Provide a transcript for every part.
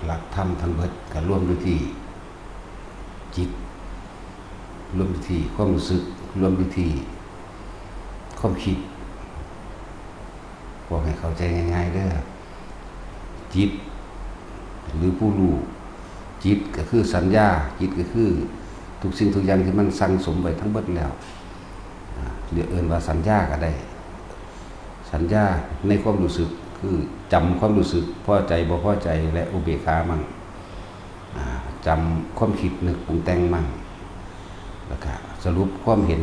ຫຼັກທຳທັງເບິດກໍລວມຢູ່ທີ່ຈິດ, ລວມຢູ່ທີ່ຄວາມຮູ້ສຶກ, ລວມຢູ່ທີ່ຄວາມຄິດ. ບອກໃຫ້ເຂົ້າໃຈງ່າຍໆເດີ, ຈິດ ຫຼື ຜູ້ຮູ້, ຈິດກໍຄືສັນຍາ, ຈິດກໍຄືທຸກສິ່ງທຸກຢ່າງທີ່ມັນສັ່ງສົມໄວ້ທັງເບິດແລ້ວ, ອາ ເອີ້ນວ່າສັນຍາກໍໄດ້. ສັນຍາໃນຄວາມຮູ້ສຶກ ຄືຈຳຄວາມຮູ້ສຶກພໍໃຈບໍ່ພໍໃຈ ແລະ ອຸເບກຂາມັ້ງ, ອາ ຈຳຄວາມຄິດນຶກປຸງແຕ່ງມັ້ງ ແລ້ວກະສະຫຼຸບຄວາມເຫັນ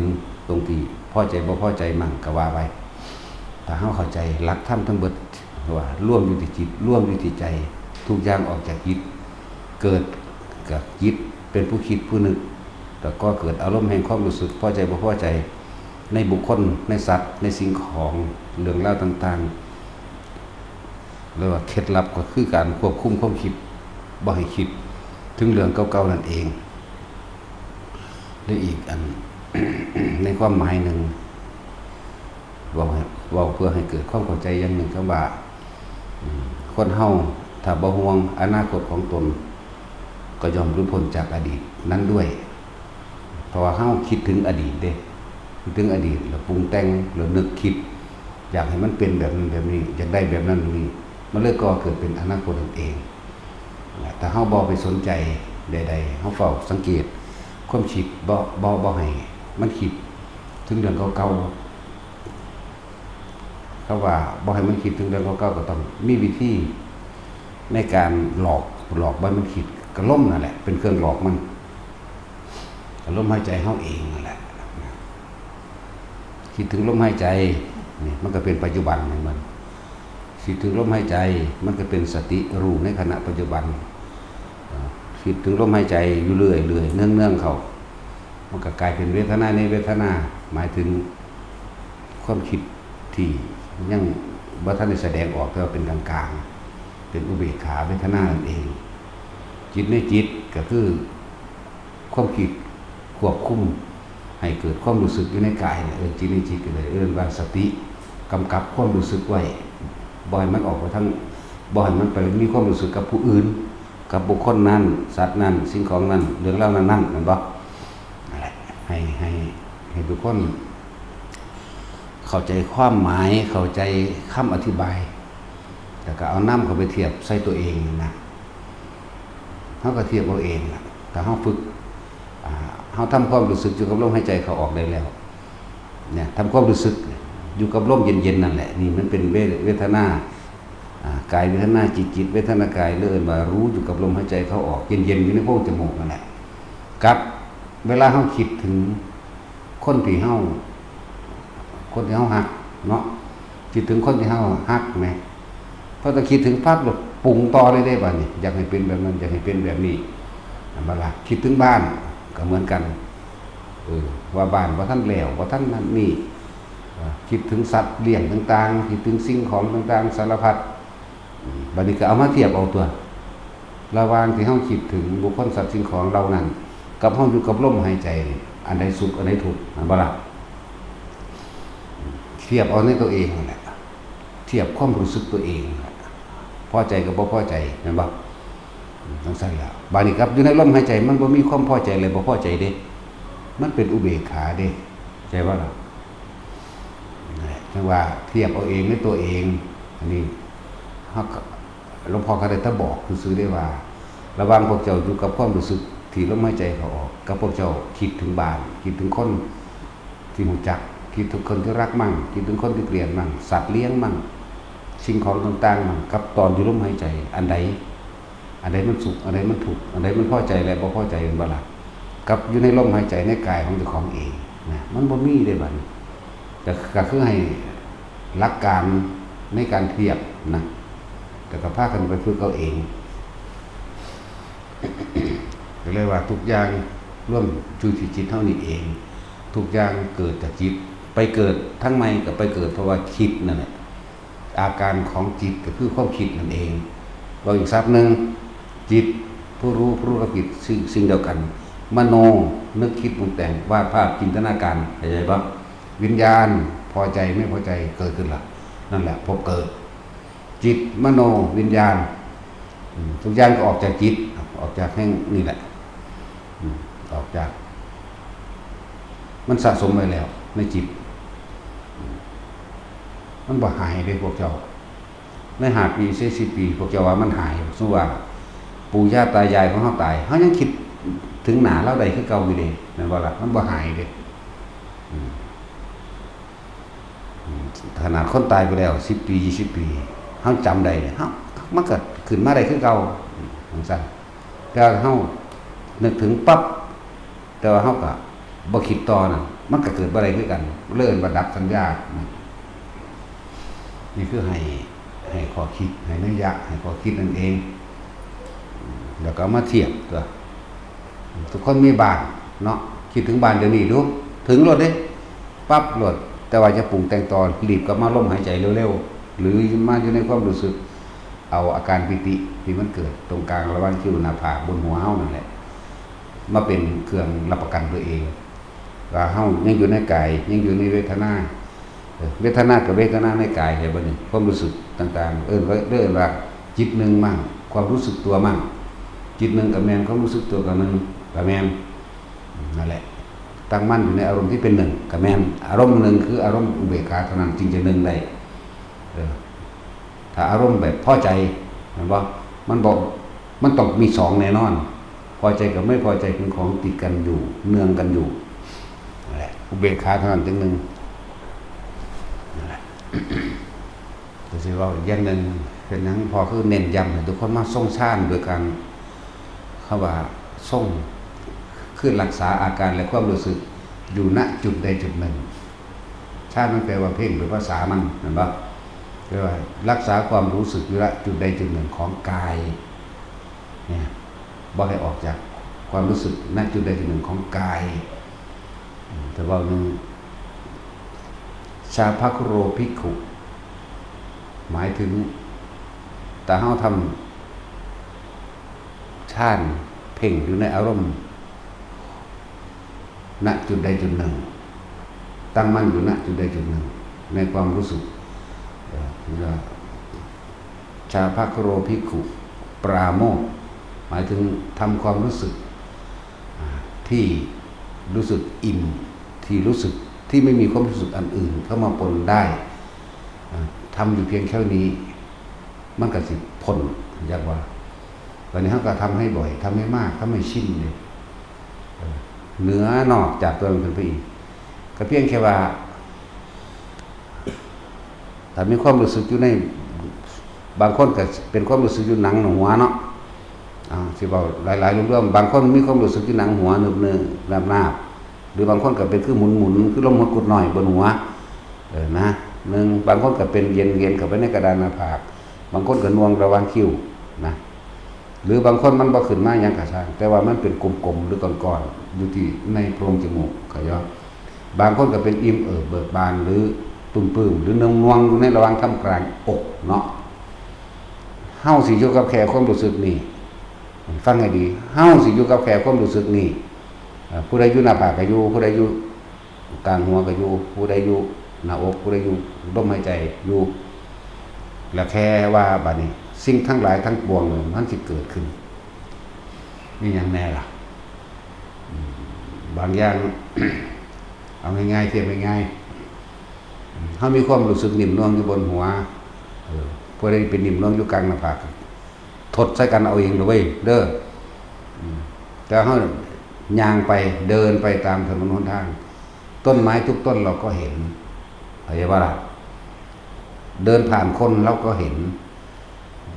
ຕົງທີ່ພໍໃຈບໍ່ພໍໃຈມັ້ງກໍວ່າໄປ. ຖ້າເຮົາເຂົ້າໃຈຫຼັກທຳທັງເບິດວ່າລວມຢູ່ທີ່ຈິດ, ລວມຢູ່ທີ່ໃຈ, ທຸກຢ່າງອອກຈາກຈິດ, ເກີດຈາກຈິດ, ເປັນຜູ້ຄິດຜູ້ນຶກ, ແລ້ວກໍເກີດອາລົມແຫ່ງຄວາມຮູ້ສຶກພໍໃຈບໍ່ພໍໃຈ ໃນບຸກຄົນ, ໃນສັດ, ໃນສິ່ງຂອງ, ເລື່ອງລາວຕ່າງໆ. ເລີຍວ່າເຄັດລັບກໍຄືການຄວບຄຸມຄວາມຄິດ ບໍ່ໃຫ້ຄິດເຖິງເລື່ອງເກົ່າໆນັ້ນເອງ. ແລະ ອີກອັນ ໃນຄວາມໝາຍໜຶ່ງ ເວົ້າໃຫ້ ເວົ້າເພື່ອໃຫ້ເກີດຄວາມເຂົ້າໃຈຢ່າງໜຶ່ງ ຄຳວ່າ ອາ ຄົນເຮົາຖ້າບໍ່ຫ່ວງອະນາຄົດຂອງຕົນ ກໍຍ່ອມຫຼຸດພົ້ນຈາກອະດີດນັ້ນດ້ວຍ. ເພາະວ່າເຮົາຄິດເຖິງອະດີດເດ້, ຄິດເຖິງອະດີດ ແລ້ວປຸງແຕ່ງ ແລ້ວນຶກຄິດ ຢາກໃຫ້ມັນເປັນແບບນັ້ນແບບນີ້, ຢາກໄດ້ແບບນັ້ນແບບນີ້, ມັນເລີຍກໍ່ເກີດເປັນອະນາຄົດນັ້ນເອງ. ແລະ ຖ້າເຮົາບໍ່ໄປສົນໃຈໃດໆ, ເຮົາເຝົ້າສັງເກດຄວາມຄິດ, ບໍ່ ບໍ່ ບໍ່ໃຫ້ມັນຄິດເຖິງເລື່ອງເກົ່າໆ. ຄຳວ່າບໍ່ໃຫ້ມັນຄິດເຖິງເລື່ອງເກົ່າໆ ກໍຕ້ອງມີວິທີໃນການຫຼອກ, ຫຼອກບໍ່ໃຫ້ມັນຄິດ, ກໍລົມນັ້ນແຫຼະເປັນເຄື່ອງຫຼອກມັນ. ກໍລົມຫາຍໃຈເຮົາເອງນັ້ນແຫຼະ. ຄິດເຖິງລົມຫາຍໃຈນີ້ ມັນກໍເປັນປັດຈຸບັນຂອງມັນ. ຄິດເຖິງລົມຫາຍໃຈ ມັນກໍເປັນສະຕິຮູ້ໃນຂະນະປັດຈຸບັນ. ເອີ ຄິດເຖິງລົມຫາຍໃຈຢູ່ເລື້ອຍໆ ເນື່ອງໆເຂົ້າ ມັນກໍກາຍເປັນເວທະນາໃນເວທະນາ, ໝາຍເຖິງຄວາມຄິດທີ່ຍັງບໍ່ທັນໄດ້ສະແດງອອກ ແຕ່ວ່າເປັນກາງໆ ເປັນອຸເບກຂາເວທະນານັ້ນເອງ. ຈິດໃນຈິດກໍຄື ຄວາມຄິດຄວບຄຸມໃຫ້ເກີດຄວາມຮູ້ສຶກຢູ່ໃນກາຍ, ເອີ້ນຈິດໃນຈິດກໍໄດ້, ເອີ້ນວ່າສະຕິກຳກັບຄວາມຮູ້ສຶກໄວ້ ບໍ່ໃຫ້ມັນອອກໄປທາງ, ບໍ່ໃຫ້ມັນໄປມີຄວາມຮູ້ສຶກກັບຜູ້ອື່ນ, ກັບບຸກຄົນນັ້ນ, ສັດນັ້ນ, ສິ່ງຂອງນັ້ນ, ເລື່ອງລາວນັ້ນໆ ແມ່ນບໍ່? ນັ້ນແຫຼະ ໃຫ້, ໃຫ້, ໃຫ້ທຸກຄົນເຂົ້າໃຈຄວາມໝາຍ, ເຂົ້າໃຈຄຳອະທິບາຍ ແລ້ວກໍເອົານຳເຂົ້າໄປທຽບໃສ່ຕົວເອງນະ. ເຮົາກໍທຽບເອົາເອງລະ ຖ້າເຮົາຝຶກ, ອາ, ເຮົາທຳຄວາມຮູ້ສຶກຢູ່ກັບລົມຫາຍໃຈເຂົ້າອອກໄດ້ແລ້ວ, ເນຍ, ທຳຄວາມຮູ້ສຶກຢູ່ກັບລົມເຢັນໆນັ້ນແຫຼະ, ນີ້ມັນເປັນເວ, ເວທະນາ, ອາ, ກາຍເວທະນາ, ຈິດ, ຈິດເວທະນາກາຍ, ເອີ້ນວ່າຮູ້ຢູ່ກັບລົມຫາຍໃຈເຂົ້າອອກ ເຢັນໆຢູ່ໃນໂພງຈະມູກນັ້ນແຫຼະ. ກັບເວລາເຮົາຄິດເຖິງ ຄົນທີ່ເຮົາ, ຄົນທີ່ເຮົາຮັກເນາະ, ຄິດເຖິງຄົນທີ່ເຮົາຮັກແໝ, ພໍແຕ່ຄິດເຖິງປັບ ແລ້ວປຸງຕໍ່ເລີຍເດ້ບາດນີ້, ຢາກໃຫ້ເປັນແບບນັ້ນ, ຢາກໃຫ້ເປັນແບບນີ້, ແມ່ນບໍ່ລະ? ຄິດເຖິງບ້ານກໍເໝືອນກັນ, ເອີ, ວ່າບ້ານບໍ່ທັນແລ້ວ, ບໍ່ທັນນັ້ນນີ້, ເອີ, ຄິດເຖິງສັດລ້ຽງຕ່າງໆ, ຄິດເຖິງສິ່ງຂອງຕ່າງໆ ສາລະພັດ. ອືມ ບາດນີ້ກໍເອົາມາທຽບເອົາຕົວະ ລະຫວ່າງທີ່ເຮົາຄິດເຖິງບຸກຄົນ ສັດ ສິ່ງຂອງເຫຼົ່ານັ້ນ ກັບເຮົາຢູ່ກັບລົມຫາຍໃຈ ອັນໃດສຸກ ອັນໃດທຸກ ແມ່ນບໍ່ລະ? ທຽບເອົາໃນຕົວເອງນັ້ນແຫຼະ, ທຽບຄວາມຮູ້ສຶກຕົວເອງນັ້ນແຫຼະ, ພໍໃຈກັບບໍ່ພໍໃຈ ແມ່ນບໍ່? ອືມ ຈັ່ງຊັ້ນແຫຼະ. ບາດນີ້ກັບຢູ່ໃນລົມຫາຍໃຈ ມັນບໍ່ມີຄວາມພໍໃຈ ແລະ ບໍ່ພໍໃຈເດ້, ມັນເປັນອຸເບກຂາເດ້, ເຂົ້າໃຈບໍ່ລະ? ຈັ່ງວ່າທຽບເອົາເອງໃນຕົວເອງ. ອັນນີ້ເຮົາກໍ ຫຼວງພໍ່ກໍໄດ້ແຕ່ບອກຊື່ໆ ໄດ້ວ່າ ລະຫວ່າງພວກເຈົ້າຢູ່ກັບຄວາມຮູ້ສຶກທີ່ລົມຫາຍໃຈເຂົ້າອອກ ກັບພວກເຈົ້າຄິດເຖິງບ້ານ, ຄິດເຖິງຄົນທີ່ຮູ້ຈັກ, ຄິດເຖິງຄົນທີ່ຮັກມັ້ງ, ຄິດເຖິງຄົນທີ່ກຽດມັ້ງ, ສັດລ້ຽງມັ້ງ, ສິ່ງຂອງຕ່າງໆມັ້ງ, ກັບຕອນຢູ່ລົມຫາຍໃຈ ອັນໃດ ອັນໃດມັນສຸກ, ອັນໃດມັນທຸກ, ອັນໃດມັນພໍໃຈ ແລະ ບໍ່ພໍໃຈ ແມ່ນບໍ່ລະ? ກັບຢູ່ໃນລົມຫາຍໃຈໃນກາຍຂອງເຈົ້າຂອງເອງນະ, ມັນບໍ່ມີເດ້ບາດນີ້. ກະ ກະຄືໃຫ້ຫຼັກການໃນການທຽບນະ, ແຕ່ກະພາກັນໄປຝຶກເອົາເອງ. ກໍເລີຍວ່າທຸກຢ່າງລວມຢູ່ທີ່ຈິດເຮົານີ້ເອງ, ທຸກຢ່າງເກີດຈາກຈິດ, ໄປເກີດທາງໃໝ່ກໍໄປເກີດເພາະວ່າຄິດນັ້ນແຫຼະ. ອາການຂອງຈິດກໍຄືຄວາມຄິດນັ້ນເອງ. ເວົ້າອີກສັບໜຶ່ງ, ຈິດ, ຜູ້ຮູ້, ຜູ້ຮູ້ກັບຈິດ ສິ່ງ ສິ່ງດຽວກັນ. ມະໂນ, ນຶກຄິດປຸງແຕ່ງ, ວາດພາບ, ຈິນຕະນາການ, ເຂົ້າໃຈບໍ່? ວິນຍານ, ພໍໃຈ, ໄມ່ພໍໃຈ, ເກີດຂຶ້ນລະ, ນັ້ນແຫຼະ ພົບເກີດ. ຈິດ, ມະໂນ, ວິນຍານ, ອືມ ທຸກຢ່າງກໍອອກຈາກຈິດ ອອກຈາກແຫ່ງນີ້ແຫຼະ ອືມ ອອກຈາກ ມັນສະສົມໄວ້ແລ້ວໃນຈິດ ອືມ ມັນບໍ່ຫາຍເດ້ພວກເຈົ້າ. ໃນຫ້າປີ ສີ່ສິບປີ ພວກເຈົ້າວ່າມັນຫາຍ ສົມມຸດວ່າປູ່ຍ່າຕາຍາຍຂອງເຮົາຕາຍ ເຮົາຍັງຄິດເຖິງໜ້າລາວໄດ້ຄືເກົ່າຢູ່ເດ້ ແມ່ນບໍ່ລະ? ມັນບໍ່ຫາຍເດ້ ອືມ ອືມ ຂະໜາດຄົນຕາຍໄປແລ້ວ ສິບປີ ຊາວປີ ເຮົາຈຳໄດ້ ເຮົາ ມັນກໍຂຶ້ນມາໄດ້ຄືເກົ່າ ອືມ ຈັ່ງຊັ້ນ ແຕ່ເຮົານຶກເຖິງປັບ ແຕ່ວ່າເຮົາກໍບໍ່ຄິດຕໍ່ນັ້ນ ມັນກໍເກີດບໍ່ໄດ້ຄືກັນ ເອີ້ນວ່າດັບສັນຍາ. ນີ້ຄືໃຫ້ ໃຫ້ຂໍ້ຄິດ ໃຫ້ໄນຍະ ໃຫ້ຂໍ້ຄິດນັ້ນເອງ ແລ້ວກໍເອົາມາທຽບຕົວະ ທຸກຄົນມີບ້ານເນາະ ຄິດເຖິງບ້ານດຽວນີ້ດູ ເຖິງໂລດເດ້ ປັບໂລດ ແຕ່ວ່າຢ່າປຸງແຕ່ງຕໍ່ ລີບກັບມາລົມຫາຍໃຈເລັວໆ ຫຼືມາຢູ່ໃນຄວາມຮູ້ສຶກ ເອົາອາການປີຕິທີ່ມັນເກີດຕົງກາງລະຫວ່າງຄິ້ວ ໜ້າຜາກ ບົນຫົວເຮົານັ້ນແຫຼະ ມາເປັນເຄື່ອງຮັບປະກັນຕົວເອງ ວ່າເຮົາຍັງຢູ່ໃນກາຍ ຍັງຢູ່ໃນເວທະນາ ເອີ ເວທະນາກໍເວທະນາໃນກາຍ ໃຫ້ບັດນີ້ ຄວາມຮູ້ສຶກຕ່າງໆ ເອີ້ນວ່າ ເອີ້ນວ່າຈິດໜຶ່ງມັ້ງ ຄວາມຮູ້ສຶກຕົວມັ້ງ ຈິດໜຶ່ງກໍແມ່ນ ຄວາມຮູ້ສຶກຕົວກໍໜຶ່ງ ກໍແມ່ນ ນັ້ນແຫຼະ ຕັ້ງໝັ້ນຢູ່ໃນອາລົມທີ່ເປັນໜຶ່ງກໍແມ່ນ ອາລົມໜຶ່ງຄືອາລົມອຸເບກຂາເທົ່ານັ້ນຈຶ່ງຈະໜຶ່ງໄດ້ ເອີ ຖ້າອາລົມແບບພໍໃຈ ແມ່ນບໍ່? ມັນບໍ່ ມັນຕ້ອງມີສອງແນ່ນອນ ພໍໃຈກັບໄມ່ພໍໃຈເປັນຂອງຕິດກັນຢູ່ ເນື່ອງກັນຢູ່ ນັ້ນແຫຼະ ອຸເບກຂາເທົ່ານັ້ນຈຶ່ງໜຶ່ງ ນັ້ນແຫຼະ. ກໍຊິເວົ້າອີກຢ່າງໜຶ່ງ ເປັນຫຍັງພໍ່ຄືເນັ້ນຢ້ຳໃຫ້ທຸກຄົນມາຊົງຊານໂດຍການ ຄຳວ່າຊົງ ຄືຮັກສາອາການ ແລະ ຄວາມຮູ້ສຶກຢູ່ ນະ ຈຸດໃດຈຸດໜຶ່ງ. ຊານມັນແປວ່າເພັ່ງ ເປັນພາສາມັນ ແມ່ນບໍ່? ແປວ່າຮັກສາຄວາມຮູ້ສຶກຢູ່ ນະ ຈຸດໃດຈຸດໜຶ່ງຂອງກາຍ ເນຍ ບໍ່ໃຫ້ອອກຈາກຄວາມຮູ້ສຶກ ນະ ຈຸດໃດຈຸດໜຶ່ງຂອງກາຍ. ອືມ ແຕ່ເວົ້າໜຶ່ງ ຊາພະຄຸໂຣພິກຂຸ ໝາຍເຖິງ ຖ້າເຮົາທຳ ຊານເພັ່ງຢູ່ໃນອາລົມ ນະ ຈຸດໃດຈຸດໜຶ່ງ ຕັ້ງໝັ້ນຢູ່ ນະ ຈຸດໃດຈຸດໜຶ່ງ ໃນຄວາມຮູ້ສຶກ ເອີ ເອີ້ນວ່າ ຊາພະຄຸໂຣພິກຂຸ ປຣາໂມດ ໝາຍເຖິງທຳຄວາມຮູ້ສຶກ ອາ ທີ່ຮູ້ສຶກອີ່ມ ທີ່ຮູ້ສຶກ ທີ່ໄມ່ມີຄວາມຮູ້ສຶກອັນອື່ນເຂົ້າມາປົນໄດ້ ອາ ທຳຢູ່ພຽງແຄ່ນີ້ ມັນກໍຊິພົ້ນ ຢາກວ່າ ບັດນີ້ເຮົາກໍທຳໃຫ້ບ່ອຍ ທຳໃຫ້ມາກ ທຳໃຫ້ຊິນເດ້ ເອີ ເໜືອນອກຈາກຕົວນັ້ນຂຶ້ນໄປອີກ ກໍພຽງແຄ່ວ່າ ຖ້າມີຄວາມຮູ້ສຶກຢູ່ໃນ ບາງຄົນກໍເປັນຄວາມຮູ້ສຶກຢູ່ໜັງຫົວເນາະ ອາ ຊິເວົ້າຫຼາຍໆລວມໆ ບາງຄົນມີຄວາມຮູ້ສຶກຢູ່ໜັງຫົວ ໜຶບໆ ໜາບໆ ຫຼືບາງຄົນກໍເປັນຄືໝຸນໆ ຄືລົມຫົວກຸດນ້ອຍບົນຫົວ ເອີ ນະ ໜຶ່ງ ບາງຄົນກໍເປັນເຢັນໆ ເຂົ້າໄປໃນກະດານໜ້າຜາກ ບາງຄົນກໍໜ່ວງລະຫວ່າງຄິ້ວນະ ຫຼືບາງຄົນມັນບໍ່ຂຶ້ນມາຫຍັງກໍຊ່າງ ແຕ່ວ່າມັນເປັນກົມໆ ຫຼືກ້ອນໆ ຢູ່ທີ່ໃນໂພງຈະມູກ ເຂົ້າໃຈບໍ່? ບາງຄົນກໍເປັນອີ່ມເອີບເບີກບານ ຫຼືປຶ້ມໆ ຫຼືໜ່ວງໆ ຢູ່ໃນລະຫວ່າງທ່າມກາງອົກເນາະ. ເຮົາຊິຢູ່ກັບແຄ່ຄວາມຮູ້ສຶກນີ້ ຟັງໃຫ້ດີ ເຮົາຊິຢູ່ກັບແຄ່ຄວາມຮູ້ສຶກນີ້ ເອີ ຜູ້ໃດຢູ່ໜ້າຜາກກໍຢູ່ ຜູ້ໃດຢູ່ ກາງຫົວກໍຢູ່ ຜູ້ໃດຢູ່ໜ້າອົກ ຜູ້ໃດຢູ່ລົມຫາຍໃຈຢູ່ ແລ້ວແຄ່ວ່າບາດນີ້ ສິ່ງທັງຫຼາຍທັງປວງນີ້ມັນຊິເກີດຂຶ້ນ ມີຫຍັງແດ່ລະ? ອືມ ບາງຢ່າງ ເອົາງ່າຍໆ ທຽບງ່າຍໆ ເຮົາມີຄວາມຮູ້ສຶກໜິ່ມໜ່ວງຢູ່ບົນຫົວ ເອີ ຜູ້ໃດໄປໜິ່ມໜ່ວງຢູ່ກາງໜ້າຜາກ ທົດໃສ່ກັນເອົາເອງເດີເວີຍ ເດີ ອືມ ແຕ່ເຮົາຍ່າງໄປ ເດີນໄປຕາມຖະໜົນຫົນທາງ ຕົ້ນໄມ້ທຸກຕົ້ນເຮົາກໍເຫັນ ເຂົ້າໃຈບໍ່ລະ? ເດີນຜ່ານຄົນເຮົາກໍເຫັນ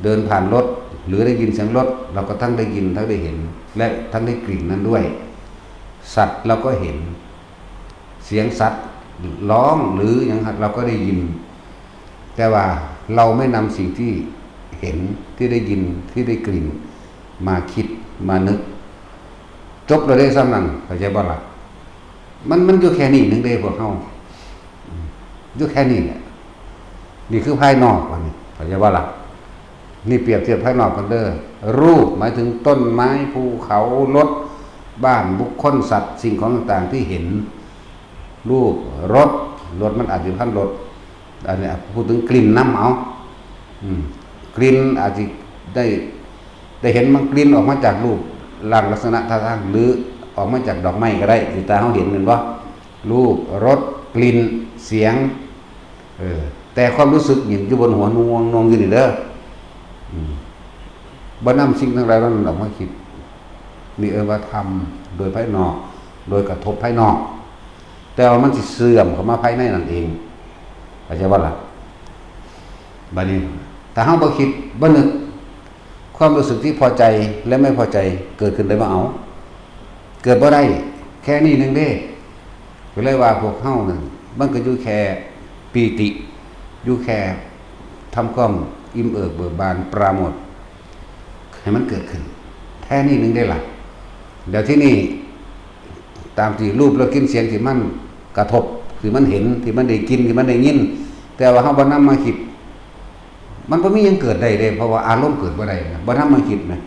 ເດີນຜ່ານລົດ ຫຼືໄດ້ຍິນສຽງລົດ ເຮົາກໍທັງໄດ້ຍິນ ທັງໄດ້ເຫັນ ແລະ ທັງໄດ້ກິ່ນນັ້ນດ້ວຍ ສັດເຮົາກໍເຫັນ ສຽງສັດຮ້ອງ ຫຼືຫຍັງ ເຮົາກໍໄດ້ຍິນ ແຕ່ວ່າເຮົາໄມ່ນຳສິ່ງທີ່ເຫັນ ທີ່ໄດ້ຍິນ ທີ່ໄດ້ກິ່ນ ມາຄິດ ມານຶກ ຈົບແລ້ວເດ້ ສ່ຳນັ້ນ ເຂົ້າໃຈບໍ່ລະ? ມັນ ມັນຢູ່ແຄ່ນີ້ໜຶ່ງເດ້ພວກເຮົາ ອືມ ຢູ່ແຄ່ນີ້ແຫຼະ ນີ້ຄືພາຍນອກ ບາດນີ້ ເຂົ້າໃຈບໍ່ລະ? ນີ້ປຽບທຽບພາຍນອກກັນເດີ ຮູບໝາຍເຖິງຕົ້ນໄມ້ ພູເຂົາ ລົດ ບ້ານ ບຸກຄົນ ສັດ ສິ່ງຂອງຕ່າງໆທີ່ເຫັນ ຮູບ ລົດ ລົດມັນອາດຊິພັນລົດ ອັນນີ້ ອາ ພູດເຖິງກິ່ນນຳເອົາ ອືມ ກິ່ນອາດຊິໄດ້ ໄດ້ເຫັນມັນກິ່ນອອກມາຈາກຮູບຮ່າງລັກສະນະທ່າທາງ ຫຼື ອອກມາຈາກດອກໄມ້ກໍໄດ້ ທີ່ຕາເຮົາເຫັນແມ່ນບໍ່? ຮູບ, ລົດ, ກິ່ນ, ສຽງ ເອີ ແຕ່ຄວາມຮູ້ສຶກນີ້ຢູ່ບົນຫົວນົວງໆຢູ່ນີ້ເດີ. ອືມ ບໍ່ນຳສິ່ງທັງຫຼາຍເຫຼົ່ານັ້ນອອກມາຄິດ. ນີ້ເອີ້ນວ່າທຳໂດຍພາຍນອກ ໂດຍກະທົບພາຍນອກ ແຕ່ວ່າມັນຊິເຊື່ອມເຂົ້າມາພາຍໃນນັ້ນເອງ ເຂົ້າໃຈບໍ່ລະ? ບາດນີ້ ຖ້າເຮົາບໍ່ຄິດ ບໍ່ນຶກ ຄວາມຮູ້ສຶກທີ່ພໍໃຈ ແລະ ໄມ່ພໍໃຈເກີດຂຶ້ນໄດ້ບໍ່? ເອົາ ເກີດບໍ່ໄດ້ ແຄ່ນີ້ໜຶ່ງເດ້. ກໍເລີຍວ່າພວກເຮົານັ້ນ ມັນກໍຢູ່ແຄ່ປີຕິ ຢູ່ແຄ່ທຳຄວາມອີ່ມເອີກເບີກບານປາໂມດ ໃຫ້ມັນເກີດຂຶ້ນ ແຄ່ນີ້ໜຶ່ງເດ້ລະ. ແລ້ວທີນີ້ ຕາມທີ່ຮູບ ລົດ ກິ່ນ ສຽງ ທີ່ມັນກະທົບ ທີ່ມັນເຫັນ ທີ່ມັນໄດ້ກິ່ນ ທີ່ມັນໄດ້ຍິນ ແຕ່ວ່າເຮົາບໍ່ນຳມາຄິດ ມັນບໍ່ມີຫຍັງເກີດໄດ້ເດ້ ເພາະວ່າອາລົມເກີດບໍ່ໄດ້ນະ ບໍ່ນຳມາຄິດນະ.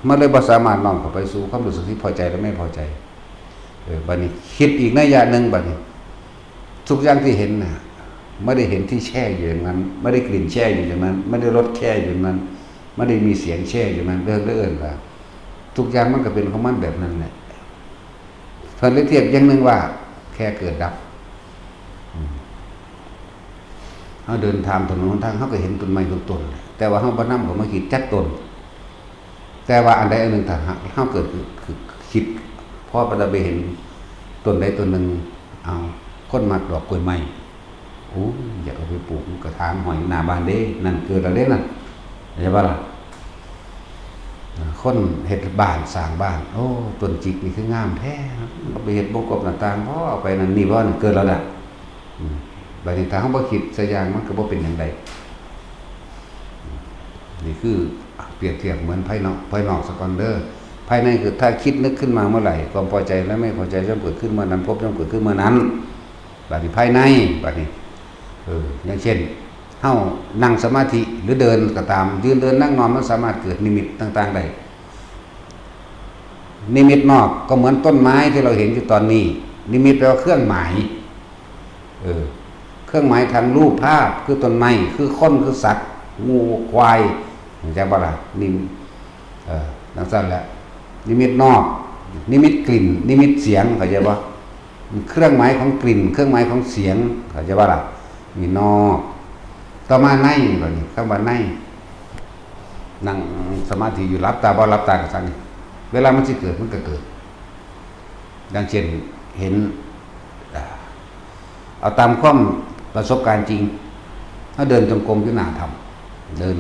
ມັນເລີຍບໍ່ສາມາດນ້ອມເຂົ້າໄປສູ່ຄວາມຮູ້ສຶກທີ່ພໍໃຈ ແລະ ໄມ່ພໍໃຈ. ເອີ ບາດນີ້ຄິດອີກໄນຍະໜຶ່ງ ບາດນີ້ ທຸກຢ່າງທີ່ເຫັນນະ ໄມ່ໄດ້ເຫັນທີ່ແຊ່ຢູ່ຢ່າງນັ້ນ ໄມ່ໄດ້ກິ່ນແຊ່ຢູ່ຢ່າງນັ້ນ ໄມ່ໄດ້ລົດແຊ່ຢູ່ນັ້ນ ໄມ່ໄດ້ມີສຽງແຊ່ຢູ່ນັ້ນ ເອີ້ນ ເອີ້ນວ່າ ທຸກຢ່າງມັນກໍເປັນຂອງມັນແບບນັ້ນແຫຼະ. ເພິ່ນເລີຍທຽບຢ່າງໜຶ່ງວ່າ ແຄ່ເກີດດັບ. ອືມ ເຮົາເດີນຕາມຖະໜົນຫົນທາງ ເຮົາກໍເຫັນຕົ້ນໄມ້ທຸກຕົ້ນ ແຕ່ວ່າເຮົາບໍ່ນຳເຂົ້າມາຄິດຈັກຕົ້ນ. ແຕ່ວ່າອັນໃດອັນໜຶ່ງ ຖ້າຫາກເຮົາເກີດ ຄ- ຄິດ ພໍປານໃດໄປເຫັນຕົ້ນໃດຕົ້ນໜຶ່ງ ເອົາ ຄົນມັກດອກກ້ວຍໄມ້ ໂອ້ຍ ຢາກເອົາໄປປູກກະຖາງຫ້ອຍໜ້າບ້ານເດ້ ນັ້ນເກີດແລ້ວເດ້ນັ້ນ ເຫັນບໍ່ລະ? ຄົນເຮັດບ້ານ ສ້າງບ້ານ ໂອ້ ຕົ້ນຈິກນີ້ຄືງາມແທ້ ເອົາໄປເຮັດວົງກົບໜ້າຕ່າງບໍ ເອົາໄປນັ້ນນີ້ບໍ ນັ້ນເກີດແລ້ວນະ. ອືມ ບາດນີ້ຖ້າເຮົາບໍ່ຄິດຊະຢ່າງ ມັນກໍບໍ່ເປັນຫຍັງໄດ້. ນີ້ຄືປຽບທຽບເໝືອນພາຍນອກ ພາຍນອກສາກ່ອນເດີ. ພາຍໃນຄື ຖ້າຄິດນຶກຂຶ້ນມາເມື່ອໃດ ຄວາມພໍໃຈ ແລະ ໄມ່ພໍໃຈ ຍ່ອມເກີດຂຶ້ນເມື່ອນັ້ນ ພົບຍ່ອມເກີດຂຶ້ນເມື່ອນັ້ນ. ບາດນີ້ພາຍໃນ ບາດນີ້ ເອີ ຢ່າງເຊັ່ນ ເຮົານັ່ງສະມາທິ ຫຼື ເດີນກໍຕາມ ຢືນເດີນນັ່ງນອນ ມັນສາມາດເກີດນິມິດຕ່າງໆໄດ້. ນິມິດນອກກໍເໝືອນຕົ້ນໄມ້ທີ່ເຮົາເຫັນຢູ່ຕອນນີ້ ນິມິດແປວ່າເຄື່ອງໝາຍ ເອີ ເຄື່ອງໝາຍທາງຮູບພາບ ຄືຕົ້ນໄມ້ ຄືຄົນ ຄືສັດ ງົວ ຄວາຍ ເຫັນຈັກບໍ່ລະ? ນິ ເອີ ຈັ່ງຊັ້ນແຫຼະ ນິມິດນອກ ນິມິດກິ່ນ ນິມິດສຽງ ເຂົ້າໃຈບໍ່? ເຄື່ອງໝາຍຂອງກິ່ນ ເຄື່ອງໝາຍຂອງສຽງ ເຂົ້າໃຈບໍ່ລະ? ນີ້ນອກ. ຕໍ່ມາໃນ ບາດນີ້ ຄຳວ່າໃນ ນັ່ງສະມາທິຢູ່ ຫຼັບຕາບໍ່ຫຼັບຕາກໍຊ່າງ ເວລາມັນຊິເກີດ ມັນກໍເກີດ. ຢ່າງເຊັ່ນ ເຫັນ ເອົາຕາມຄວາມປະສົບການຈິງ ເຮົາເດີນຈົງກົມຢູ່ໜ້າຖ້ຳ ເດີນ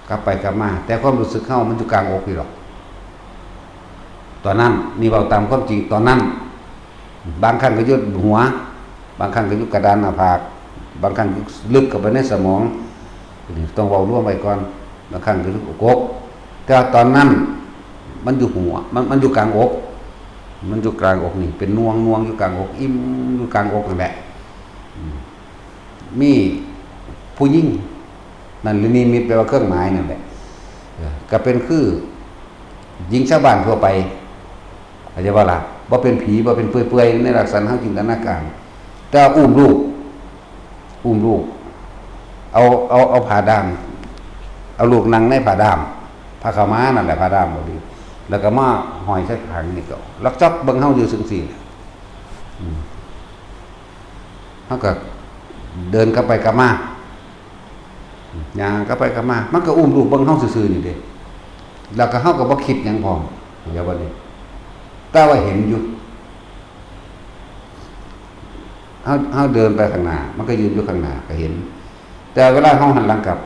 ກັບໄປກັບມາ ແຕ່ຄວາມຮູ້ສຶກເຮົາມັນຢູ່ກາງອົກຢູ່ດອກ ຕອນນັ້ນ. ນີ້ເວົ້າຕາມຄວາມຈິງຕອນນັ້ນ. ບາງຄັ້ງກໍຢູ່ຫົວ ບາງຄັ້ງກໍຢູ່ກະດານໜ້າຜາກ ບາງຄັ້ງກໍເລິກເຂົ້າໄປໃນສະໝອງ. ນີ້ຕ້ອງເວົ້າລວມໄວ້ກ່ອນ. ບາງຄັ້ງກໍຢູ່ກົກ ແຕ່ວ່າຕອນນັ້ນມັນຢູ່ຫົວ ມັນ ມັນຢູ່ກາງອົກ ມັນຢູ່ກາງອົກນີ້ ເປັນໜ່ວງໆຢູ່ກາງອົກ ອີ່ມຢູ່ກາງອົກນັ້ນແຫຼະ. ອືມ ມີຜູ້ຍິງ ນັ້ນ ຫຼື ນິມິດ ແປວ່າເຄື່ອງໝາຍນັ້ນແຫຼະ ເອີ ກໍເປັນຄືຍິງຊາວບ້ານທົ່ວໄປ ເຂົ້າໃຈບໍ່ລະ? ບໍ່ເປັນຜີ ບໍ່ເປັນເປືອຍໆໃນລັກສະນະເຮົາຈິນຕະນາການ ແຕ່ວ່າອຸ້ມລູກ ອຸ້ມລູກ ເອົາ ເອົາ ເອົາຜ້າດ້າມ ເອົາລູກນັ່ງໃນຜ້າດ້າມ ຜ້າຂາວມ້ານັ້ນແຫຼະ ຜ້າດ້າມບໍ່ດີ ແລ້ວກໍມາຫ້ອຍໃສ່ຂ້າງນີ້ ກໍລັກຈອກເບິ່ງເຮົາຢູ່ຈັ່ງຊີ້. ອືມ ເຮົາກໍເດີນກັບໄປກັບມາ ຍ່າງກັບໄປກັບມາ ມັນກໍອຸ້ມລູກເບິ່ງເຮົາຊື່ໆນີ້ເດ້ ແລ້ວກໍເຮົາກໍບໍ່ຄິດຫຍັງພ້ອມ ເຫັນບໍ່ນີ້? ແຕ່ວ່າເຫັນຢູ່ ເຮົາ ເຮົາເດີນໄປຂ້າງໜ້າ ມັນກໍຢືນຢູ່ຂ້າງໜ້າ ກໍເຫັນ ແຕ່ເວລາເຮົາຫັນຫຼັງກັບ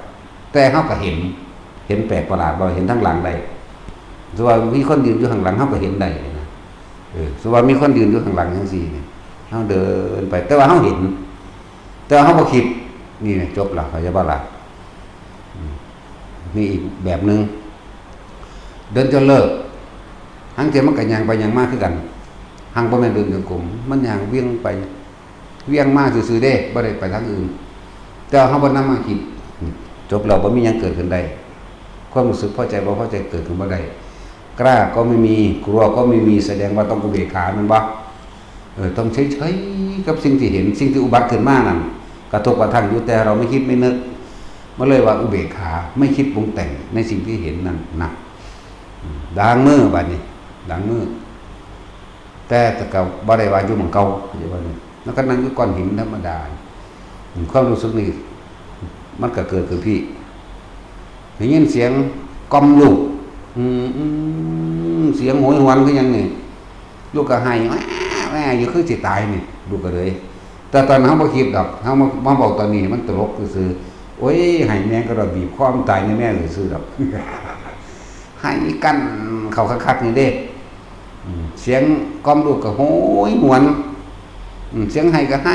ແຕ່ເຮົາກໍເຫັນ ເຫັນແປກປະຫຼາດບໍ່? ເຫັນທາງຫຼັງໄດ້ ສົມມຸດວ່າມີຄົນຢືນຢູ່ຂ້າງຫຼັງ ເຮົາກໍເຫັນໄດ້ນະ. ເອີ ສົມມຸດວ່າມີຄົນຢືນຢູ່ຂ້າງຫຼັງຈັ່ງຊີ້ນີ້ ເຮົາເດີນໄປ ແຕ່ວ່າເຮົາເຫັນ ແຕ່ວ່າເຮົາບໍ່ຄິດ ນີ້ນະ ຈົບລະ ເຂົ້າໃຈບໍ່ລະ? ອືມ ມີອີກແບບໜຶ່ງ ເດີນຈົນເລີກ ຫາງເທື່ອມັນກໍຍ່າງໄປຍ່າງມາຄືກັນ ຫາງບໍ່ແມ່ນເດີນຈົງກົມ ມັນຍ່າງວຽງໄປວຽງມາຊື່ໆເດ້ ບໍ່ໄດ້ໄປທາງອື່ນ ແຕ່ວ່າເຮົາບໍ່ນຳມາຄິດ ຈົບແລ້ວ ບໍ່ມີຫຍັງເກີດຂຶ້ນໄດ້ ຄວາມຮູ້ສຶກພໍໃຈບໍ່ພໍໃຈເກີດຂຶ້ນບໍ່ໄດ້. กล้าก็ไม่มี กลัวก็ไม่มี ສະແດງວ່າຕ້ອງອຸເບກຂາ ແມ່ນບໍ່? ເອີ ຕ້ອງເສີຍໆກັບສິ່ງທີ່ເຫັນ ສິ່ງທີ່ອຸບັດຂຶ້ນມານັ້ນ ກະທົບກະທັ່ງຢູ່ ແຕ່ເຮົາໄມ່ຄິດໄມ່ນຶກ ມັນເລີຍວ່າອຸເບກຂາ ໄມ່ຄິດປຸງແຕ່ງໃນສິ່ງທີ່ເຫັນນັ້ນນະ. ອືມ ລ້າງມືບາດນີ້ ລ້າງມື ແຕ່ ແຕ່ກໍບໍ່ໄດ້ວ່າຢູ່ໝ່ອງເກົ່າ ເຂົ້າໃຈບໍ່ນີ້? ແລ້ວກໍນັ່ງຢູ່ກ້ອນຫີນທຳມະດາ. ອືມ ຄວາມຮູ້ສຶກນີ້ມັນກໍເກີດຂຶ້ນພີ້ ໄດ້ຍິນສຽງກ່ອມລູກ ອືມ ອືມ ສຽງໂຫຍຫວນຄືຫຍັງນີ້ ລູກກໍໄຫ້ແວ່ໆຢູ່ ຄືຊິຕາຍນີ້ ລູກກໍເລີຍ ແຕ່ຕອນເຮົາບໍ່ຄິດດອກ ເຮົາມາ ມາເວົ້າຕອນນີ້ໃຫ້ມັນຕະຫຼົກຊື່ໆ ໂອ້ຍ ໄຫ້ແມ່ກໍດອກ ບີບຄໍມັນຕາຍແນ່ໆຊື່ໆດອກ ໄຫ້ກັ້ນເຂົ້າຄັກໆນີ້ເດ້. ອືມ ສຽງກ່ອມລູກກໍໂຫຍຫວນ ອືມ ສຽງໄຫ້ກໍໄຫ້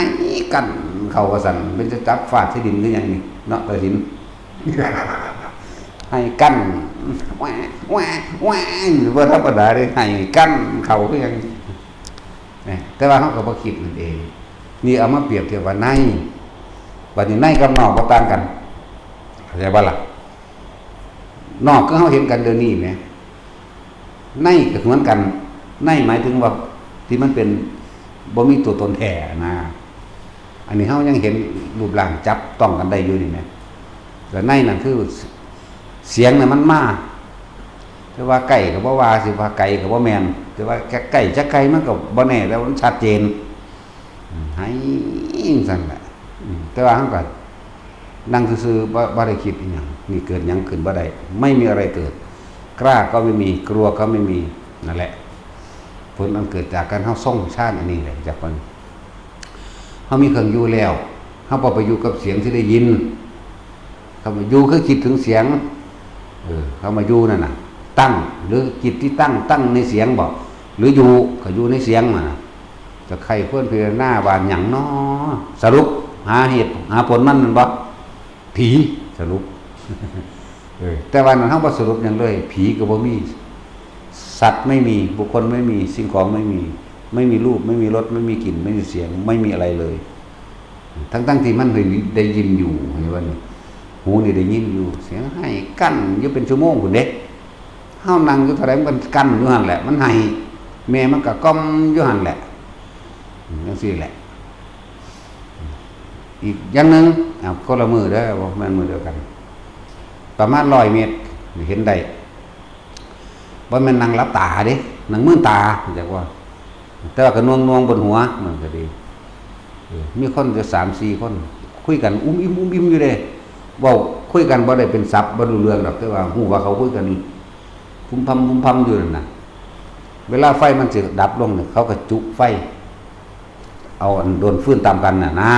ກັ້ນເຂົ້າວ່າຊັ້ນ ເປັນຈະຈັບຟາດໃສ່ດິນຄືຫຍັງນີ້ເນາະ ຕາສິນ ໄຫ້ກັ້ນ ແຫວະ ແຫວະ ແຫວະ ບໍ່ທຳມະດາເດ້ ໄຫ້ກັ້ນເຂົ້າຄືຫຍັງ. ແມ່ນ ແຕ່ວ່າເຮົາກໍບໍ່ຄິດນັ້ນເອງ. ນີ້ເອົາມາປຽບທຽບວ່າໃນ ບັດນີ້ໃນກັບນອກບໍ່ຕ່າງກັນ ເຂົ້າໃຈບໍ່ລະ? ນອກຄືເຮົາເຫັນກັນດຽວນີ້ແໝ ໃນກໍຄືກັນ ໃນໝາຍເຖິງວ່າທີ່ມັນເປັນ ບໍ່ມີຕົວຕົນແທ້ນະ. ອັນນີ້ເຮົາຍັງເຫັນຮູບຮ່າງຈັບຕ້ອງກັນໄດ້ຢູ່ນີ້ແໝ ແລ້ວໃນນັ້ນຄືສຽງນັ້ນມັນມາ ແຕ່ວ່າໃກ້ກໍບໍ່ວ່າ ຊິວ່າໄກກໍບໍ່ແມ່ນ ແຕ່ວ່າຈະໃກ້ຈະໄກມັນກໍບໍ່ແນ່ ແຕ່ວ່າມັນຊັດເຈນ ອືມ ໄຫ້ຈັ່ງຊັ້ນແຫຼະ. ອືມ ແຕ່ວ່າເຮົາກໍນັ່ງຊື່ໆ ບໍ່ ບໍ່ໄດ້ຄິດອີ່ຫຍັງ ນີ້ເກີດຫຍັງຂຶ້ນບໍ່ໄດ້ ໄມ່ມີອະໄລເກີດ ກ້າກໍໄມ່ມີ ກົວກໍໄມ່ມີ ນັ້ນແຫຼະ ຜົນອັນເກີດຈາກການເຮົາຊົງຊານອັນນີ້ແຫຼະ ຈາກມັນ ເຮົາມີເຄື່ອງຢູ່ແລ້ວ ເຮົາບໍ່ໄປຢູ່ກັບສຽງທີ່ໄດ້ຍິນ. ຄຳວ່າຢູ່ຄືຄິດເຖິງສຽງ ເອີ ຄຳວ່າຢູ່ນັ້ນນະ ຕັ້ງ ຫຼືຈິດທີ່ຕັ້ງ ຕັ້ງໃນສຽງບໍ ຫຼືຢູ່ ກໍຢູ່ໃນສຽງຫັ້ນນະ. ຈະໃຄ່ຄວນພິຈາລະນາວ່າຫຍັງນໍ ສະຫຼຸບຫາເຫດຫາຜົນມັນແມ່ນບໍ? ຜີ ສະຫຼຸບ ເອີ ແຕ່ວ່ານັ້ນເຮົາບໍ່ສະຫຼຸບຫຍັງເລີຍ ຜີກໍບໍ່ມີ ສັດໄມ່ມີ ບຸກຄົນໄມ່ມີ ສິ່ງຂອງໄມ່ມີ ໄມ່ມີຮູບ ໄມ່ມີລົດ ໄມ່ມີກິ່ນ ໄມ່ມີສຽງ ໄມ່ມີອະໄລເລີຍ ທັງໆທີ່ມັນໄດ້ຍິນຢູ່ ເຫັນບໍ່ນີ້ ຫູນີ້ໄດ້ຍິນຢູ່ ສຽງໄຫ້ກັ້ນຢູ່ເປັນຊົ່ວໂມງພຸ້ນເດ້. ເຮົານັ່ງຢູ່ເທົ່າໃດມັນກໍກັ້ນຢູ່ຫັ້ນແຫຼະ ມັນໄຫ້ ແມ່ມັນກໍກ່ອມຢູ່ຫັ້ນແຫຼະ ຈັ່ງຊີ້ແຫຼະ. ອີກຢ່າງໜຶ່ງ ເອົາ ຄົນລະມື້ເດີ ບໍ່ແມ່ນມື້ດຽວກັນ ປະມານຮ້ອຍເມັດ ເຫັນໄດ້ ບໍ່ແມ່ນນັ່ງຫຼັບຕາເດ້ ນັ່ງມືນຕາ ຮູ້ຈັກບໍ່? ແຕ່ວ່າກໍໜ່ວງໆບົນຫົວ ມັນກໍດີ ເອີ ມີຄົນຢູ່ສາມສີ່ຄົນ ຄຸຍກັນອຸ້ມອິ້ມອຸ້ມອິ້ມຢູ່ເດ້ ເວົ້າ ຄຸຍກັນບໍ່ໄດ້ເປັນສັບ ບໍ່ຮູ້ເລື່ອງດອກ ແຕ່ວ່າຮູ້ວ່າເຂົາຄຸຍກັນ ພຸມພຳ ພຸມພຳຢູ່ນັ້ນນະ. ເວລາໄຟມັນຊິດັບລົງນີ້ ເຂົາກໍຈຸໄຟ ເອົາອັນໂດນຟືນຕຳກັນນະນາ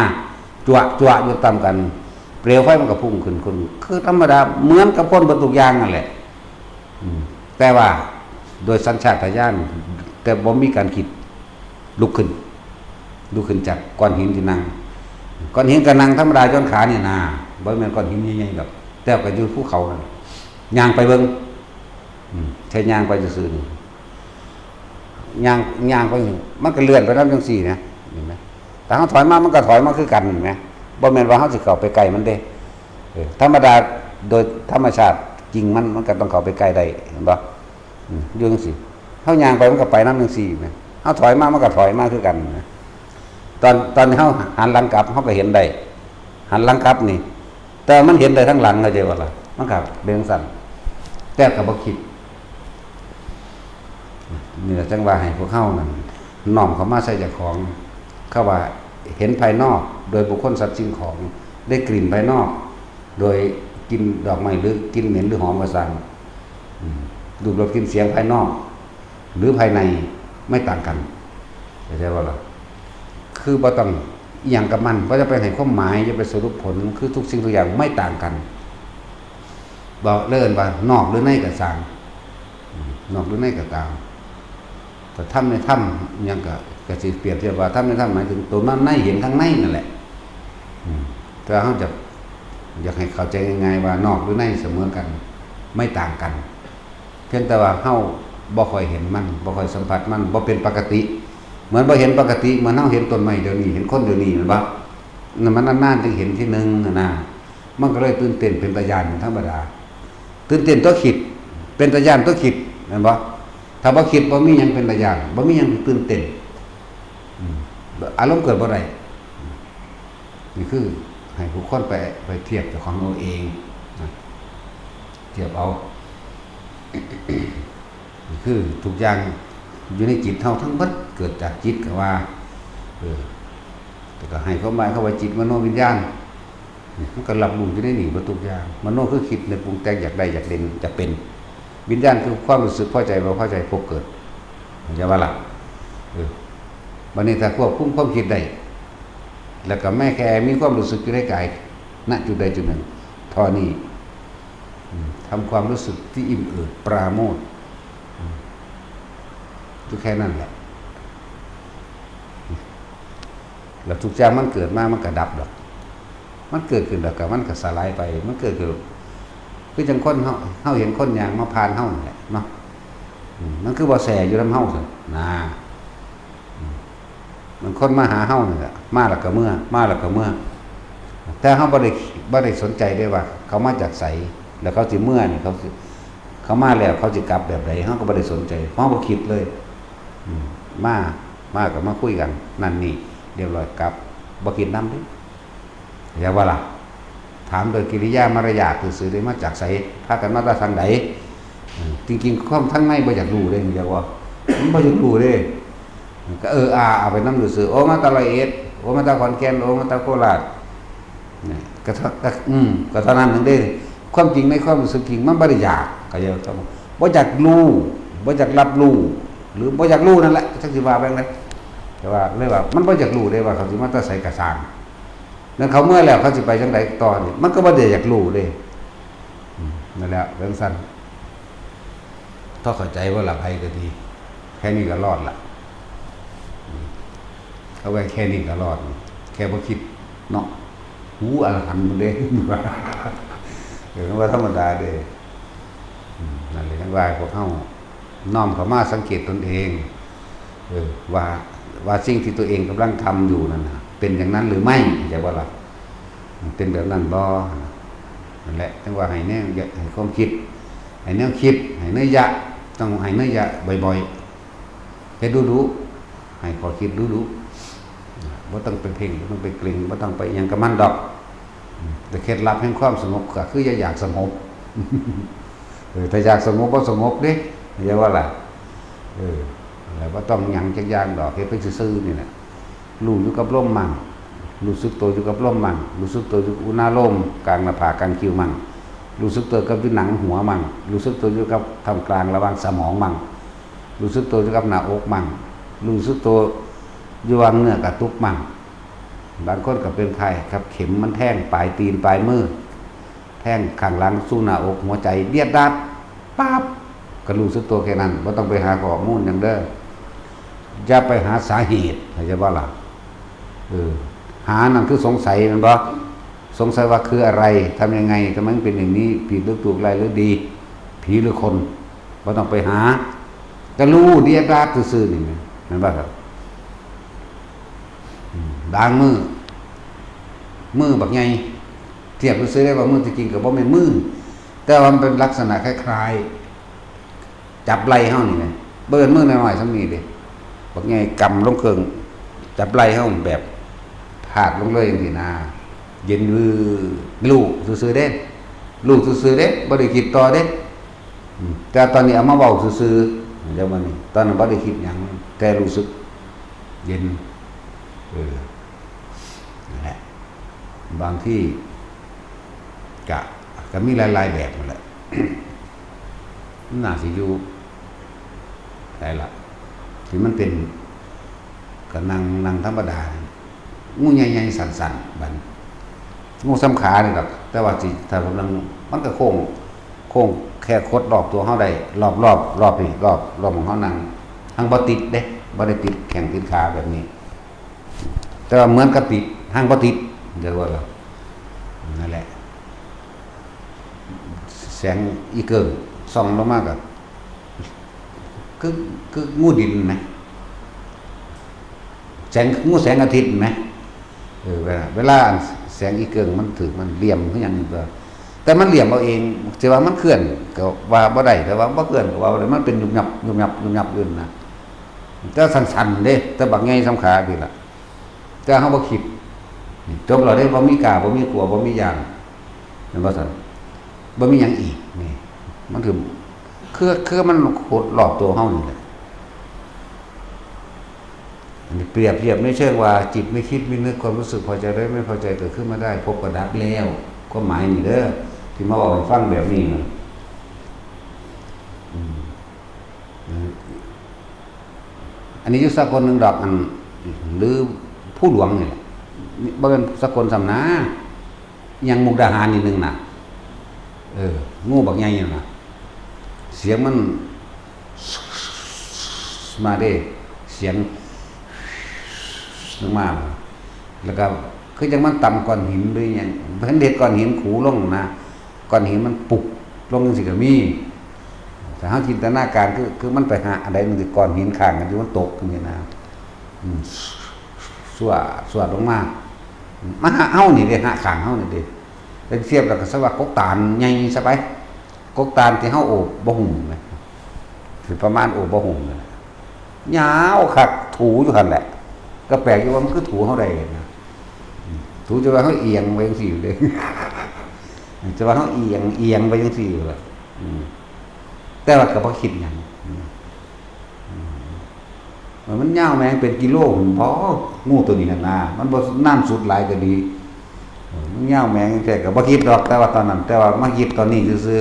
ຈົວະໆຢູ່ຕຳກັນ ເປລວໄຟມັນກໍພຸ່ງຂຶ້ນ ຄືທຳມະດາ ເໝືອນກັບຄົນເບິດທຸກຢ່າງນັ້ນແຫຼະ. ອືມ ແຕ່ວ່າໂດຍສັນຊາດຕະຍານ ແຕ່ບໍ່ມີການຄິດ ລຸກຂຶ້ນ ລຸກຂຶ້ນຈາກກ້ອນຫີນທີ່ນັ່ງ ກ້ອນຫີນກໍນັ່ງທຳມະດາ ຢ່ອນຂານີ້ນາ ບໍ່ແມ່ນກ້ອນຫີນໃຫຍ່ໆດອກ ແຕ່ກໍຢູ່ພູເຂົານັ້ນ ຍ່າງໄປເບິ່ງ ອືມ ແຄ່ຍ່າງໄປຊື່ໆນີ້ ຍ່າງ ຍ່າງໄປ ມັນກໍເລື່ອນໄປນຳຈັ່ງຊີ້ນະ ເຫັນໄໝ? ແຕ່ເຮົາຖອຍມາ ມັນກໍຖອຍມາຄືກັນ ເຫັນໄໝ? ບໍ່ແມ່ນວ່າເຮົາຊິເຂົ້າໄປໃກ້ມັນເດ້ ເອີ ທຳມະດາໂດຍທຳມະຊາດຈິງມັນ ມັນກໍຕ້ອງເຂົ້າໄປໃກ້ໄດ້ ເຫັນບໍ່? ອືມ ຢູ່ຈັ່ງຊີ້ ເຮົາຍ່າງໄປ ມັນກໍໄປນຳຈັ່ງຊີ້ ເຫັນໄໝ? ເຮົາຖອຍມາ ມັນກໍຖອຍມາຄືກັນ ເຫັນໄໝ? ຕອນ ຕອນທີ່ເຮົາຫັນຫຼັງກັບ ເຮົາກໍເຫັນໄດ້ ຫັນຫຼັງກັບນີ້ ແຕ່ມັນເຫັນໄດ້ທັງຫຼັງ ເຂົ້າໃຈບໍ່ລະ? ມັນກໍເປັນຈັ່ງຊັ້ນ ແຕ່ກໍບໍ່ຄິດ. ນີ້ລະ ຈັ່ງວ່າໃຫ້ພວກເຮົານັ້ນນ້ອມເຂົ້າມາໃສ່ເຈົ້າຂອງ ເຂົາວ່າເຫັນພາຍນອກໂດຍບຸກຄົນສັດສິ່ງຂອງ ໄດ້ກິ່ນພາຍນອກໂດຍກິ່ນດອກໄມ້ ຫຼື ກິ່ນເໝັນ ຫຼື ຫອມກໍຊ່າງ ອືມ ຮູບລົດກິ່ນສຽງພາຍນອກ ຫຼື ພາຍໃນໄມ່ຕ່າງກັນ ເຂົ້າໃຈບໍ່ລະ? ຄືບໍ່ຕ້ອງອີ່ຫຍັງກັບມັນ ບໍ່ຈະໄປໃຫ້ຄວາມໝາຍ ຢ່າໄປສະຫຼຸບຜົນ ຄືທຸກສິ່ງທຸກຢ່າງໄມ່ຕ່າງກັນ ເວົ້າເອີ້ນວ່ານອກ ຫຼື ໃນກໍຊ່າງ ອືມ ນອກ ຫຼື ໃນກໍຕາມ ແຕ່ທຳໃນທຳ ຫຍັງກໍ ກໍຊິປຽບທຽບວ່າທຳໃນທຳ ໝາຍເຖິງຕົວມັນໃນ ເຫັນທາງໃນນັ້ນແຫຼະ ອືມ ແຕ່ວ່າເຮົາຈະ ຢາກໃຫ້ເຂົ້າໃຈງ່າຍໆວ່ານອກ ຫຼື ໃນສະເໝີກັນ ໄມ່ຕ່າງກັນ. ພຽງແຕ່ວ່າເຮົາບໍ່ຄ່ອຍເຫັນມັນ ບໍ່ຄ່ອຍສຳຜັດມັນ ບໍ່ເປັນປະກະຕິ ເໝືອນບໍ່ເຫັນປະກະຕິ ເໝືອນເຮົາເຫັນຕົ້ນໄມ້ດຽວນີ້ ເຫັນຄົນດຽວນີ້ ແມ່ນບໍ່? ນັ້ນມັນນານໆຈຶ່ງເຫັນທີໜຶ່ງຫັ້ນນາ ມັນກໍເລີຍຕື່ນເຕັ້ນເປັນຕາຢ້ານເປັນທຳມະດາ ຕື່ນເຕັ້ນຕົວຄິດ ເປັນຕາຢ້ານຕົວຄິດ ແມ່ນບໍ່? ຖ້າບໍ່ຄິດ ບໍ່ມີຫຍັງເປັນຕາຢ້ານ ບໍ່ມີຫຍັງຕື່ນເຕັ້ນ ອືມ ອາລົມເກີດບໍ່ໄດ້ ນີ້ຄື ໃຫ້ຜູ້ຄົນໄປ ໄປທຽບເຈົ້າຂອງເຮົາເອງນະ ທຽບເອົາ. ຄືທຸກຢ່າງຢູ່ໃນຈິດເຮົາທັງເບິດ ເກີດຈາກຈິດກໍວ່າ ເອີ ແລ້ວກໍໃຫ້ຄວາມໝາຍຄຳວ່າຈິດ ມະໂນວິນຍານ ນີ້ ມັນກໍຮັບຮູ້ຢູ່ໃນນີ້ເບິດທຸກຢ່າງ. ມະໂນຄືຄິດ ນຶກ ປຸງແຕ່ງ ຢາກໄດ້ ຢາກເດັ່ນ ຢາກເປັນ. ວິນຍານຄືຄວາມຮູ້ສຶກພໍໃຈ ບໍ່ພໍໃຈ ພົບເກີດ ເຂົ້າໃຈບໍ່ລະ? ເອີ ບັດນີ້ຖ້າຄວບຄຸມຄວາມຄິດໄດ້ ແລ້ວກໍແມ້ແຄ່ມີຄວາມຮູ້ສຶກຢູ່ໃນກາຍ ນະ ຈຸດໃດຈຸດໜຶ່ງ ເທົ່ານີ້ ອືມ ທຳຄວາມຮູ້ສຶກທີ່ອີ່ມເອີບປາໂມດ ອືມ ຢູ່ແຄ່ນັ້ນແຫຼະ ແລ້ວທຸກຢ່າງມັນເກີດມາ ມັນກໍດັບດອກ. ມັນເກີດຂຶ້ນແລ້ວກໍມັນກໍສະຫຼາຍໄປ ມັນເກີດຂຶ້ນ ຄືຈັ່ງຄົນເຮົາ ເຮົາເຫັນຄົນຍ່າງມາຜ່ານເຮົານີ້ແຫຼະເນາະ ອືມ ມັນຄືບໍ່ແຊ່ຢູ່ນຳເຮົາຊັ້ນນາ ອືມ ມັນຄົນມາຫາເຮົານີ້ແຫຼະ ມາແລ້ວກໍເມືອ ມາແລ້ວກໍເມືອ ແຕ່ເຮົາບໍ່ໄດ້ ບໍ່ໄດ້ສົນໃຈເດ້ວ່າເຂົາມາຈາກໃສ ແລ້ວເຂົາຊິເມືອນີ້ ເຂົາຊິ ເຂົາມາແລ້ວເຂົາຊິກັບແບບໃດ ເຮົາກໍບໍ່ໄດ້ສົນໃຈ ເຮົາບໍ່ຄິດເລີຍ ອືມ ມາ ມາກໍມາຄຸຍກັນ ນັ້ນນີ້ ລຽບຮ້ອຍກັບ ບໍ່ຄິດນຳເດ້. ເຂົ້າໃຈບໍ່ລະ? ຖາມໂດຍກິລິຍາມາລະຍາດຊື່ໆ ໄດ້ມາຈາກໃສ? ພາກັນມາແຕ່ທາງໃດ? ເອີ ຈິງໆ ຄວາມທາງໃນບໍ່ຢາກຮູ້ເດ້ ເຂົ້າໃຈບໍ່? ມັນບໍ່ຢາກຮູ້ເດ້ ກໍເອີອາເອົາໄປນຳຊື່ໆ ໂອ ມາແຕ່ຮ້ອຍເອັດ ໂອ ມາແຕ່ຂອນແກ່ນ ໂອ ມາແຕ່ໂຄລາດ ນະ ກໍເທົ່າ ກໍ ອືມ ກໍເທົ່ານັ້ນເອງເດ້. ຄວາມຈິງໃນຄວາມຮູ້ສຶກຈິງ ມັນບໍ່ໄດ້ຢາກ ເຂົ້າໃຈບໍ່? ບໍ່ຢາກຮູ້ ບໍ່ຢາກຮັບຮູ້ ຫຼື ບໍ່ຢາກຮູ້ນັ້ນແຫຼະ ຈັກຊິວ່າແບບໃດ ແຕ່ວ່າເລີຍວ່າມັນບໍ່ຢາກຮູ້ເດ້ວ່າເຂົາຊິມາແຕ່ໃສກໍຊ່າງ. ນັ້ນເຂົາເມືອແລ້ວ ເຂົາຊິໄປຈັ່ງໃດຕໍ່ນີ້ ມັນກໍບໍ່ໄດ້ຢາກຮູ້ເດ້. ອືມ ນັ້ນແຫຼະ ຈັ່ງຊັ້ນ ພໍເຂົ້າໃຈບໍ່ລະ? ໃຜກໍດີ ແຄ່ນີ້ກໍລອດລະ. ອືມ ເອົາໄວ້ແຄ່ນີ້ກໍລອດ ແຄ່ບໍ່ຄິດເນາະ ຫູອະລະຫັນພຸ້ນເດ້. ເອີ ມັນບໍ່ທຳມະດາເດ້. ອືມ ນັ້ນແຫຼະ ຈັ່ງວ່າໃຫ້ພວກເຮົານ້ອມເຂົ້າມາສັງເກດຕົນເອງ ເອີ ວ່າ ວ່າສິ່ງທີ່ຕົວເອງກຳລັງທຳຢູ່ນັ້ນນະ ເປັນຢ່າງນັ້ນຫຼືໄມ່ ເຂົ້າໃຈບໍ່ລະ? ເປັນແບບນັ້ນບໍ່? ນັ້ນແຫຼະ ຈັ່ງວ່າໃຫ້ແນວ ໃຫ້ຄວາມຄິດ ໃຫ້ແນວຄິດ ໃຫ້ເນີຍຍະ ຕ້ອງໃຫ້ເນີຍຍະບ່ອຍໆ ເຮັດດຸໆ ໃຫ້ຂໍ້ຄິດດຸໆ ບໍ່ຕ້ອງໄປເພັ່ງ ບໍ່ຕ້ອງໄປເກຣັງ ບໍ່ຕ້ອງໄປຫຍັງກັບມັນດອກ. ແຕ່ເຄັດລັບແຫ່ງຄວາມສະຫງົບກໍຄືຢ່າຢາກສະຫງົບ. ເອີ ຖ້າຢາກສະຫງົບບໍ່ສະຫງົບເດ້ ເຂົ້າໃຈບໍ່ລະ? ເອີ ແລ້ວບໍ່ຕ້ອງຫຍັງຈັກຢ່າງດອກ ເຮັດໄປຊື່ໆນີ້ແຫຼະ. ຮູ້ຢູ່ກັບລົມມັ່ງ ຮູ້ສຶກໂຕຢູ່ກັບລົມມັ່ງ ຮູ້ສຶກໂຕຢູ່ອຸນາໂລມ ກາງໜ້າຜາກ ກາງຄິ້ວມັ່ງ ຮູ້ສຶກໂຕກັບຢູ່ໜັງຫົວມັ່ງ ຮູ້ສຶກໂຕຢູ່ກັບທ່າມກາງລະຫວ່າງສະໝອງມັ່ງ ຮູ້ສຶກໂຕຢູ່ກັບໜ້າອົກມັ່ງ ຮູ້ສຶກໂຕຢູ່ຫວ່າງເນື້ອກະຕຸກມັ່ງ. ບາງຄົນກໍເປັນຄ້າຍກັບເຂັມມັນແທງປາຍຕີນປາຍມື ແທງຂ້າງຫຼັງສູ່ໜ້າອົກຫົວໃຈ ດຽດດາດ ປັບ ກໍຮູ້ສຶກຕົວແຄ່ນັ້ນ ບໍ່ຕ້ອງໄປຫາຂໍ້ມູນຫຍັງເດີ້ ຢ່າໄປຫາສາເຫດ ເຂົ້າໃຈບໍ່ລະ? ເອີ ຫານັ້ນຄືສົງໄສແມ່ນບໍ່? ສົງໄສວ່າຄືອະໄລ? ທຳຍັງໄງ? ທຳໄມມັນເປັນຢ່າງນີ້? ຜິດຫຼືຖືກ? ຮ້າຍຫຼືດີ? ຜີຫຼືຄົນ? ບໍ່ຕ້ອງໄປຫາ ກໍຮູ້ດຽດດາດຊື່ໆນີ້ແມ່ນ ແມ່ນບໍ່? ບາງມື້ ມືບັກໃຫຍ່ ທຽບຊື່ໆໄດ້ວ່າມື ທີ່ຈິງກໍບໍ່ແມ່ນມື ແຕ່ວ່າມັນເປັນລັກສະນະຄ້າຍໆ ຈັບໄຫຼ່ເຮົານີ້ແຫຼະ ບໍ່ແມ່ນມືນ້ອຍໆສ່ຳນີ້ເດ້ ບັກໃຫຍ່ກຳລົງເຄິ່ງ ຈັບໄຫຼ່ເຮົາແບບພາດລົງເລີຍຈັ່ງຊີ້ນາ ເຢັນວື ຮູ້ຊື່ໆເດ້ ຮູ້ຊື່ໆເດ້ ບໍ່ໄດ້ຄິດຕໍ່ເດ້. ອືມ ແຕ່ຕອນນີ້ເອົາມາເວົ້າຊື່ໆ ເຈົ້າວ່ານີ້ ຕອນນັ້ນບໍ່ໄດ້ຄິດຫຍັງ ແຕ່ຮູ້ສຶກເຢັນ ເອີ ນັ້ນແຫຼະ ບາງທີກະ ກະມີຫຼາຍໆແບບຫັ້ນແຫຼະ ມັນໜ້າຊິຢູ່ໃສລະ ທີ່ມັນເປັນ ກະນັ່ງ ນັ່ງທຳມະດາ ງູໃຫຍ່ໆ ສັ້ນໆ ບັດ ງູສາມຂານີ້ດອກ ແຕ່ວ່າຊິ ຖ້າເບິ່ງ ມັນກະໂຄ້ງ ໂຄ້ງແຄ່ຄົດລອບຕົວເຮົາໄດ້ ລອບ ລອບ ລອບນີ້ ລອບ ລອບໝ່ອງເຮົານັ່ງ ຫັງບໍ່ຕິດເດ້ ບໍ່ໄດ້ຕິດແຂ້ງຕິດຂາແບບນີ້ ແຕ່ວ່າເໝືອນກັບຕິດ ຫັງບໍ່ຕິດ ເຈົ້າວ່າລະ ນັ້ນແຫຼະ ແສງອີເກີ້ງສ່ອງລົງມາກະ ຄື ຄືງູດິນແໝ ແສງ ງູແສງອາທິດແໝ ເອີ ເວລາ ເວລາແສງອີເກີ້ງມັນຖືກ ມັນຫຼ່ຽມຄືຫຍັງ ແຕ່ມັນຫຼ່ຽມເອົາເອງ ຊິວ່າມັນເຄື່ອນກໍວ່າບໍ່ໄດ້ ແຕ່ວ່າບໍ່ເຄື່ອນກໍວ່າບໍ່ໄດ້ ມັນເປັນຍຸບຍັບ ຍຸບຍັບ ຍຸບຍັບຢູ່ຫັ້ນນະ ແຕ່ສັ້ນໆເດ້ ແຕ່ບັກໃຫຍ່ສ່ຳຂາພີ້ລະ ແຕ່ເຮົາບໍ່ຄິດ ຈົບແລ້ວເດ້ ບໍ່ມີກ້າ ບໍ່ມີກົວ ບໍ່ມີຢ້ານ ແມ່ນບໍ່ຊັ້ນ? ບໍ່ມີຫຍັງອີກ ນີ້ ມັນຄື ຄື ຄືມັນໂຄດລອບຕົວເຮົານີ້ແຫຼະ. ອັນນີ້ປຽບທຽບໃນເຊີງວ່າ ຈິດໄມ່ຄິດໄມ່ນຶກ ຄວາມຮູ້ສຶກພໍໃຈ ແລະ ໄມ່ພໍໃຈເກີດຂຶ້ນມາໄດ້ ພົບກໍດັບແລ້ວ. ຄວາມໝາຍນີ້ເດີ ທີ່ມາເວົ້າໃຫ້ຟັງແບບນີ້ນະ ອືມ ອັນນີ້ຢູ່ສາກົນໜຶ່ງດອກ ອັນ ຫຼືພູຫຼວງນີ້ແຫຼະ ບໍ່ແມ່ນສາກົນຊ້ຳນາ ຫຍັງມຸກດາຫານນີ້ໜຶ່ງນະ ເອີ ງູບັກໃຫຍ່ນັ້ນນະ ສຽງມັນມາເດ້ ສຽງລົງມາ ແລ້ວກໍຄືຈັ່ງມັນຕຳກ້ອນຫີນຫຼືຫຍັງ ເພິ່ນເຮັດກ້ອນຫີນຂູລົງນະ ກ້ອນຫີນມັນປຸບລົງຈັ່ງຊີ້ກໍມີ. ຖ້າເຮົາຈິນຕະນາການ ຄື ຄືມັນໄປຫາອັນໃດໜຶ່ງທີ່ກ້ອນຫີນຄ້າງກັນຢູ່ ມັນຕົກຈັ່ງຊີ້ນະ ອືມ ສວດ ສວດລົງມາ ມາຫາເຮົານີ້ເດ້ ຫາຂ້າງເຮົານີ້ເດ້. ເປັນທຽບແລ້ວກໍສະວ່າກົກຕານໃຫຍ່ຊະໄປ ກົກຕານທີ່ເຮົາໂອບບໍ່ຫຸ້ມນະ ຊິປະມານໂອບບໍ່ຫຸ້ມນັ້ນແຫຼະ ຍາວຄັກ ຖູຢູ່ຫັ້ນແຫຼະ. ກໍແປກຢູ່ວ່າມັນຄືຖູເຮົາໄດ້ນະ ຖູຈະວ່າເຮົາອຽງໄປຈັ່ງຊີ້ເດ້ ຈະວ່າເຮົາອຽງ ອຽງໄປຈັ່ງຊີ້ແຫຼະ ອືມ ແຕ່ວ່າກໍບໍ່ຄິດຫຍັງ ອືມ ມັນຍາວແມງເປັນກິໂລພຸ້ນບໍ ງູໂຕນີ້ຫັ້ນນະ ມັນບໍ່ນານສຸດຫຼາຍກໍດີ ມັນຍາວແມງແທ້ກໍບໍ່ຄິດດອກ ແຕ່ວ່າຕອນນັ້ນ ແຕ່ວ່າມາຄິດຕອນນີ້ຊື່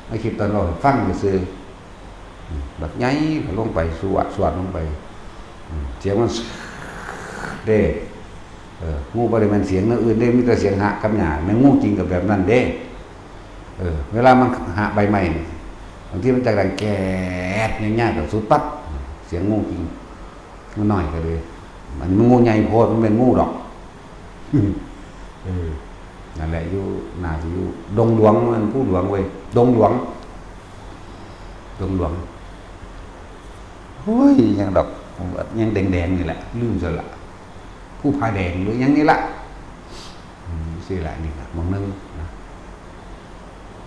ໆ ມາຄິດຕອນເວົ້າໃຫ້ຟັງຊື່ໆ ບັກໃຫຍ່ກໍລົງໄປ ສວດ ສວດລົງໄປ ສຽງມັນເດ້ ເອີ ງູບໍ່ໄດ້ແມ່ນສຽງແນວອື່ນເດ້ ມີແຕ່ສຽງຫະກັບຫຍ້າ ແມ່ນງູຈິງກໍແບບນັ້ນເດ້. ເອີ ເວລາມັນຫະໃບໄມ້ ບາງທີມັນຈະດັງແກດຍາວໆ ກໍສຸດປັບ ສຽງງູກິນ ງູນ້ອຍກໍເລີຍ ອັນນີ້ມັນງູໃຫຍ່ໂພດ ມັນແມ່ນງູດອກ ເອີ ນັ້ນແຫຼະ ຢູ່ ໜ້າຊິຢູ່ດົງຫຼວງ ແມ່ນພູຫຼວງເວີຍ ດົງຫຼວງ ດົງຫຼວງ ໂອ້ຍ ຫຍັງດອກ ຫຍັງແດງໆ ນີ້ແຫຼະ ລືມຊະລະ ພູຜາແດງ ຫຼືຫຍັງນີ້ລະ ອືມ ຊີ້ລະ ນີ້ກະໝ່ອງໜຶ່ງນະ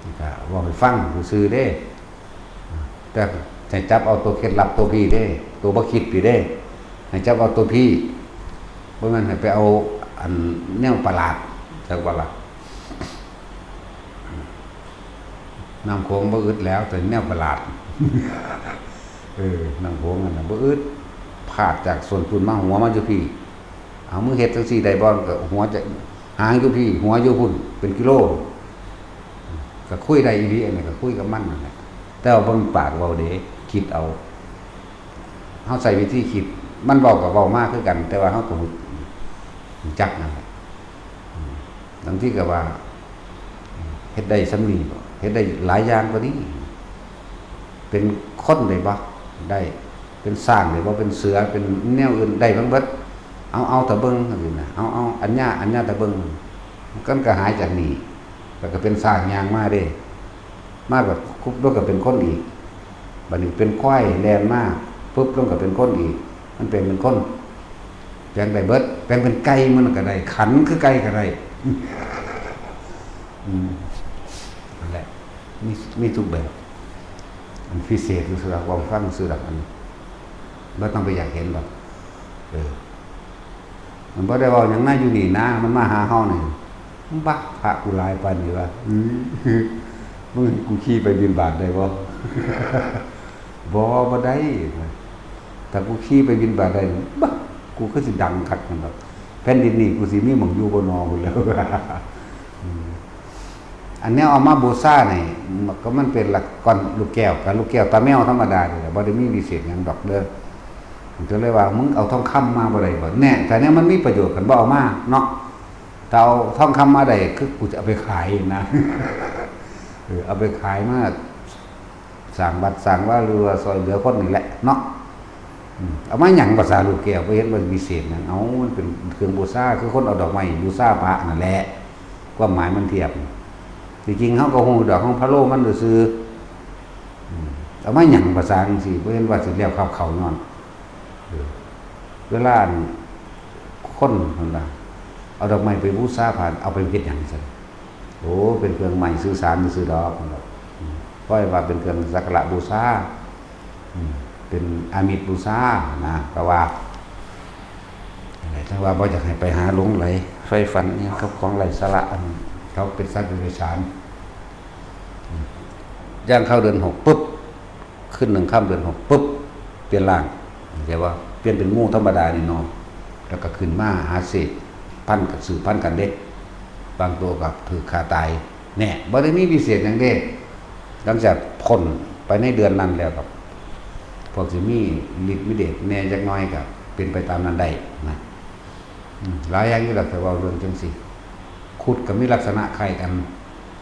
ນີ້ກະເວົ້າໃຫ້ຟັງຊື່ໆເດ້ ແຕ່ໃຫ້ຈັບເອົາໂຕເຄັດລັບໂຕພີ້ເດ້ ໂຕບໍ່ຄິດພີ້ເດ້ ໃຫ້ຈັບເອົາໂຕພີ້ ບໍ່ແມ່ນໃຫ້ໄປເອົາອັນແນວປະຫຼາດ ຈັກວ່າລະ ນ້ຳໂຂງບໍ່ອຶດແລ້ວ ແຕ່ແນວປະຫຼາດ ເອີ ນ້ຳໂຂງນັ້ນນະບໍ່ອຶດ ພາດຈາກໂຊນພຸ້ນມາ ຫົວມາຢູ່ພີ້ ເອົາມືເຮັດຈັ່ງຊີ້ໄດ້ບໍ່ ກໍຫົວຈະ ຫາງຢູ່ພີ້ ຫົວຢູ່ພຸ້ນ ເປັນກິໂລ ກໍຄຸຍໄດ້ອີ່ຫຼີ ອັນນັ້ນກໍຄຸຍກັບມັນນັ້ນແຫຼະ ແຕ່ວ່າເບິ່ງປາກເວົ້າເດ້ ຄິດເອົາ ເຮົາໃຊ້ວິທີຄິດ ມັນເວົ້າກໍເວົ້າມາຄືກັນ ແຕ່ວ່າເຮົາກໍຮູ້ ຮູ້ຈັກນັ້ນແຫຼະ ອືມ ບາງທີກໍວ່າ ເຮັດໄດ້ສ່ຳນີ້ບໍ ເຮັດໄດ້ຫຼາຍຢ່າງກວ່ານີ້ ເປັນຄົນໄດ້ບໍ່ ໄດ້ ເປັນຊ້າງໄດ້ບໍ່ ເປັນເສືອ ເປັນແນວອື່ນໄດ້ເບິ່ງເບິດ ເອົາ ເອົາຖ້າເບິ່ງ ຈັ່ງຊີ້ນະ ເອົາ ເອົາ ອັນຍາ ອັນຍາຖ້າເບິ່ງ ມັນກໍຫາຍຈາກນີ້ ແລ້ວກໍເປັນຊ້າງຍ່າງມາເດ້ ມາແບບ ແລ້ວກໍເປັນຄົນອີກ ບາດນີ້ເປັນຄວາຍແລ່ນມາ ປຶບ ແລ້ວກໍເປັນຄົນອີກ ມັນແປງເປັນຄົນ ແປງໄດ້ເບິດ ແປງເປັນໄກ່ມັນກໍໄດ້ ຂັນຄືໄກ່ກໍໄດ້ ອືມ ນັ້ນແຫຼະ ມີ ມີທຸກແບບ ອັນພິເສດຊື່ໆດອກ ເວົ້າໃຫ້ຟັງຊື່ໆດອກ ອັນບໍ່ຕ້ອງໄປຢາກເຫັນດອກ ເອີ ມັນບໍ່ໄດ້ເວົ້າຫຍັງນະ ຢູ່ນີ້ນະ ມັນມາຫາເຮົານີ້ ບາ ພະກູຫຼາຍປານນີ້ວະ ອືມ ມຶງໃຫ້ກູຂີ່ໄປບິນບາດໄດ້ບໍ່? ບໍ່ ບໍ່ໄດ້ ຖ້າກູຂີ່ໄປບິນບາດໄດ້ ບາ ກູຄືຊິດັງຄັກຫັ້ນດອກ ແຜ່ນດິນນີ້ກູຊິມີໝ່ອງຢູ່ບໍ່ນໍພຸ້ນແລ້ວ ອືມ ອັນແນວເອົາມາບູຊານີ້ ກໍມັນເປັນລະກ້ອນລູກແກ້ວ ກັບລູກແກ້ວຕາແມວທຳມະດານີ້ແຫຼະ ບໍ່ໄດ້ມີວິເສດຫຍັງດອກເດີ ກໍເລີຍວ່າ ມຶງເອົາທອງຄຳມາບໍ່ໄດ້ບໍ? ແນ່ ຖ້າແນວມັນມີປະໂຫຍດ ຄັນບໍ່ເອົາມາເນາະ ຖ້າເອົາທອງຄຳມາໄດ້ ຄືກູຈະເອົາໄປຂາຍນະ ເອີ ເອົາໄປຂາຍມາ ສ້າງວັດສ້າງວາ ຫຼືວ່າຊ່ອຍເຫຼືອຄົນນີ້ແຫຼະເນາະ ອືມ ເອົາມາຫຍັງພາສາລູກແກ້ວ ບໍ່ເຫັນວ່າມີເສດຫຍັງ ເອົາ ມັນເປັນເຄື່ອງບູຊາ ຄືຄົນເອົາດອກໄມ້ບູຊາພະນັ້ນແຫຼະ ຄວາມໝາຍມັນທຽບ ທີ່ຈິງເຮົາກໍຮູ້ດອກ ເຮົາພະໂລມັນຊື່ໆ ອືມ ເອົາມາຫຍັງພາສາຈັ່ງຊີ້ ບໍ່ເຫັນວ່າຊິແລ້ວຄັບເຂົ້າຍ້ອນ ເອີ ເວລາອັນຄົນຫັ້ນນະ ເອົາດອກໄມ້ໄປບູຊາພະ ເອົາໄປເຮັດຫຍັງຊັ້ນ? ໂອ້ ເປັນເຄື່ອງໄມ້ສື່ສານຊື່ໆດອກ ອືມ ຂ້ອຍວ່າເປັນເຄື່ອງສັກກາລະບູຊາ ອືມ ເປັນອາມິດບູຊານະ ກໍວ່າ ຈັ່ງໃດ ແຕ່ວ່າບໍ່ຢາກໃຫ້ໄປຫາຫຼົງໄຫຼ ໄປຝັນອີ່ຫຍັງກັບຂອງໄຮ້ສາລະ ອັນເຂົາເປັນສັດເດຍລະສານ. ຢ່າງເຂົ້າເດືອນຫົກປຶບ ຄືນໜຶ່ງຄ່ຳເດືອນຫົກປຶບ ປ່ຽນຮ່າງ ເຫັນບໍ່? ປ່ຽນເປັນງູທຳມະດານີ້ເນາະ ແລ້ວກໍຂຶ້ນມາຫາເສບພັນກັນ ສືບພັນກັນເດ້. ບາງໂຕກໍຖືກຂ້າຕາຍ ແນ່ ບໍ່ໄດ້ມີພິເສດຫຍັງເດ້. ຫຼັງຈາກພົ້ນໄປໃນເດືອນນັ້ນແລ້ວກໍ ພວກທີ່ມີລິດມີເດດແດ່ຈັກໜ້ອຍກໍເປັນໄປຕາມນັ້ນໄດ້ນະ. ອືມ ຫຼາຍຢ່າງຢູ່ດອກ ແຕ່ເວົ້າເລື່ອງຈັ່ງຊີ້ ຄຸດກໍມີລັກສະນະຄ້າຍກັນ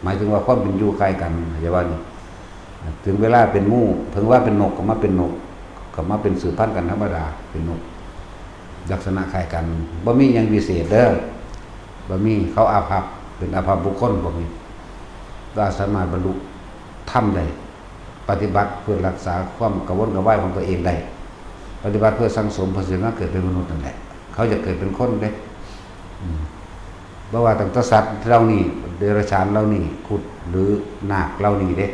ໝາຍເຖິງວ່າຄວາມເປັນຢູ່ຄ້າຍກັນ ເຂົ້າໃຈບໍ່ນີ້? ເຖິງເວລາເປັນງູ ເຖິງວ່າເປັນນົກກໍມາເປັນນົກ ກໍມາເປັນສືບພັນກັນທຳມະດາ ເປັນນົກ ລັກສະນະຄ້າຍກັນ ບໍ່ມີຫຍັງວິເສດເດີ້ ບໍ່ມີ. ເຂົາອາພັບ ເປັນອາພັບບຸກຄົນພວກນີ້ ແຕ່ສາມາດບັນລຸທຳໄດ້ ປະຕິບັດເພື່ອລັກສາຄວາມກະວົນກະວາຍຂອງຕົວເອງໄດ້ ປະຕິບັດເພື່ອສັງສົມ ເພື່ອຊິມາເກີດເປັນມະນຸດນັ້ນແຫຼະ. ເຂົາຢາກເກີດເປັນຄົນເດ້ ອືມ ບໍ່ວ່າຕັ້ງແຕ່ສັດເຫຼົ່ານີ້ ເດຍລະສານເຫຼົ່ານີ້ ຄຸດ ຫຼື ນາກເຫຼົ່ານີ້ເດ້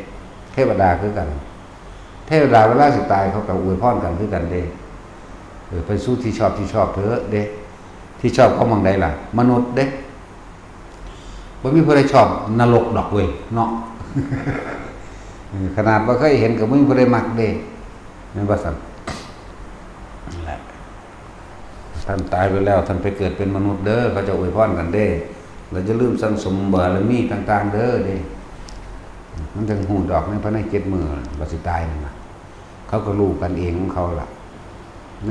ເທວະດາຄືກັນ. ເທວະດາເວລາຊິຕາຍ ເຂົາກໍອວຍພອນກັນຄືກັນເດ້ ເອີ ໄປສູ່ທີ່ຊອບທີ່ຊອບເທີເດ້. ທີ່ຊອບເຂົາໝ່ອງໃດລະ? ມະນຸດເດ້. ບໍ່ມີຜູ້ໃດຊອບນະລົກດອກເວີຍເນາະ. ເອີ ຂະໜາດບໍ່ເຄີຍເຫັນກໍບໍ່ມີຜູ້ໃດມັກເດ້ ແມ່ນບໍ່ຊັ້ນ? ນັ້ນແຫຼະ ທ່ານຕາຍໄປແລ້ວ ທ່ານໄປເກີດເປັນມະນຸດເດີ້ ເຂົາເຈົ້າອວຍພອນກັນເດ້. ແລ້ວຢ່າລືມສັ່ງສົມບາລະມີຕ່າງໆເດີ້ເດ້. ມັນຈັ່ງຮູ້ດອກໃນພາຍໃນເຈັດມື້ວ່າຊິຕາຍນັ້ນນະ. ເຂົາກໍຮູ້ກັນເອງຂອງເຂົາລະ ໃນ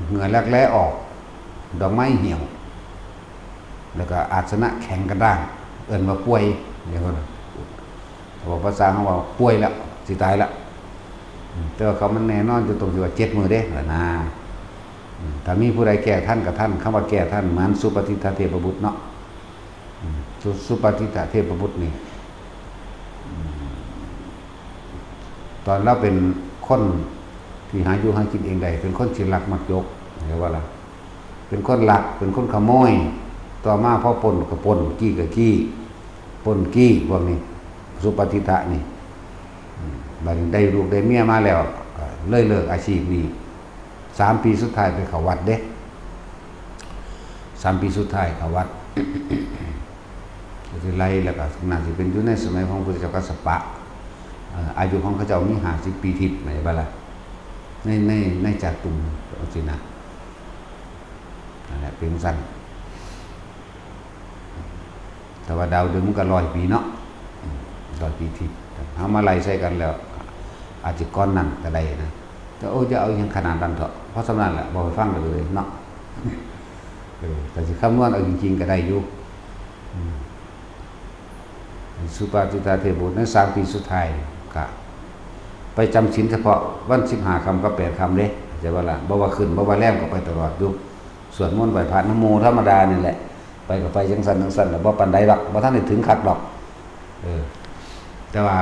ເຫື່ອແລກແລອອກ ດອກໄມ້ຫ່ຽວ ແລ້ວກໍອາດສະນະແຂງກະດ້າງ ເອີ້ນວ່າປ່ວຍ. ດຽວກ່ອນນະ ເວົ້າພາສາເຮົາວ່າປ່ວຍແລ້ວ ຊິຕາຍແລ້ວ. ອືມ ແຕ່ວ່າເຂົາມັນແນ່ນອນຢູ່ຕົງທີ່ວ່າເຈັດມື້ເດ້ ລະນາ. ອືມ ຖ້າມີຜູ້ໃດແກ້ທັນກໍທັນ ຄຳວ່າແກ້ທັນ ເໝືອນສຸປະທິດທະເທບະບຸດເນາະ. ອືມ ສຸ ສຸປະທິດທະເທບະບຸດນີ້ ອືມ ຕອນລາວເປັນຄົນທີ່ຫາຢູ່ຫາກິນເອງໄດ້ ເປັນຄົນຂີ້ລັກມັກຈົກ ເຫັນບໍ່ລະ? ເປັນຄົນລັກ ເປັນຄົນຂະໂມຍ. ຕໍ່ມາພໍປົນກໍປົນ ກີ້ກໍກີ້ ປົນກີ້ ພວກນີ້ ສຸປະທິດທະນີ້. ອືມ ບາດນີ້ໄດ້ລູກໄດ້ເມຍມາແລ້ວ ກໍເລີຍເລີກອາຊີບນີ້. ສາມປີສຸດທ້າຍໄປເຂົ້າວັດເດ້ ສາມປີສຸດທ້າຍເຂົ້າວັດ ກໍຊິໄລ່ ແລ້ວກໍໜ້າຊິເປັນຢູ່ໃນສະໄໝຂອງພຸດທະເຈົ້າກັດສະປະ. ເອີ ອາຍຸຂອງເຂົາເຈົ້າມີຫ້າສິບປີທິບ ແມ່ນບໍ່ລະ? ໃນ ໃນ ໃນຈາຕຸມ ຈັ່ງຊີ້ນະ. ນັ້ນແຫຼະ ເປັນຈັ່ງຊັ້ນ. ແຕ່ວ່າດາວດຶງມັນກໍຮ້ອຍປີເນາະ ອືມ ຮ້ອຍປີທິບ ເຮົາມາໄລ່ໃສ່ກັນແລ້ວ ອາດຈະກ່ອນນັ້ນກໍໄດ້ນະ. ແຕ່ ໂອ້ ຢ່າເອົາຫຍັງຂະໜາດນັ້ນເຖາະ ພໍສ່ຳນັ້ນແຫຼະ ເວົ້າໃຫ້ຟັງເລີຍເນາະ. ເອີ ແຕ່ຊິຄຳນວນເອົາຈິງໆກໍໄດ້ຢູ່. ອືມ ສຸປະທິດທະເທບະບຸດໃນສາມປີສຸດທ້າຍ ກະໄປຈຳສິນສະເພາະວັນສິບຫ້າຄ່ຳກັບແປດຄ່ຳເດ້ ເຂົ້າໃຈບໍ່ລະ? ບໍ່ວ່າຂຶ້ນ ບໍ່ວ່າແລມ ກໍໄປຕະຫຼອດຢູ່. ສວດມົນໄຫວ້ພະນຳໝູ່ທຳມະດານີ້ແຫຼະ ໄປກໍໄປຈັ່ງຊັ້ນຈັ່ງຊັ້ນລະ ບໍ່ປານໃດດອກ ບໍ່ທັນໄດ້ເຖິງຄັກດອກ. ເອີ ແຕ່ວ່າ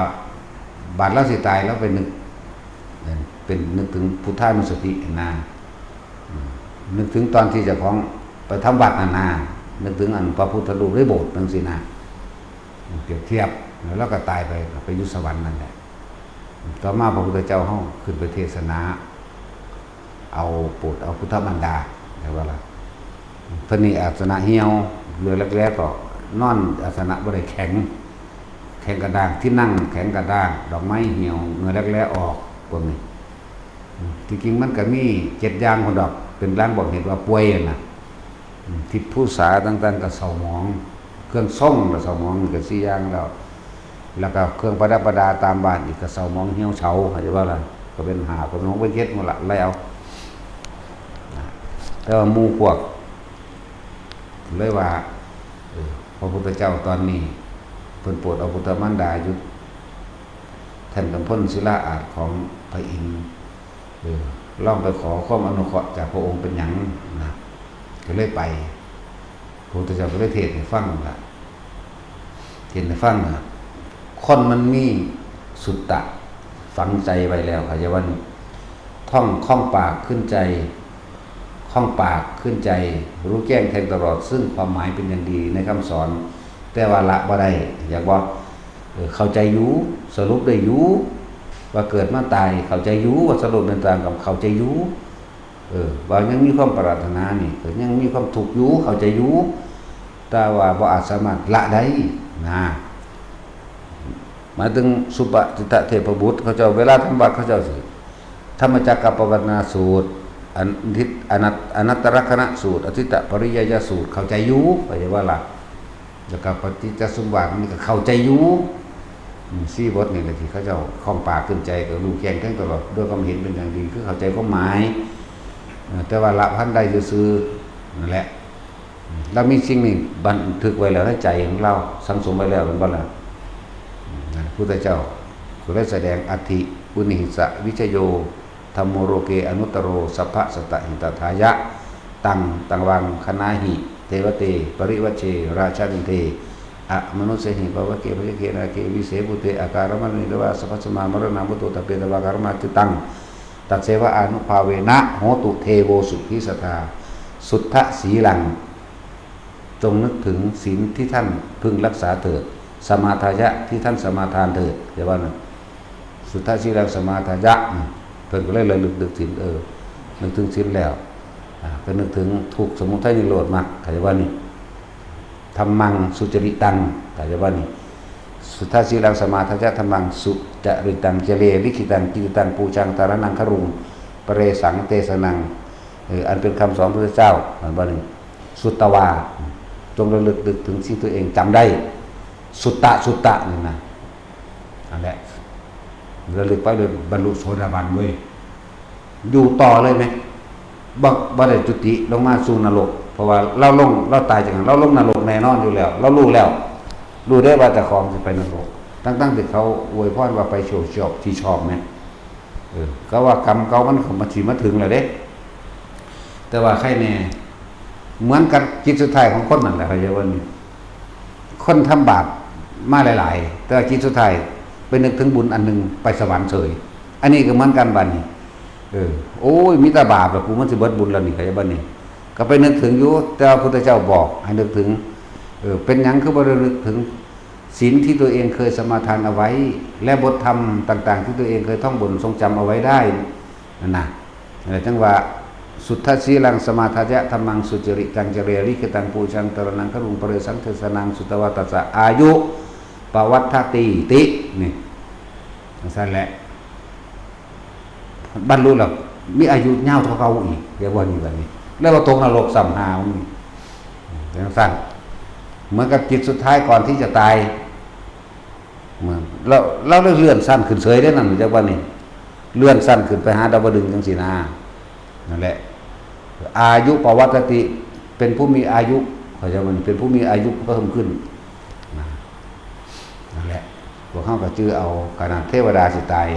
ບາດລາວຊິຕາຍ ລາວໄປນຶກ ເປັນນຶກເຖິງພຸດທານຸສະຕິຫັ້ນນາ ອືມ ນຶກເຖິງຕອນທີ່ເຈົ້າຂອງໄປທຳວັດຫັ້ນນາ ນຶກເຖິງອັນພະພຸດທະຮູບໃນໂບດຈັ່ງຊີ້ນະ ປຽບທຽບ ແລ້ວລາວກໍຕາຍໄປ ກໍໄປຢູ່ສະຫວັນນັ້ນແຫຼະ. ຕໍ່ມາພະພຸດທະເຈົ້າເຮົາຂຶ້ນໄປເທດສະໜາ ເອົາໂປດເອົາພຸດທະມານດາ ແມ່ນບໍ່ລະ? ເພິ່ນນີ້ອາດສະນະຫ່ຽວ ເຫຼືອແລກໆກໍນອນອາດສະນະບໍ່ໄດ້ແຂງ ແຂງກະດ້າງ ທີ່ນັ່ງແຂງກະດ້າງ ດອກໄມ້ຫ່ຽວ ເຫື່ອແລກແລອອກ ພວກນີ້. ທີ່ຈິງມັນກໍມີເຈັດຢ່າງພຸ້ນດອກ ເປັນລາງບອກເຫດວ່າປ່ວຍຫັ້ນນະ. ອືມ ທິດພູສາຕ່າງໆກໍເສົ້າໝອງ ເຄື່ອງຊົງກໍເສົ້າໝອງ ນີ້ກໍສີ່ຢ່າງແລ້ວ ແລ້ວກໍເຄື່ອງປະດັບປະດາຕາມບ້ານອີກກໍເສົ້າໝອງຫ່ຽວເສາ ເຂົ້າໃຈບໍ່ລະ? ກໍເປັນຫ້າ ກໍເປັນຫົກ ເປັນເຈັດໝົດລະ ໄລ່ເອົາ. ແຕ່ວ່າໝູ່ພວກເລີຍວ່າ ເອີ ພະພຸດທະເຈົ້າຕອນນີ້ເພິ່ນໂປດເອົາພຸດທະມານດາຢູ່ ແທ່ນກຳພົນສິລາອາດຂອງພະອິນ ເອີ ລອງໄປຂໍຄວາມອະນຸເຄາະຈາກພະອົງເປັນຫຍັງນະ ກໍເລີຍໄປ. ພະພຸດທະເຈົ້າກໍເລີຍເທດໃຫ້ຟັງວ່າ ເທດໃຫ້ຟັງວ່າ ຄົນມັນມີສຸດຕະຝັງໃຈໄວ້ແລ້ວ ເຂົ້າໃຈບໍ່? ທ່ອງ ຄອງປາກຂຶ້ນໃຈ ຄອງປາກຂຶ້ນໃຈ ຮູ້ແຈ້ງແທງຕະຫຼອດ ຊຶ່ງຄວາມໝາຍເປັນຢ່າງດີໃນຄຳສອນ ແຕ່ວ່າລະບໍ່ໄດ້ ເຂົ້າໃຈບໍ່? ເອີ ເຂົ້າໃຈຢູ່ ສະຫຼຸບໄດ້ຢູ່ວ່າເກີດມາຕາຍ ເຂົ້າໃຈຢູ່ວ່າສະຫຼຸບເປັນຕາງກັບ ເຂົ້າໃຈຢູ່ ເອີ ວ່າຍັງມີຄວາມປະລາດຖະໜານີ້ ກໍຍັງມີຄວາມທຸກຢູ່ ເຂົ້າໃຈຢູ່ ແຕ່ວ່າບໍ່ອາດສາມາດລະໄດ້ນະ. ໝາຍເຖິງສຸປະຕິດຕະເທບພະບຸດ ເຂົາເຈົ້າເວລາທຳວັດ ເຂົາເຈົ້າຊິ ທຳມະຈັກກັບປະວັດຕະນະສູດ ອະທິ ອະນັດ ອະນັດຕະລັກຂະນະສູດ ອະທິດຕະປະລິຍາຍະສູດ ເຂົ້າໃຈຢູ່ ເຂົ້າໃຈວ່າລະ ແລ້ວກໍປະຕິດຈະສົມວາດນີ້ກໍເຂົ້າໃຈຢູ່. ອືມ ສີ່ບົດນີ້ແຫຼະທີ່ເຂົາເຈົ້າຄອງປາກຂຶ້ນໃຈ ກໍຮູ້ແຈ້ງແທງຕະຫຼອດ ດ້ວຍຄວາມເຫັນເປັນຢ່າງດີ ຄືເຂົ້າໃຈຄວາມໝາຍ ເອີ ແຕ່ວ່າລະພັນໄດ້ຊື່ໆ ນັ້ນແຫຼະ. ລະມີສິ່ງນີ້ບັນທຶກໄວ້ແລ້ວໃນໃຈຂອງລາວ ສັງສົມໄວ້ແລ້ວແມ່ນບໍ່ລະ? ອືມ ນັ້ນ ພຸດທະເຈົ້າກໍເລີຍສະແດງ ອັດຖິ ອຸນະຫິສະ ວິຊະໂຍ ທຳໂມ ໂລເກ ອະນຸດຕະໂຣ ສັບພະສັດຕະຫິຕະທາຍະ ຕັງ ຕັງວັງຄະນາຫິ ເທວະເຕ ປະລິວັດເຊ ລາຊະນິນເທ ອະມະນຸດເສຫິ ປະວະເກ ພະຍະເກ ນາເກ ວິເສ ພູເຕ ອາກາລະມະລະນີ ເທວະ ສັບພະສະມາ ມະລະນາມຸດໂຕ ຕະເປຕະວາ ກາລະມາຈິຕັງ ຕັດເຊວະອານຸພາເວນະ ໂຫຕຸ ເທໂວ ສຸຂີສັດທາ ສຸດທະສີລັງ ຈົ່ງນຶກເຖິງສິນທີ່ທ່ານເພິ່ງຮັກສາເຖີດ ສະມາທາຍະ ທີ່ທ່ານສະມາທານເຖີດ ແປວ່ານັ້ນ ສຸດທະສີລັງສະມາທາຍະ ເພິ່ນກໍເລີຍລະລຶກນຶກເຖິງ ເອີ ນຶກເຖິງສິນແລ້ວ ອາ ກໍນຶກເຖິງທຸກ ສະມຸໄທ ນິໂຣດ ມັກ ເຂົ້າໃຈວ່ານີ້ ທຳມັງສຸຈະລິຕັງ ເຂົ້າໃຈວ່ານີ້ ສຸດທະສີລັງສະມາທາຍະ ທຳມັງສຸຈະລິຕັງ ຈະເລລິຂິຕັງ ກິດຕິຕັງ ປູຊາງ ຕະລະນັງຄະລຸງ ປະເຣສັງ ເຕສະນັງ ເອີ ອັນເປັນຄຳສອນພະພຸດທະເຈົ້າ ເຫັນບໍ່ນີ້? ສຸດຕະວາ ຈົ່ງລະລຶກນຶກເຖິງສິ່ງຕົວເອງຈຳໄດ້ ສຸດຕະ ສຸດຕະ ນີ້ນະ ນັ້ນແຫຼະ ລະລຶກໄປເລີຍ ບັນລຸໂສດາບັນເວີຍ ຢູ່ຕໍ່ເລີຍແມະ ບໍ່ ບໍ່ໄດ້ຈຸຕິລົງມາສູ່ນະລົກ ເພາະວ່າລາວລົງ ລາວຕາຍຈັ່ງນັ້ນ ລາວລົງນະລົກແນ່ນອນຢູ່ແລ້ວ ລາວຮູ້ແລ້ວ ຮູ້ເດ້ວ່າເຈົ້າຂອງຊິໄປນະລົກ ທັງໆທີ່ເຂົາອວຍພອນວ່າໄປໂຊກຊອບທີ່ຊອບແມະ. ເອີ ກໍວ່າກຳເກົ່າມັນກໍມາ ຊິມາເຖິງແລ້ວເດ້ ແຕ່ວ່າໃຄແນ່ ເໝືອນກັບຈິດສຸດທ້າຍຂອງຄົນນັ້ນແຫຼະ ເຂົາເຈົ້າວ່ານີ້ ຄົນທຳບາບມາຫຼາຍໆ ແຕ່ວ່າຈິດສຸດທ້າຍໄປນຶກເຖິງບຸນອັນໜຶ່ງ ໄປສະຫວັນເສີຍ ອັນນີ້ກໍເໝືອນກັນບາດນີ້ ເອີ ໂອ້ຍ ມີແຕ່ບາບລະ ກູມັນຊິເບິດບຸນລະນີ້ ເຂົາເຈົ້າວ່ານີ້ ກໍໄປນຶກເຖິງຢູ່ ແຕ່ວ່າພຸດທະເຈົ້າບອກໃຫ້ນຶກເຖິງ ເອີ ເປັນຫຍັງຄືບໍ່ໄດ້ນຶກເຖິງ ສິນທີ່ຕົວເອງເຄີຍສະມາທານເອົາໄວ້ ແລະ ບົດທຳຕ່າງໆທີ່ຕົວເອງເຄີຍທ່ອງບົນຊົງຈຳເອົາໄວ້ໄດ້ນັ້ນນະ ເອີ ຈັ່ງວ່າ ສຸດທະສີລັງສະມາທາຍະ ທຳມັງສຸຈະລິຕັງ ຈະເລລິຂິຕັງ ປູຊາງ ຕະລະນັງຄະລຸງ ປະເຣສັງ ເທສະນັງ ສຸດຕະວາ ຕັດສະ ອາຍຸປະວັດທະຕີຕິ ນີ້ ຈັ່ງຊັ້ນແຫຼະ. ບັນລຸແລ້ວມີອາຍຸຍາວເທົ່າເກົ່າອີກ ເລີຍວ່ານີ້ ບັດນີ້ ແລ້ວກໍຕົກນະລົກຊ້ຳຫາມັນ ຈັ່ງຊັ້ນ ເໝືອນກັບຈິດສຸດທ້າຍກ່ອນທີ່ຈະຕາຍ ເໝືອນ ລາວ ລາວໄດ້ເລື່ອນຊັ້ນຂຶ້ນເສີຍເດ້ນັ້ນ ຈັກວ່ານີ້ ເລື່ອນຊັ້ນຂຶ້ນໄປຫາດາວະດຶງຈັ່ງຊີ້ນາ ນັ້ນແຫຼະ ອາຍຸປະວັດທະຕິ ເປັນຜູ້ມີອາຍຸ ເຂົາເຈົ້າວ່າເປັນຜູ້ມີອາຍຸເພີ່ມຂຶ້ນນະ ນັ້ນແຫຼະ ພວກເຮົາກໍຈື່ເອົາ ຂະໜາດເທວະດາຊິຕາຍ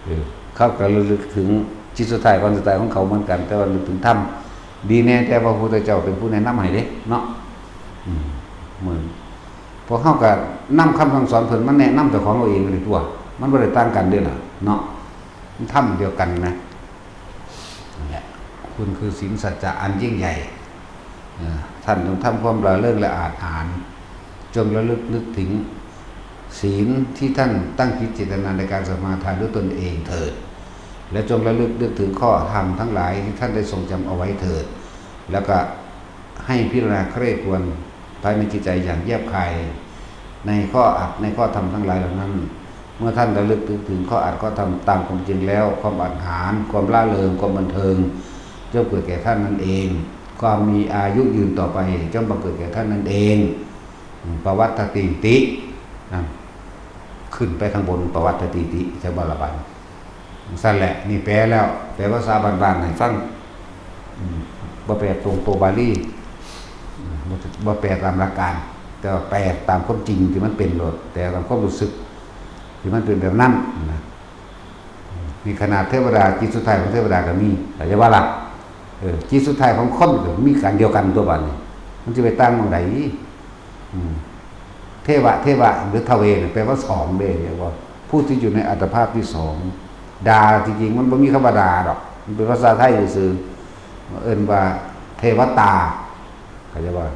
ເອີ ເຂົາກໍລະລຶກເຖິງຈິດສຸດທ້າຍກ່ອນຊິຕາຍຂອງເຂົາເໝືອນກັນ ແຕ່ວ່ານຶກເຖິງທຳດີແນ່ ແຕ່ວ່າພະພຸດທະເຈົ້າເປັນຜູ້ແນະນຳໃຫ້ເດ້ເນາະ ອືມ ເໝືອນ ພວກເຮົາກໍນຳຄຳສັ່ງສອນເພິ່ນມາແນະນຳເຈົ້າຂອງເຮົາເອງນີ້ຕົວະ ມັນບໍ່ໄດ້ຕ່າງກັນເດ້ລະເນາະ ມັນທຳດຽວກັນນະ ນັ້ນແຫຼະ ຄຸນຄືສິນສັດຈະອັນຍິ່ງໃຫຍ່ ເອີ ທ່ານຈົ່ງທຳຄວາມລະເລີງ ແລະ ອາດຫານ ຈົ່ງລະລຶກນຶກເຖິງສິນທີ່ທ່ານຕັ້ງຈິດເຈດຕະນາໃນການສະມາທານດ້ວຍຕົນເອງເຖີດ ແລະ ຈົ່ງລະລຶກນຶກເຖິງຂໍ້ທຳທັງຫຼາຍທີ່ທ່ານໄດ້ຊົງຈຳເອົາໄວ້ເຖີດ ແລ້ວກໍໃຫ້ພິຈາລະນາໃຄ່ຄວນພາຍໃນຈິດໃຈຢ່າງແຍບຄາຍ ໃນຂໍ້ອັດ ໃນຂໍ້ທຳທັງຫຼາຍເຫຼົ່ານັ້ນ ເມື່ອທ່ານລະລຶກນຶກເຖິງຂໍ້ອັດຂໍ້ທຳຕາມຄວາມຈິງແລ້ວ ຄວາມອາດຫານ ຄວາມລ່າເລີງ ຄວາມບັນເທີງ ຈົ່ງເກີດແກ່ທ່ານນັ້ນເອງ ຄວາມມີອາຍຸຍືນຕໍ່ໄປຈົ່ງບັງເກີດແກ່ທ່ານນັ້ນເອງ ປະວັດທະຕີຕິ ນັ້ນ ຂຶ້ນໄປຂ້າງບົນ ປະວັດທະຕີຕິ ໃສ່ບໍລະບັນ ຊັ້ນແຫຼະ ນີ້ແປແລ້ວ ແປພາສາບ້ານໆໃຫ້ຟັງ ອືມ ບໍ່ແປຕົງໂຕບາລີ ອືມ ບໍ່ ບໍ່ແປຕາມຫຼັກການ ແຕ່ວ່າແປຕາມຄວາມຈິງທີ່ມັນເປັນໂລດ ແປຕາມຄວາມຮູ້ສຶກທີ່ມັນເປັນແບບນັ້ນນະ ນີ້ຂະໜາດເທວະດາ ຈິດສຸດທ້າຍຂອງເທວະດາກໍມີ ເຂົ້າໃຈບໍ່ລະ? ເອີ ຈິດສຸດທ້າຍຂອງຄົນກໍມີການດຽວກັນຕົວະ ບາດນີ້ ມັນຊິໄປຕ່າງໝ່ອງໃດ? ອືມ ເທວະ ເທວະ ຫຼື ທະເວ ແປວ່າສອງເດ້ ເຫັນບໍ່? ຜູ້ທີ່ຢູ່ในอัตภาพที่สอง ດາ ທີ່ຈິງມັນບໍ່ມີຄຳວ່າດາດອກ ມັນເປັນພາສາໄທຊື່ໆ ເອີ້ນວ່າເທວະຕາ ເຂົາເຈົ້າວ່າ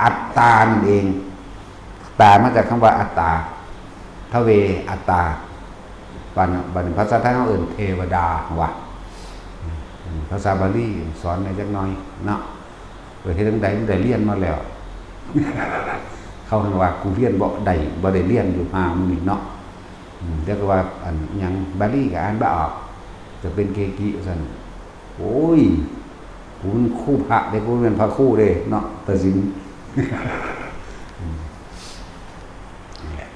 ອັດຕານັ້ນເອງ ຕາມາຈາກຄຳວ່າອັດຕາ ທະເວ ອັດຕາ ບາດ ບາດນີ້ພາສາໄທເຮົາເອີ້ນເທວະດາວ່າ ອືມ ພາສາບາລີສອນແດ່ຈັກໜ່ອຍເນາະ ເອີ ເຮັດຈັ່ງໃດມັນໄດ້ລຽນມາແລ້ວ ເຂົາຫັ້ນວ່າ ກູຮຽນບໍ່ໄດ້ ບໍ່ໄດ້ຮຽນຢູ່ຫ່າງນີ້ເນາະ. ອືມ ແລ້ວກໍວ່າ ອັນຫຍັງ ບາລີກໍອ່ານບໍ່ອອກ ຈະເປັນເກກິວ່າຊັ້ນ. ໂອ້ຍ ກູເປັນຄູພະເດ້ ກູບໍ່ແມ່ນພະຄູເດ້ເນາະ ຕາສິນ. ອືມ ນັ້ນແຫຼະ.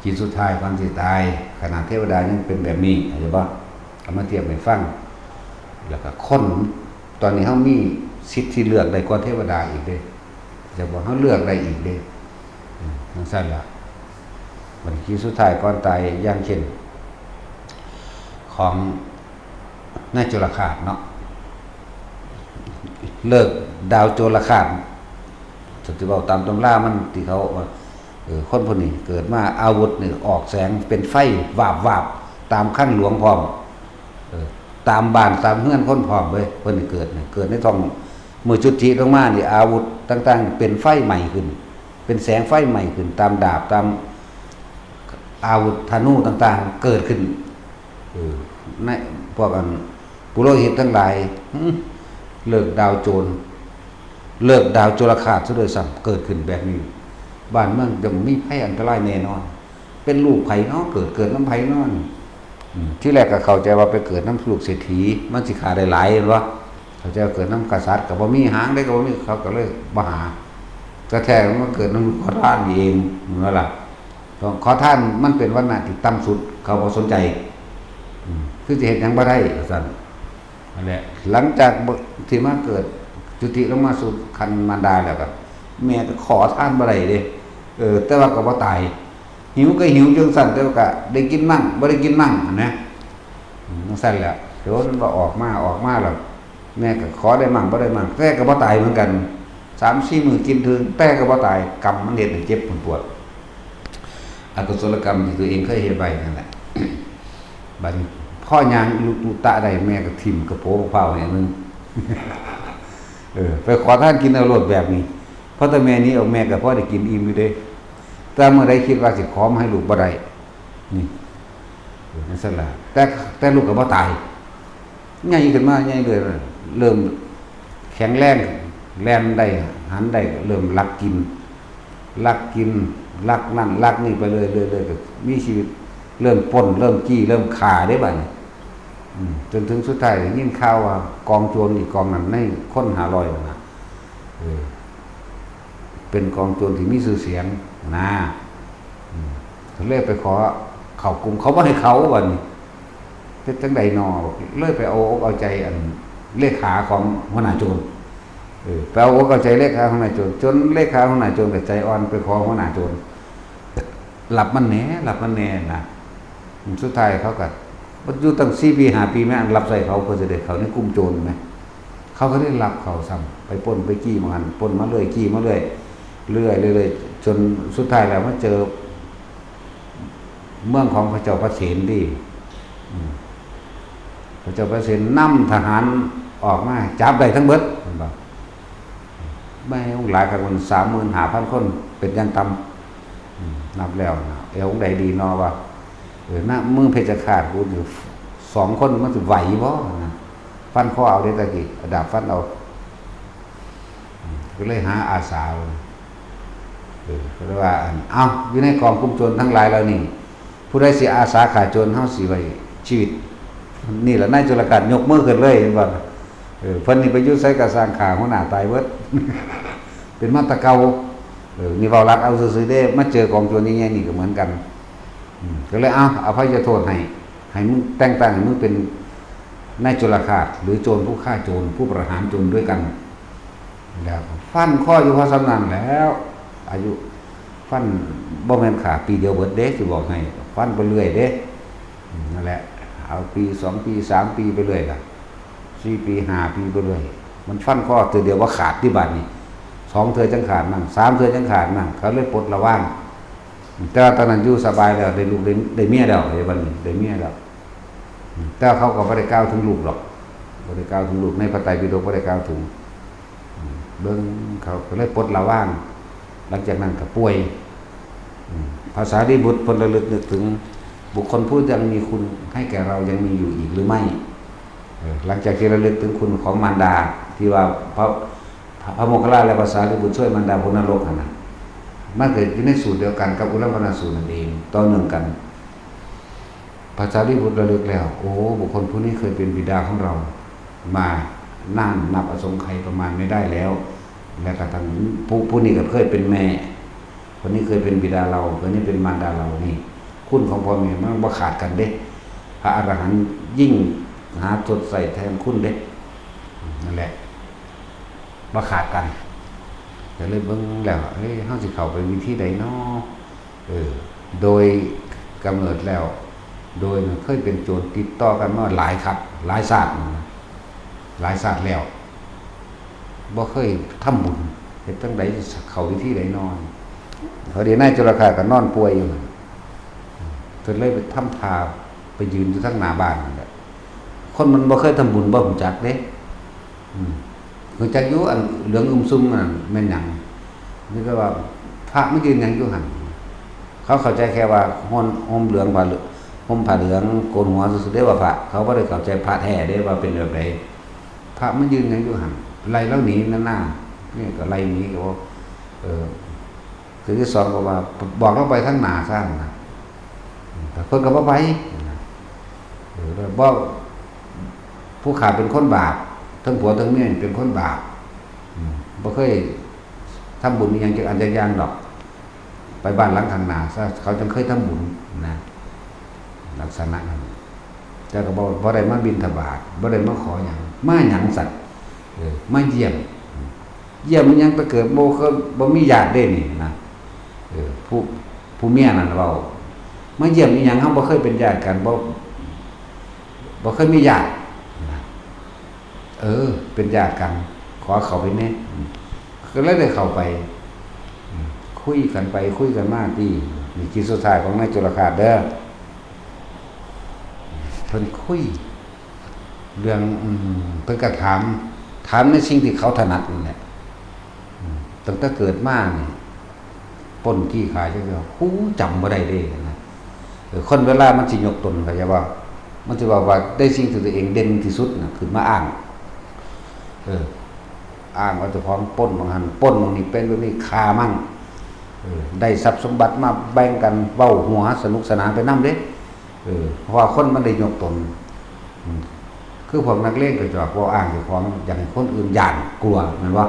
ຈິດສຸດທ້າຍກ່ອນຊິຕາຍ ຂະໜາດເທວະດາຍັງເປັນແບບນີ້ ເຫັນບໍ່? ເອົາມາທຽບໃຫ້ຟັງ. ແລ້ວກໍຄົນ ຕອນນີ້ເຮົາມີສິດທີ່ເລືອກໄດ້ກວ່າເທວະດາອີກເດ້. ຈະບອກເຮົາເລືອກໄດ້ອີກເດ້. ອືມ ຈັ່ງຊັ້ນລະ. ບັດນີ້ ຄລິບສຸດທ້າຍກ່ອນຕາຍ ຢ່າງເຊັ່ນ ຂອງນາຍໂຈລະຄາດເນາະ ເລີກດາວໂຈລະຄາດ ທີ່ເວົ້າຕາມຕຳລາມັນ ທີ່ເຂົາວ່າ ເອີ ຄົນຜູ້ນີ້ເກີດມາ ອາວຸດນີ້ອອກແສງເປັນໄຟວາບໆ ຕາມຄັງຫຼວງພ້ອມ ເອີ ຕາມບ້ານຕາມເຮືອນຄົນພ້ອມເວີຍ. ເພິ່ນນີ້ເກີດ ເກີດໃນທ້ອງ ມື້ຈຸຕິລົງມານີ້ ອາວຸດຕ່າງໆເປັນໄຟໄໝ້ຂຶ້ນ ເປັນແສງໄຟໄໝ້ຂຶ້ນ ຕາມດາບ ຕາມອາວຸດທະນູຕ່າງໆເກີດຂຶ້ນ. ເອີ ໃນພວກອັນປຸໂຣຫິດທັງຫຼາຍ ຫື ເລີກດາວໂຈນ ເລີກດາວໂຈລະຄາດຊະດ້ວຍຊ້ຳ ເກີດຂຶ້ນແບບນີ້ ບ້ານເມືອງຈະມີໄພອັນຕະລາຍແນ່ນອນ. ເປັນລູກໃຜເນາະ ເກີດ ເກີດນຳໃຜເນາະນີ້? ອືມ ທີແລກກໍເຂົ້າໃຈວ່າໄປເກີດນຳລູກເສດຖີ ມັນຊິຂ້າໄດ້ຫຼາຍ ແມ່ນບໍ່? ເຂົ້າໃຈວ່າເກີດນຳກະສັດກໍບໍ່ມີ ຫາງໃດກໍບໍ່ມີ ເຂົາກໍເລີຍບໍ່ຫາ. ກະແທ້ມັນເກີດນຳລູກຂໍທານນີ້ເອງ ແມ່ນບໍ່ລະ? ເພາະຂໍທານມັນເປັນວັນນະທີ່ຕ່ຳສຸດ ເຂົາບໍ່ສົນໃຈ. ອືມ ຄືຊິເຮັດຫຍັງບໍ່ໄດ້ວ່າຊັ້ນ. ນັ້ນແຫຼະ ຫຼັງຈາກທີ່ມາເກີດ ຈຸຕິລົງມາສູ່ຄັນມານດາແລ້ວກໍ ແມ່ກໍຂໍທານບໍ່ໄດ້ເດ້. ເອີ ແຕ່ວ່າກໍບໍ່ຕາຍ ຫິວກໍຫິວຈັ່ງຊັ້ນ ແຕ່ວ່າກໍໄດ້ກິນມັ້ງ ບໍ່ໄດ້ກິນມັ້ງຫັ້ນນະ. ອືມ ຈັ່ງຊັ້ນແຫຼະ ຈົນວ່າອອກມາ ອອກມາແລ້ວ ແມ່ກໍຂໍໄດ້ມັ້ງ ບໍ່ໄດ້ມັ້ງ ແຕ່ກໍບໍ່ຕາຍເໝືອນກັນ. ສາມສີ່ມື້ກິນເທື່ອ ແຕ່ກໍບໍ່ຕາຍ ກຳມັນເຮັດໃຫ້ເຈັບປວດ ອະກຸສົລະກຳທີ່ຕົວເອງເຄີຍເຮັດໄວ້ນັ້ນແຫຼະ. ບັດນີ້ພໍຍ່າງລຸຕຸຕະໄດ້ ແມ່ກໍຖິ້ມກະໂປະໝາກພ້າວໃຫ້ອັນໜຶ່ງ. ເອີ ໄປຂໍທານກິນເອົາໂລດແບບນີ້ ພໍແຕ່ແມ່ໜີອອກ ແມ່ກໍພໍໄດ້ກິນອີ່ມຢູ່ເດ້. ແຕ່ເມື່ອໃດຄິດວ່າຊິຂໍມາໃຫ້ລູກບໍ່ໄດ້ ນີ້ ເອີ ຈັ່ງຊັ້ນລະ ແຕ່ ແຕ່ລູກກໍບໍ່ຕາຍ ໃຫຍ່ຂຶ້ນມາ ໃຫຍ່ເລື້ອຍ ເລີ່ມແຂງແຮງ ແລ່ນໄດ້ ຫັນໄດ້ ເລີ່ມລັກກິນ ລັກກິນ ລັກນັ້ນລັກນີ້ໄປເລື້ອຍໆ ກໍມີຊີວິດ ເລີ່ມປຸ້ນ ເລີ່ມຈີ້ ເລີ່ມຂ້າເດ້ບັດນີ້. ອືມ ຈົນເຖິງສຸດທ້າຍໄດ້ຍິນຂ່າວວ່າກອງໂຈນອີກກອງນັ້ນ ໃນຄົນຫ້າຮ້ອຍນັ້ນນະ ເອີ ເປັນກອງໂຈນທີ່ມີຊື່ສຽງນະ. ອືມ ກໍເລີຍໄປຂໍເຂົ້າກຸ່ມ ເຂົາບໍ່ໃຫ້ເຂົ້າ ບັດນີ້ເຮັດຈັ່ງໃດນໍ? ເລີຍໄປເອົາອົກເອົາໃຈອັນເລຂາຂອງຫົວໜ້າໂຈນ. ເອີ ໄປເອົາອົກເອົາໃຈເລຂາຫົວໜ້າໂຈນ ຈົນເລຂາຫົວໜ້າໂຈນກໍໃຈອ່ອນໄປຂໍຫົວໜ້າໂຈນ ລັບມັນແດ່ ລັບມັນແດ່ນະ. ສຸດທ້າຍເຂົາກໍ ຢູ່ຕັ້ງສີ່ປີຫ້າປີ ແມ່ນລັບໃຊ້ເຂົາ ເພື່ອຊິໄດ້ເຂົ້າໃນກຸ່ມໂຈນແໝ ເຂົາກໍໄດ້ລັບເຂົາຊ້ຳ ໄປປຸ້ນໄປຈີ້ໝ່ອງຫັ້ນ ປຸ້ນມາເລື້ອຍ ຈີ້ມາເລື້ອຍ ເລື້ອຍໆ ຈົນສຸດທ້າຍແລ້ວມາເຈີເມືອງຂອງພະເຈົ້າພະເສນເດ. ອືມ ພະເຈົ້າພະເສນນຳທະຫານອອກມາ ຈັບໄດ້ທັງເບິດ ເຫັນບໍ່? ແມ່ ໂອ້ ຫຼາຍຄັກ ມັນສາມໝື່ນຫ້າພັນຄົນເປັນຢ່າງຕ່ຳ. ອືມ ນັບແລ້ວນະ ເອີ ອົງໃດດີນໍວ່າ ເອີ ນະ ເມືອງເພັດຊະຄາດ ໂອ້ ສອງຄົນມັນຊິໄຫວບໍ່ນະ? ຟັນຄໍເອົາເດ້ ຕະກີ້ ດາບຟັນເອົາ. ອືມ ກໍເລີຍຫາອາສາ ເອີ ກໍເລີຍວ່າ ເອົາ ຢູ່ໃນກອງກຸ່ມໂຈນທັງຫຼາຍເຫຼົ່ານີ້ ຜູ້ໃດຊິອາສາຂ້າໂຈນ ເຮົາຊິໄວ້ຊີວິດ. ນີ້ລະ ນາຍໂຈລະຄາດຍົກມືຂຶ້ນເລີຍ ເຫັນບໍ່? ເອີ ເພິ່ນນີ້ໄປຢູ່ໃສກໍຊ່າງ ຂ້າຫົວໜ້າຕາຍເບິດ ເປັນມາແຕ່ເກົ່າ. ເອີ ນີ້ເວົ້າລັດເອົາຊື່ໆເດ້ ມາເຈີກອງໂຈນໃຫຍ່ໆນີ້ກໍເໝືອນກັນ. ອືມ ກໍເລີຍ ເອົາ ອະໄພຍະໂທດໃຫ້ ໃຫ້ມຶງ ແຕ່ງຕັ້ງໃຫ້ມຶງເປັນນາຍໂຈລະຄາດ ຫຼື ໂຈນຜູ້ຂ້າໂຈນ ຜູ້ປະຫານໂຈນດ້ວຍກັນ. ແລ້ວກໍຟັນຄໍຢູ່ພໍສ່ຳນັ້ນແລ້ວ ອາຍຸ ຟັນ ບໍ່ແມ່ນຂ້າປີດຽວເບິດເດ້ ຊິບອກໃຫ້ ຟັນໄປເລື້ອຍເດ້. ອືມ ນັ້ນແຫຼະ ເອົາປີສອງປີສາມປີໄປເລື້ອຍລະ ສີ່ປີຫ້າປີໄປເລື້ອຍ. ມັນຟັນຄໍເທື່ອດຽວບໍ່ຂາດຕິ ບາດນີ້ ສອງເທື່ອຈັ່ງຂາດມັ້ງ ສາມເທື່ອຈັ່ງຂາດມັ້ງ ເຂົາເລີຍປົດລະວາງ. ແຕ່ວ່າຕອນນັ້ນຢູ່ສະບາຍແລ້ວ ໄດ້ລູກໄດ້ ໄດ້ເມຍແລ້ວ ເດ ບັດນີ້ໄດ້ເມຍແລ້ວ. ແຕ່ວ່າເຂົາກໍບໍ່ໄດ້ກ່າວເຖິງລູກດອກ ບໍ່ໄດ້ກ່າວເຖິງລູກ ໃນພະໄຕປິດົກບໍ່ໄດ້ກ່າວເຖິງ. ເບິ່ງ ເຂົາກໍເລີຍປົດລະວາງ. ຫຼັງຈາກນັ້ນກໍປ່ວຍ. ພະສາລີບຸດເພິ່ນລະລຶກນຶກເຖິງບຸກຄົນຜູ້ຍັງມີຄຸນໃຫ້ແກ່ເຮົາຍັງມີຢູ່ອີກຫຼືໄໝ? ເອີ ຫຼັງຈາກທີ່ລະລຶກເຖິງຄຸນຂອງມານດາ ທີ່ວ່າພະ ພະໂມກຄັນລາ ແລະ ພະສາລີບຸດຊ່ວຍມານດາພົນນະລົກຫັ້ນນະ ມັນກໍຢູ່ໃນສູດດຽວກັນກັບອຸລັມພະນະສູດນັ້ນເອງ ຕໍ່ເນື່ອງກັນ. ພະສາລີບຸດລະລຶກແລ້ວ ໂອ້ ບຸກຄົນຜູ້ນີ້ເຄີຍເປັນບິດາຂອງເຮົາມານານນັບອະສົງໄຂປະມານໄມ່ໄດ້ແລ້ວ ແລະ ກະທັງຜູ້ ຜູ້ນີ້ກໍເຄີຍເປັນແມ່ ຄົນນີ້ເຄີຍເປັນບິດາເຮົາ ຄົນນີ້ເປັນມານດາເຮົາ. ນີ້ ຄຸນຂອງພໍ່ແມ່ມັນບໍ່ຂາດກັນເດ້. ພະອະລະຫັນຍິ່ງຫາຊົດໃຊ້ແທນຄຸນເດ້. ນັ້ນແຫຼະ ບໍ່ຂາດກັນ. ກໍເລີຍເບິ່ງແລ້ວ ເອີ ເຮົາຊິເຂົ້າໄປວິທີໃດນໍ? ເອີ ໂດຍກຳເນີດແລ້ວ ໂດຍນັ້ນເຄີຍເປັນໂຈນຕິດຕໍ່ກັນມາຫຼາຍຄັກ ຫຼາຍຊາດ ຫຼາຍຊາດແລ້ວ ບໍ່ເຄີຍທຳບຸນ ເຮັດຈັ່ງໃດ ເຂົ້າວິທີໃດນໍ? ພໍດີນາຍໂຈລະຄາດກໍນອນປ່ວຍຢູ່ ເພິ່ນເລີຍໄປທຳທ່າໄປຢືນຢູ່ທາງໜ້າບ້ານນັ້ນແຫຼະ. ຄົນມັນບໍ່ເຄີຍທຳບຸນບໍ່ຮູ້ຈັກເດ້. ອືມ ຮູ້ຈັກຢູ່ ອັນເຫຼືອງອຶມຊຶມນັ້ນແມ່ນຫຍັງ? ມີແຕ່ວ່າພະມາຢືນຫຍັງຢູ່ຫັ້ນ? ເຂົາເຂົ້າໃຈແຄ່ວ່າ ຫົ່ມ ຫົ່ມເຫຼືອງ ຜ້າ ຫົ່ມຜ້າເຫຼືອງໂກນຫົວຊື່ໆເດ້ວ່າພະ. ເຂົາບໍ່ໄດ້ເຂົ້າໃຈພະແທ້ເດ້ວ່າເປັນແບບໃດ. ພະມາຢືນຫຍັງຢູ່ຫັ້ນ? ໄລ່ລາວໜີນັ້ນນາ. ນີ້ກໍໄລ່ໜີ ກໍບອກ ເອີ ເທື່ອທີສອງກໍວ່າ ບອກລາວໄປທາງໜ້າຊະນະ. ແຕ່ເພິ່ນກໍບໍ່ໄປນະ. ເອີ ແລ້ວບອກ ຜູ້ຂ້າເປັນຄົນບາບ ທັງຜົວທັງເມຍເປັນຄົນບາບ. ອືມ ບໍ່ເຄີຍທຳບຸນອີ່ຫຍັງຈັກອັນຈັກຢ່າງດອກ. ໄປບ້ານຫຼັງຂ້າງໜ້າຊະ ເຂົາຈັ່ງເຄີຍທຳບຸນນະ. ລັກສະນະນັ້ນ. ແຕ່ກໍບໍ່ ບໍ່ໄດ້ມາບິນທະບາດ ບໍ່ໄດ້ມາຂໍຫຍັງ. ມາຫຍັງຊັ້ນ? ເອີ ມາຢ້ຽມ. ຢ້ຽມອີ່ຫຍັງ? ໄປເກີດບໍ່ເຄີຍ ບໍ່ມີຍາດເດ້ນີ້ນະ. ເອີ ຜູ້ ຜູ້ເມຍນັ້ນເວົ້າ ມາຢ້ຽມອີ່ຫຍັງ? ເຮົາບໍ່ເຄີຍເປັນຍາດກັນ ບໍ່ ບໍ່ເຄີຍມີຍາດນະ. ເອີ ເປັນຍາດກັນ ຂໍເຂົ້າໄປແດ່. ກໍເລີຍໄດ້ເຂົ້າໄປ ຄຸຍກັນໄປຄຸຍກັນມາຕິ. ນີ້ ຄລິບສຸດທ້າຍຂອງນາຍໂຈລະຄາດເດີ. ເພິ່ນຄຸຍເລື່ອງ ອືມ ເພິ່ນກໍຖາມ ຖາມໃນສິ່ງທີ່ເຂົາຖະໜັດນັ້ນແຫຼະ. ອືມ ຕັ້ງແຕ່ເກີດມານີ້ ປ້ນຂີ້ຂ້າຈັກເທື່ອ ຮູ້ຈຳບໍ່ໄດ້ເດ້ນະ. ເອີ ຄົນເວລາມັນຊິຍົກຕົນ ເຂົ້າໃຈບໍ່? ມັນຊິເວົ້າວ່າໄດ້ສິ່ງທີ່ຕົວເອງເດັ່ນທີ່ສຸດນະ ຂຶ້ນມາອ້າງ. ເອີ ອ້າງວ່າເຈົ້າຂອງປ້ນໝ່ອງຫັ້ນ ປ້ນໝ່ອງນີ້ ເປັນແບບນີ້ ຂ້າມັນ. ເອີ ໄດ້ຊັບສົມບັດມາແບ່ງກັນ ເວົ້າຫົວສະໜຸກສະໜານໄປນຳເດ້. ເອີ ເພາະວ່າຄົນມັນໄດ້ຍົກຕົນ. ອືມ ຄືພວກນັກເລງກະຈອກ ເວົ້າອ້າງເຈົ້າຂອງ ຢາກໃຫ້ຄົນອື່ນຢ້ານກົວ ແມ່ນບໍ່?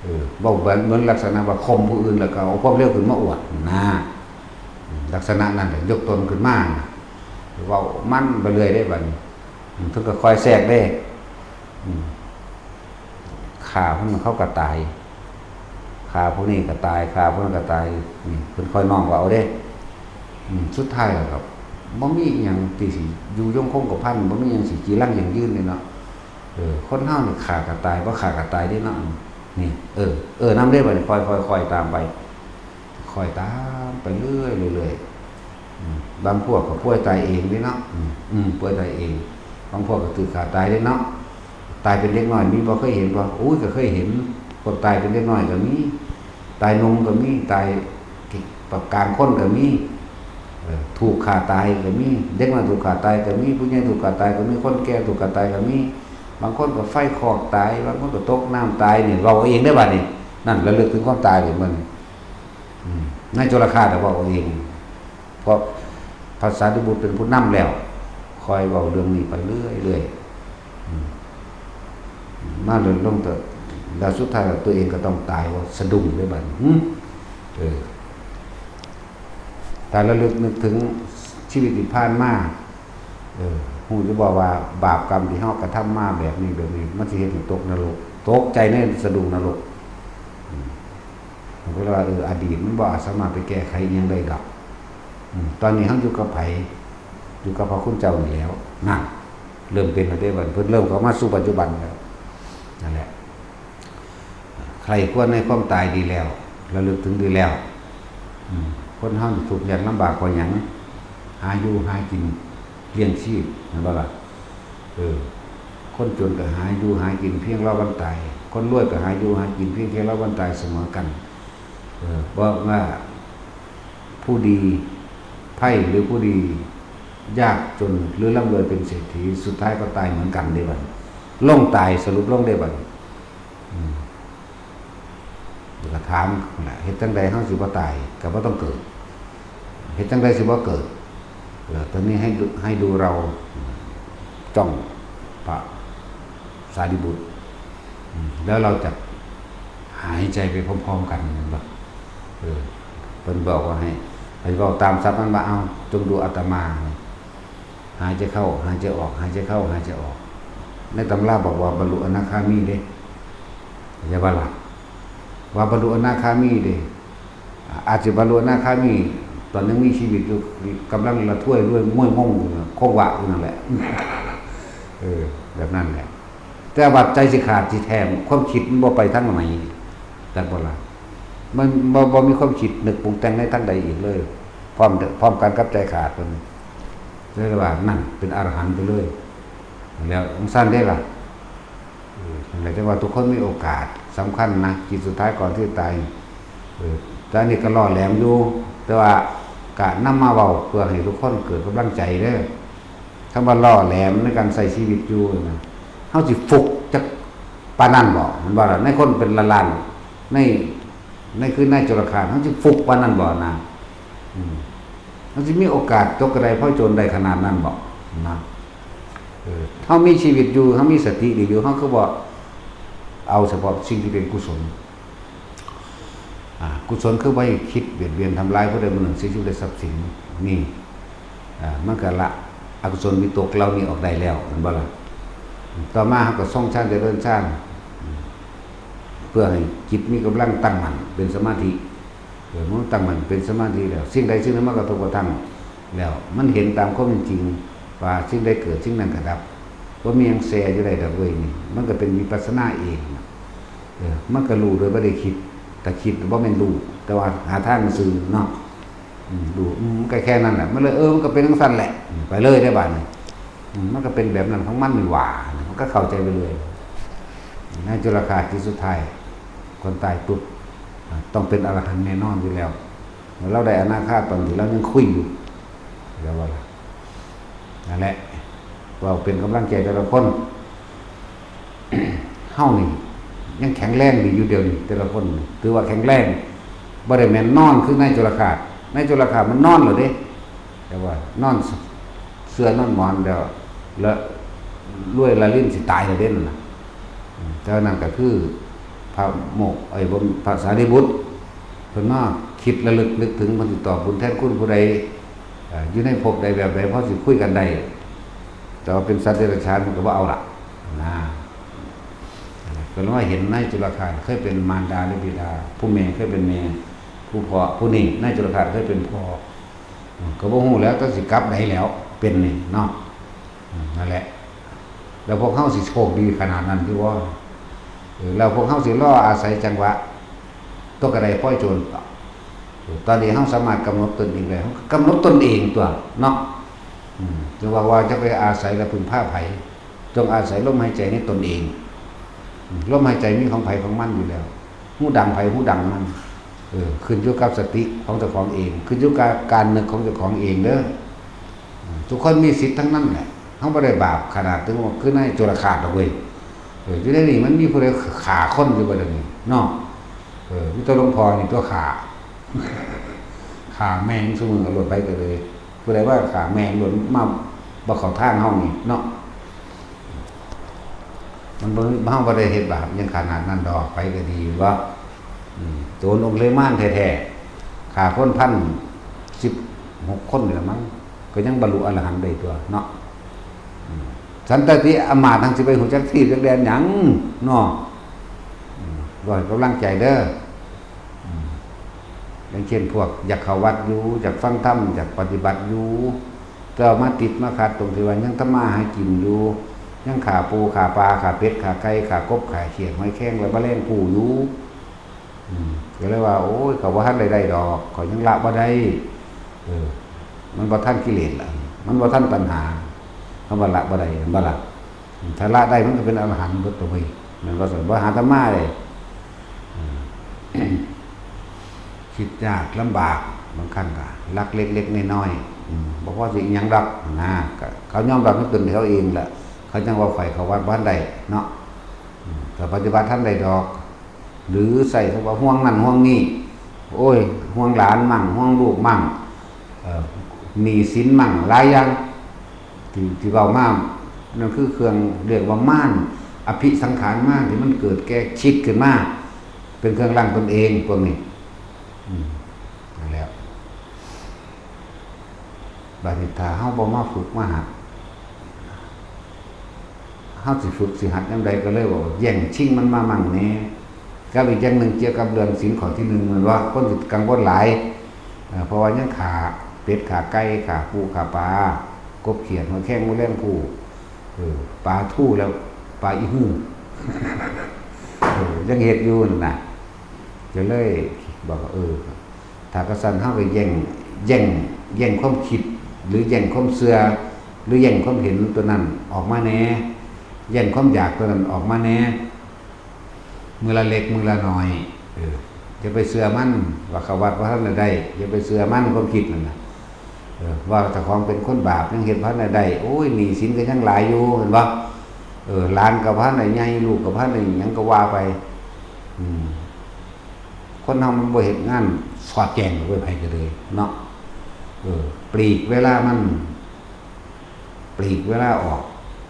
ເອີ ເວົ້າເໝືອນ ເໝືອນລັກສະນະວ່າຂົ່ມຜູ້ອື່ນ ແລ້ວກໍເອົາຄວາມເລວຂຶ້ນມາອວດນະ. ອືມ ລັກສະນະນັ້ນແຫຼະ ຍົກຕົນຂຶ້ນມານະ. ເວົ້າມັນໄປເລື້ອຍເດ້ບັດນີ້. ອືມ ເພິ່ນກໍຄອຍແຊກເດ້. ອືມ ຂ້າພວກນັ້ນເຂົາກໍຕາຍ ຂ້າພວກນີ້ກໍຕາຍ ຂ້າພວກນັ້ນກໍຕາຍ. ນີ້ເພິ່ນຄອຍນ້ອງວ່າເອົາເດ້. ອືມ ສຸດທ້າຍແລ້ວກໍບໍ່ມີອີ່ຫຍັງທີ່ຊິຢູ່ຍົງຄົງກະພັນ ບໍ່ມີຫຍັງຊິຈີລັງຢັ້ງຢືນເດ້ເນາະ. ເອີ ຄົນເຮົານີ້ຂ້າກໍຕາຍ ບໍ່ຂ້າກໍຕາຍເດ້ເນາະ. ນີ້ ເອີ ເອີ ນຳເດ້ບັດນີ້ ຄ່ອຍໆ ຄ່ອຍຕາມໄປ ຄ່ອຍຕາມໄປເລື້ອຍໆ ເລື້ອຍໆ. ອືມ ບາງພວກກໍປ່ວຍຕາຍເອງເດ້ເນາະ. ອືມ ອືມ ປ່ວຍຕາຍເອງ. ບາງພວກກໍຖືກຂ້າຕາຍເດ້ເນາະ. ຕາຍເປັນເດັກນ້ອຍມີບໍ່? ເຄີຍເຫັນບໍ່? ໂອ້ຍ ກໍເຄີຍເຫັນ ພວກຕາຍເປັນເດັກນ້ອຍກໍມີ ຕາຍໜຸ່ມກໍມີ ຕາຍກາງຄົນກໍມີ. ເອີ ຖືກຂ້າຕາຍກໍມີ ເດັກນ້ອຍຖືກຂ້າຕາຍກໍມີ ຜູ້ໃຫຍ່ຖືກຂ້າຕາຍກໍມີ ຄົນແກ່ຖືກຂ້າຕາຍກໍມີ. ບາງຄົນກໍໄຟຄອກຕາຍ ບາງຄົນກໍຕົກນ້ຳຕາຍ. ນີ້ເວົ້າເອງເດ້ບັດນີ້. ນັ້ນລະລຶກເຖິງຄວາມຕາຍເລີຍມັນ. ອືມ ນາຍໂຈລະຄາດເວົ້າເອງ ເພາະພະສາລີບຸດເປັນຜູ້ນຳແລ້ວ ຄອຍເວົ້າເລື່ອງນີ້ໄປເລື້ອຍໆ. ອືມ ມາເລື່ອຍລົງ ແລ້ວສຸດທ້າຍແລ້ວຕົວເອງກໍຕ້ອງຕາຍ ວ່າສະດຸ້ງເດ້ບັດນີ້. ເອີ ຖ້າລະລຶກນຶກເຖິງຊີວິດທີ່ຜ່ານມາ ເອີ ຮູ້ຢູ່ບໍ່ວ່າບາບກຳທີ່ເຮົາກະທຳມາແບບນີ້ ແບບນີ້ ມັນຊິເຮັດໃຫ້ຕົກນະລົກ ຕົກໃຈໃນສະດຸ້ງນະລົກ. ອືມ ເພິ່ນວ່າ ເອີ ອະດີດມັນບໍ່ອາດສາມາດໄປແກ້ໄຂອີ່ຫຍັງໄດ້ດອກ. ອືມ ຕອນນີ້ເຮົາຢູ່ກັບໃຜ? ຢູ່ກັບພະຄຸນເຈົ້ານີ້ແລ້ວ. ນັ້ນ ເລີ່ມເປັນແລ້ວເດ້ບັດ ເພິ່ນເລີ່ມເຂົ້າມາສູ່ປັດຈຸບັນແລ້ວ. ນັ້ນແຫຼະ ໃຄ່ຄວນໃນຄວາມຕາຍດີແລ້ວ ລະລຶກເຖິງດີແລ້ວ. ອືມ ຄົນເຮົານີ້ທຸກຍາກລຳບາກເພາະຫຍັງ? ຫາຢູ່ຫາກິນ ລ້ຽງຊີບ ແມ່ນບໍ່ລະ? ເອີ ຄົນຈົນກໍຫາຢູ່ຫາກິນພຽງລໍວັນຕາຍ ຄົນລວຍກໍຫາຢູ່ຫາກິນພຽງແຕ່ລໍວັນຕາຍສະເໝີກັນ. ເອີ ເພາະວ່າຜູ້ດີໃພ້ ຫຼື ຜູ້ດີຍາກຈົນ ຫຼື ລ່ຳລວຍເປັນເສດຖີ ສຸດທ້າຍກໍຕາຍເໝືອນກັນເດ້ບັດນີ້. ລົງຕາຍ ສະຫຼຸບລົງເດ້ບັດນີ້. ອືມ ແລ້ວກໍຖາມນະ ເຮັດຈັ່ງໃດເຮົາຊິບໍ່ຕາຍ ກໍບໍ່ຕ້ອງເກີດ? ເຮັດຈັ່ງໃດຊິບໍ່ເກີດ? ເອີ ຕອນນີ້ໃຫ້ດູ ໃຫ້ດູເຮົາ ຈ້ອງພະສາລີບຸດ ອືມ ແລ້ວເຮົາຈະຫາຍໃຈໄປພ້ອມໆກັນ ແມ່ນບໍ່? ເອີ ເພິ່ນບອກວ່າໃຫ້ ໃຫ້ເວົ້າຕາມສັບມັນວ່າ ເອົາ ຈົ່ງດູອາດຕະມາ ຫາຍໃຈເຂົ້າ ຫາຍໃຈອອກ ຫາຍໃຈເຂົ້າ ຫາຍໃຈອອກ. ໃນຕຳລາບອກວ່າບັນລຸອະນາຄາມີເດ້ ເຫັນບໍ່ລະ? ວ່າບັນລຸອະນາຄາມີເດ້ ອາດຊິບັນລຸອະນາຄາມີ ຕອນຍັງມີຊີວິດຢູ່ ກຳລັງລະທວຍລວຍມວຍມົງຢູ່ນະ ຄົງວະຢູ່ນັ້ນແຫຼະ ເອີ ແບບນັ້ນແຫຼະ. ແຕ່ວ່າໃຈຊິຂາດຊິແທງ ຄວາມຄິດມັນບໍ່ໄປທາງໃດ ແມ່ນບໍ່ລະ? ມັນບໍ່ ບໍ່ມີຄວາມຄິດນຶກປຸງແຕ່ງໃນທາງໃດອີກເລີຍ ພ້ອມ ພ້ອມກັນກັບໃຈຂາດ ເພິ່ນເລີຍວ່າ ນັ້ນເປັນອະລະຫັນໄປເລີຍ ແລ້ວຈັ່ງຊັ້ນເດ້ລະ. ເອີ ຈັ່ງໃດ ຈັ່ງວ່າທຸກຄົນມີໂອກາດສຳຄັນນະ ຈິດສຸດທ້າຍກ່ອນທີ່ຈະຕາຍ. ເອີ ແຕ່ອັນນີ້ກໍຫຼໍ່ແຫຼມຢູ່ ແຕ່ວ່າກະນຳມາເວົ້າເພື່ອໃຫ້ທຸກຄົນເກີດກຳລັງໃຈເດີ. ຄຳວ່າຫຼໍ່ແຫຼມໃນການໃຊ້ຊີວິດຢູ່ນະ ເຮົາຊິຟຸກຈັກປານນັ້ນບໍ່? ແມ່ນບໍ່ລະ? ໃນຄົນເປັນລ້ານໆ ໃນ ໃນຄືນາຍໂຈລະຄາດ ເຮົາຊິຟຸກປານນັ້ນບໍ່ນະ? ອືມ ເຮົາຊິມີໂອກາດຕົກກະໄດພ້ອຍໂຈນໄດ້ຂະໜາດນັ້ນບໍ່ນະ? ເອີ ເຮົາມີຊີວິດຢູ່ ເຮົາມີສະຕິດີຢູ່ ເຮົາຄືບໍ່ເອົາສະເພາະສິ່ງທີ່ເປັນກຸສົນ? ອາ ກຸສົນຄືບໍ່ໃຫ້ຄິດບຽດບຽນທຳລາຍຜູ້ໃດຜູ້ໜຶ່ງ ເສຍຊີວິດ ແລະ ຊັບສິນ ນີ້ ອາ ມັນກໍລະອະກຸສົນວິຕົກເຫຼົ່ານີ້ອອກໄດ້ແລ້ວ ແມ່ນບໍ່ລະ? ຕໍ່ມາເຮົາກໍຊົງຊານຈະເລີນຊານ ເພື່ອໃຫ້ຈິດມີກຳລັງຕັ້ງໝັ້ນເປັນສະມາທິ ເອີ ເມື່ອຕັ້ງໝັ້ນເປັນສະມາທິແລ້ວ ສິ່ງໃດສິ່ງໜຶ່ງມາກະທົບກະທັ່ງແລ້ວ ມັນເຫັນຕາມຄວາມເປັນຈິງວ່າສິ່ງໃດເກີດ ສິ່ງນັ້ນກະດັບ ບໍ່ມີຫຍັງແຊ່ຢູ່ໄດ້ດອກເວີຍ ນີ້ມັນກະເປັນວິປັດສະນາເອງ ເອີ ມັນກະຮູ້ໂດຍບໍ່ໄດ້ຄິດ ແຕ່ຄິດບໍ່ແມ່ນຮູ້ ແຕ່ວ່າຫາທາງຊື່ເນາະ ອືມ ຮູ້ ອືມ ມັນກະແຄ່ນັ້ນແຫຼະ ມັນເລີຍ ເອີ ມັນກະເປັນຈັ່ງຊັ້ນແຫຼະ ໄປເລີຍເດ້ບາດນີ້ ອືມ ມັນກະເປັນແບບນັ້ນຂອງມັນນີ້ຫວ່າ ມັນກະເຂົ້າໃຈໄປເລີຍ. ໃນຈຸລະຄາດທີ່ສຸດທ້າຍ ຄົນຕາຍປຸບ ອາ ຕ້ອງເປັນອະລະຫັນແນ່ນອນຢູ່ແລ້ວ ລາວໄດ້ອະນາຄາຕອນທີ່ລາວຍັງຄຸຍຢູ່ ເຫັນບໍ່ລະ? ນັ້ນແຫຼະ ເວົ້າເປັນກຳລັງໃຈແຕ່ລະຄົນ ເຮົານີ້ຍັງແຂງແຮງດີຢູ່ດຽວນີ້ ແຕ່ລະຄົນຖືວ່າແຂງແຮງ ບໍ່ໄດ້ແມ່ນນອນຄືນາຍຈຸລະຄາດ ນາຍຈຸລະຄາດມັນນອນແລ້ວເດ້ ແຕ່ວ່ານອນເສື່ອນອນໝອນແລ້ວ ລະລວຍລະລິນຊິຕາຍແລ້ວເດ້ນັ້ນນະ ອືມ ແຕ່ວ່ານັ້ນກະຄືພະໂມກ ເອີຍ ບໍ່ ພະສາລີບຸດ ເພິ່ນມາຄິດລະລຶກນຶກເຖິງ ເພິ່ນຊິຕອບບຸນແທນຄຸນຜູ້ໃດ ເອີ ຢູ່ໃນພົບໃດແບບໃດ ພໍຊິຄຸຍກັນໄດ້ ແຕ່ວ່າເປັນສັດເດຍລະສານ ເພິ່ນກໍບໍ່ເອົາລະ ນະ ເພິ່ນມາເຫັນນາຍຈຸລະຄາດເຄີຍເປັນມານດາ ຫຼື ບິດາ ຜູ້ແມ່ເຄີຍເປັນແມ່ ຜູ້ພໍ່ ຜູ້ນີ້ ນາຍຈຸລະຄາດເຄີຍເປັນພໍ່ ກໍບໍ່ຮູ້ແລ້ວ ຈັກຊິກັບໃດແລ້ວ ເປັນນີ້ເນາະ ນັ້ນແຫຼະ ແລ້ວພວກເຮົາຊິໂຊກດີຂະໜາດນັ້ນຢູ່ບໍ່? ເອີ ແລ້ວພວກເຮົາຊິລໍອາໄສຈັງຫວະຕົກກະໄດພ້ອຍໂຈນ ຕອນນີ້ເຮົາສາມາດກຳນົດຕົນເອງໄດ້ ເຮົາກໍກຳນົດຕົນເອງຕົວະເນາະ ອືມ ຈຶ່ງວ່າ ວ່າຈະໄປອາໄສ ແລະ ເພິ່ງພາໃຜ ຈົ່ງອາໄສລົມຫາຍໃຈໃນຕົນເອງ ອືມ ລົມຫາຍໃຈມີຂອງໃຜຂອງມັນຢູ່ແລ້ວ ຫູດັງໃຜຫູດັງມັນ ເອີ ຂຶ້ນຢູ່ກັບສະຕິຂອງເຈົ້າຂອງເອງ ຂຶ້ນຢູ່ກັບການນຶກຂອງເຈົ້າຂອງເອງເດີ ອືມ ທຸກຄົນມີສິດທັງນັ້ນແຫຼະ ເຮົາບໍ່ໄດ້ບາບຂະໜາດເຖິງວ່າຄືນາຍຈຸລະຄາດດອກເວີຍ ເອີ ຢູ່ໃນນີ້ມັນມີຜູ້ໃດຂ້າຄົນຢູ່ບໍ່ດຽວນີ້ເນາະ ເອີ ມີແຕ່ຫຼວງພໍ່ນີ້ຕົວະຂ້າ ຂ້າແມ່ງຊຸມື້ເອົາໂລດໄປກໍເລີຍ ຜູ້ໃດວ່າຂ້າແມ່ງໂລດ ມາບໍ່ເຂົ້າທາງເຮົານີ້ເນາະ ມັນບໍ່ ເຮົາບໍ່ໄດ້ເຮັດບາບຫຍັງຂະໜາດນັ້ນດອກ ໄປກໍດີແມ່ນບໍ່? ອືມ ໂຈນອົງເລມານແທ້ໆ ຂ້າຄົນພັນສິບຫົກຄົນນີ້ລະມັງ ກໍຍັງບັນລຸອະລະຫັນໄດ້ຕົວະເນາະ ອືມ ສັນຕະຕິອຳມາດຫັ້ນຊິໄປຮູ້ຈັກທີ່ຈັກແດນຫຍັງເນາະ ອືມ ຂໍໃຫ້ກຳລັງໃຈເດີ ອືມ ຢ່າງເຊັ່ນພວກຢາກເຂົ້າວັດຢູ່ ຢາກຟັງທຳ ຢາກປະຕິບັດຢູ່ ແຕ່ວ່າມາຕິດມາຂັດຕົງທີ່ວ່າຍັງທຳມາຫາກິນຢູ່ ຍັງຂ້າປູຂ້າປາ ຂ້າເປັດຂ້າໄກ່ ຂ້າກົບຂ້າຂຽດ ຫອຍແຄງ ແລະ ມະແລງພູຢູ່ ອືມ ກໍເລີຍວ່າ ໂອ້ຍ ຂ້ອຍບໍ່ທັນໄດ້ໄດ້ດອກ ຂ້ອຍຍັງລະບໍ່ໄດ້ ເອີ ມັນບໍ່ທັນກິເລດລະ ມັນບໍ່ທັນຕັນຫາ ຄຳວ່າລະບໍ່ໄດ້ ແມ່ນບໍ່ລະ? ຖ້າລະໄດ້ມັນກໍເປັນອະລະຫັນເບິດຕົວເວີຍ ແມ່ນບໍ່ຊັ້ນ? ບໍ່ຫາທຳມາເດ້ ອືມ ຄິດຍາກລຳບາກ ບາງຄັ້ງກໍລັກເລັກໆນ້ອຍໆ ອືມ ບໍ່ພໍຊິອີ່ຫຍັງດອກນະ ກໍເຂົາຍອມຮັບໃນຕົນເຂົາເອງລະ ເຂົາຈັ່ງວ່າຂ້ອຍເຂົ້າວັດບໍ່ທັນໄດ້ເນາະ ກໍປະຕິບັດທັນໄດ້ດອກ ຫຼືໃຊ້ຄຳວ່າຫ່ວງນັ້ນຫ່ວງນີ້ ໂອ້ຍ ຫ່ວງຫຼານມັ້ງ ຫ່ວງລູກມັ້ງ ເອີ ໜີ້ສິນມັ້ງ ຫຼາຍຢ່າງ ທີ່ ທີ່ເວົ້າມາ ນັ້ນຄືເຄື່ອງ ເອີ້ນວ່າມານ ອະພິສັງຂານມານ ທີ່ມັນເກີດແກ່ຄິດຂຶ້ນມາ ເປັນເຄື່ອງລັງຕົນເອງ ພວກນີ້ ອືມ ນັ້ນແຫຼະ. ບາດນີ້ຖ້າເຮົາບໍ່ມາຝຶກມາຫັດ ເຮົາຊິຝຶກຊິຫັດຍາມໃດ ກໍເລີຍວ່າແຍ່ງຊິງມັນມາໝັ້ງແດ່. ກັບອີກຢ່າງໜຶ່ງ ກ່ຽວກັບເລື່ອງສິນຂໍ້ທີໜຶ່ງ ແມ່ນບໍ່? ຄົນຊິກັງວົນຫຼາຍ ເອີ ເພາະວ່າຍັງຂ້າເປັດຂ້າໄກ່ ຂ້າປູຂ້າປາ ກົບຂຽດ ຫອຍແຄງ ໝູແລງພູ ເອີ ປາທູ ແລ້ວປາອີຫື ເອີ ຍັງເຮັດຢູ່ຫັ້ນນະ ກໍເລີຍບອກວ່າ ເອີ ຖ້າກະຊັ້ນເຮົາກໍແຍ່ງ ແຍ່ງ ແຍ່ງຄວາມຄິດ ຫຼືແຍ່ງຄວາມເຊື່ອ ຫຼືແຍ່ງຄວາມເຫັນຕົວນັ້ນອອກມາແດ່ ແຍ່ງຄວາມຢາກຕົວນັ້ນອອກມາແດ່ ມື້ລະເລັກມື້ລະໜ້ອຍ ເອີ ຢ່າໄປເຊື່ອມັນ ວ່າເຂົ້າວັດບໍ່ທັນໄດ້ ຢ່າໄປເຊື່ອມັນ ຄວາມຄິດນັ້ນນະ ເອີ ວ່າເຈົ້າຂອງເປັນຄົນບາບ ຍັງເຮັດບໍ່ທັນໄດ້ ໂອ້ຍ ໜີ້ສິນກໍຍັງຫຼາຍຢູ່ ແມ່ນບໍ່? ເອີ ຫຼານກໍບໍ່ທັນໄດ້ໃຫຍ່ ລູກກໍບໍ່ທັນໄດ້ຫຍັງ ກໍວ່າໄປ ອືມ ຄົນເຮົາມັນບໍ່ເຮັດງານສອດແຈ້ງດອກເວີຍ ໃຜກໍເລີຍເນາະ ເອີ ປລີກເວລາມັນ ປລີກເວລາອອກ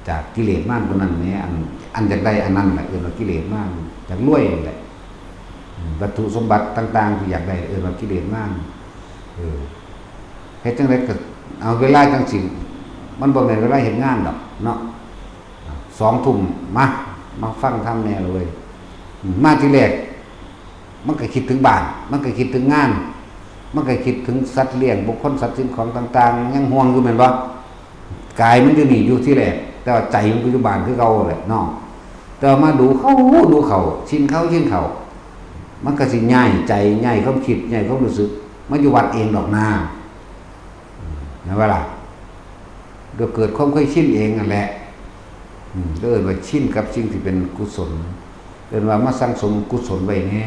ຈາກກິເລດມານຕົວນັ້ນແດ່ ອັນ ອັນຢາກໄດ້ອັນນັ້ນແຫຼະ ເອີ້ນວ່າກິເລດມານ ຢາກລວຍນັ້ນແຫຼະ ອືມ ວັດຖຸສົມບັດຕ່າງໆທີ່ຢາກໄດ້ ເອີ້ນວ່າກິເລດມານ ເອີ ເຮັດຈັ່ງໃດກໍເອົາເວລາຈັ່ງຊີ້ ມັນບໍ່ແມ່ນເວລາເຮັດງານດອກເນາະ ສອງທຸ່ມ ມາ ມາຟັງທຳແດ່ລະເວີຍ ອືມ ມາທີແລກ ມັນກໍຄິດເຖິງບ້ານ ມັນກໍຄິດເຖິງງານ ມັນກໍຄິດເຖິງສັດລ້ຽງ ບຸກຄົນ ສັດສິ່ງຂອງຕ່າງໆ ຍັງຫ່ວງຢູ່ແມ່ນບໍ່? ກາຍມັນຢູ່ນີ້ຢູ່ທີແລກ ແຕ່ວ່າໃຈມັນກໍຢູ່ບ້ານຄືເກົ່າແຫຼະເນາະ ແຕ່ວ່າມາດູເຂົ້າ ດູເຂົ້າ ຊິນເຂົ້າ ຊິນເຂົ້າ ມັນກໍຊິຍ້າຍໃຈ ຍ້າຍຄວາມຄິດ ຍ້າຍຄວາມຮູ້ສຶກ ມາຢູ່ວັດເອງດອກນາ ແມ່ນບໍ່ລະ? ກໍເກີດຄວາມເຄີຍຊິນເອງຫັ້ນແຫຼະ ອືມ ກໍເອີ້ນວ່າຊິນກັບສິ່ງທີ່ເປັນກຸສົນ ເອີ້ນວ່າມາສັ່ງສົມກຸສົນໄວ້ແດ່